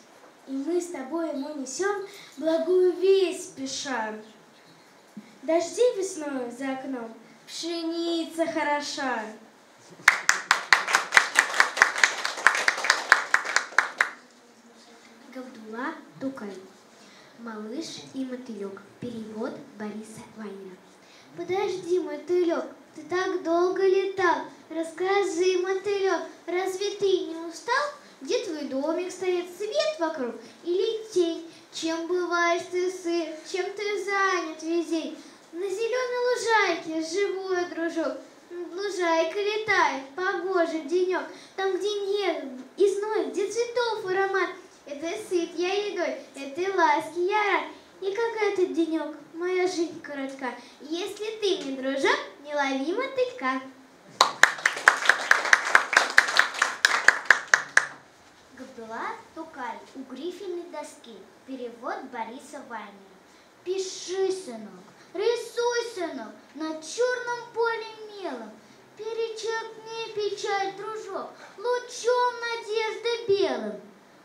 И мы с тобой ему несем благую весть спеша. Дожди весною за окном, пшеница хороша. Габдулла Тукай. Малыш и мотылек. Перевод Бориса Вайнера. Подожди, мотылек, Ты так долго летал. Расскажи, мотылек, разве ты не устал? Где твой домик стоит, свет вокруг или тень? Чем бываешь ты сыр, чем ты занят весь день? На зеленой лужайке живой дружок, над лужайкой летает погожий денек. Там, где нет и зной, где цветов аромат, это сыт я едой, это ласки я рад. И как этот денек, моя жизнь коротка. Если ты мне, дружок, не лови мотылька. Габдулла Тукай у грифельной доски. Перевод Бориса Вайнера. Пиши, сынок, рисуй, сынок, на черном поле мелом. Перечеркни печаль, дружок, лучом надежды белым.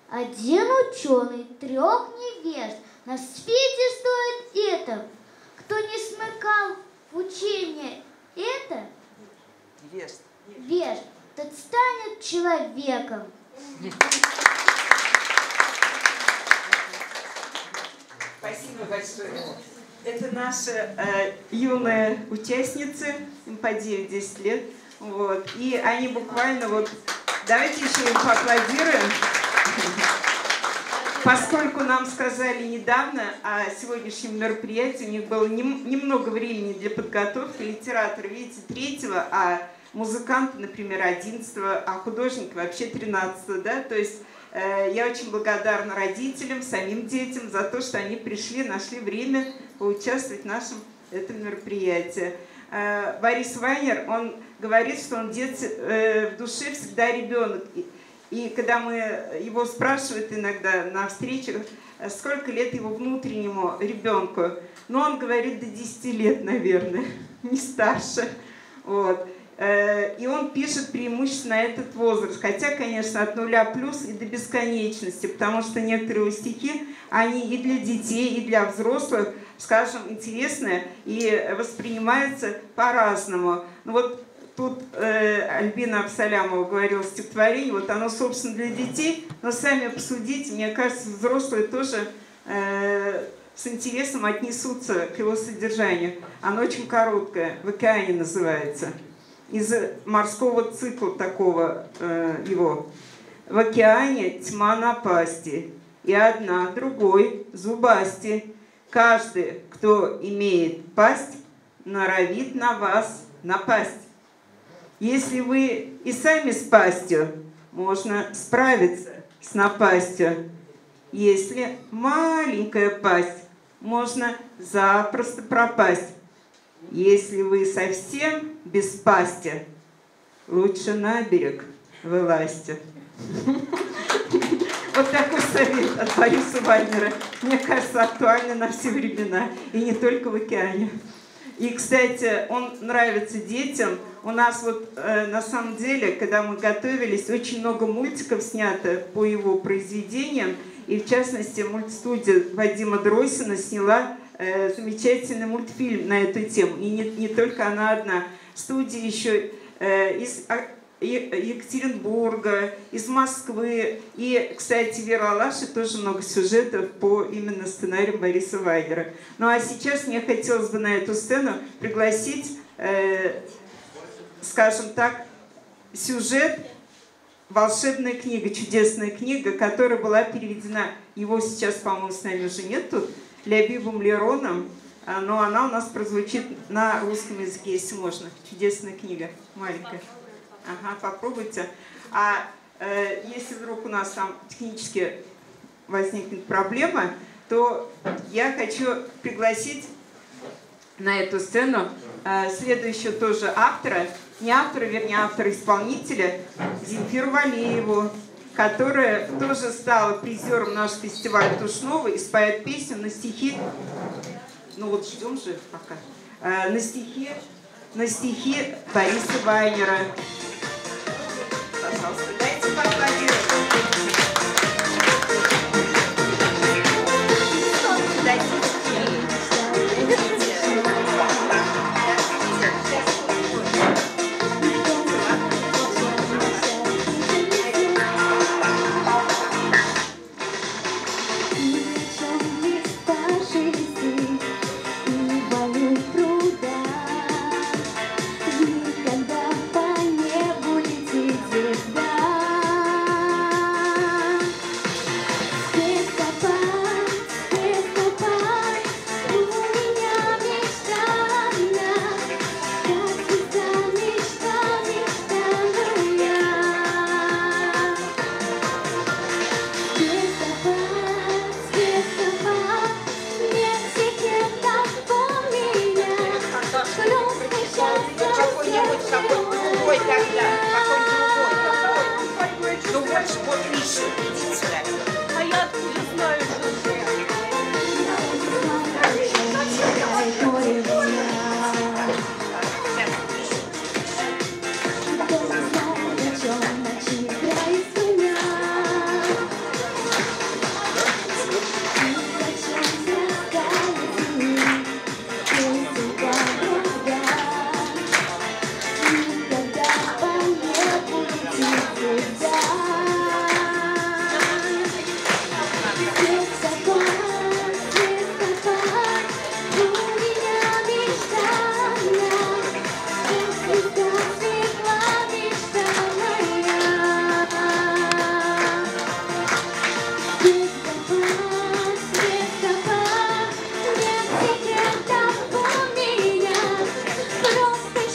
Один ученый, трех невежд, на свете стоит это. Кто не смыкал в учение это, вежд, тот станет человеком. Спасибо большое. Это наши юные участницы, им по 9-10 лет. Вот. И они буквально вот... Давайте еще им поаплодируем. Поскольку нам сказали недавно о сегодняшнем мероприятии, у них было немного времени для подготовки. Литератор, видите, 3-го, а музыканты, например, 11-го, а художник вообще 13-го, да? То есть я очень благодарна родителям, самим детям за то, что они пришли, нашли время поучаствовать в нашем этом мероприятии. Борис Вайнер, он говорит, что он в душе всегда ребенок. И когда мы его спрашивают иногда на встречах, сколько лет его внутреннему ребенку, ну, он говорит, до 10 лет, наверное, не старше. Вот. И он пишет преимущественно этот возраст, хотя, конечно, от 0+ и до бесконечности, потому что некоторые его стихи, они и для детей, и для взрослых, скажем, интересны и воспринимаются по-разному. Ну вот тут Альбина Абсалямова говорила стихотворение, вот оно, собственно, для детей, но сами посудите, мне кажется, взрослые тоже с интересом отнесутся к его содержанию. Оно очень короткое, «В океане» называется. Из морского цикла такого его. В океане тьма напасти, и одна другой зубасти. Каждый, кто имеет пасть, норовит на вас напасть. Если вы и сами с пастью, можно справиться с напастью. Если маленькая пасть, можно запросто пропасть. Если вы совсем без пасти, лучше на берег вылазьте. Вот такой совет от Бориса Вайнера. Мне кажется, актуальный на все времена. И не только в океане. И, кстати, он нравится детям. У нас вот на самом деле, когда мы готовились, очень много мультиков снято по его произведениям. И, в частности, мультстудия Вадима Дросина сняла замечательный мультфильм на эту тему. И не только она одна. Студия еще из Екатеринбурга, из Москвы. И, кстати, Вера Алаши тоже много сюжетов по именно сценариям Бориса Вайнера. Ну а сейчас мне хотелось бы на эту сцену пригласить, скажем так, сюжет «Волшебная книга», чудесная книга, которая была переведена, его сейчас, по-моему, с нами уже нет тут, Лябибом Лероном, но она у нас прозвучит на русском языке, если можно. Чудесная книга, маленькая. Ага, попробуйте. А если вдруг у нас там технически возникнет проблема, то я хочу пригласить на эту сцену следующего тоже автора, не автора, вернее, автора-исполнителя, Земфиру Валееву, которая тоже стала призером нашего фестиваля Тушнова и споет песню на стихи, ну вот ждем же пока, на стихи Бориса Вайнера. Пожалуйста, дайте поаплодировать.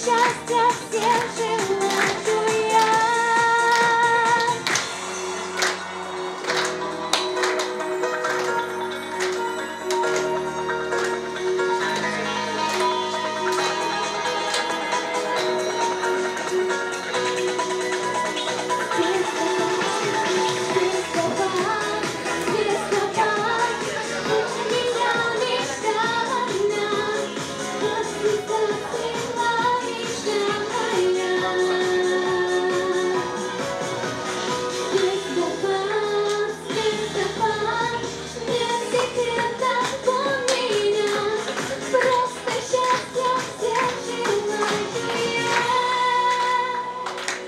Счастья всем желаю.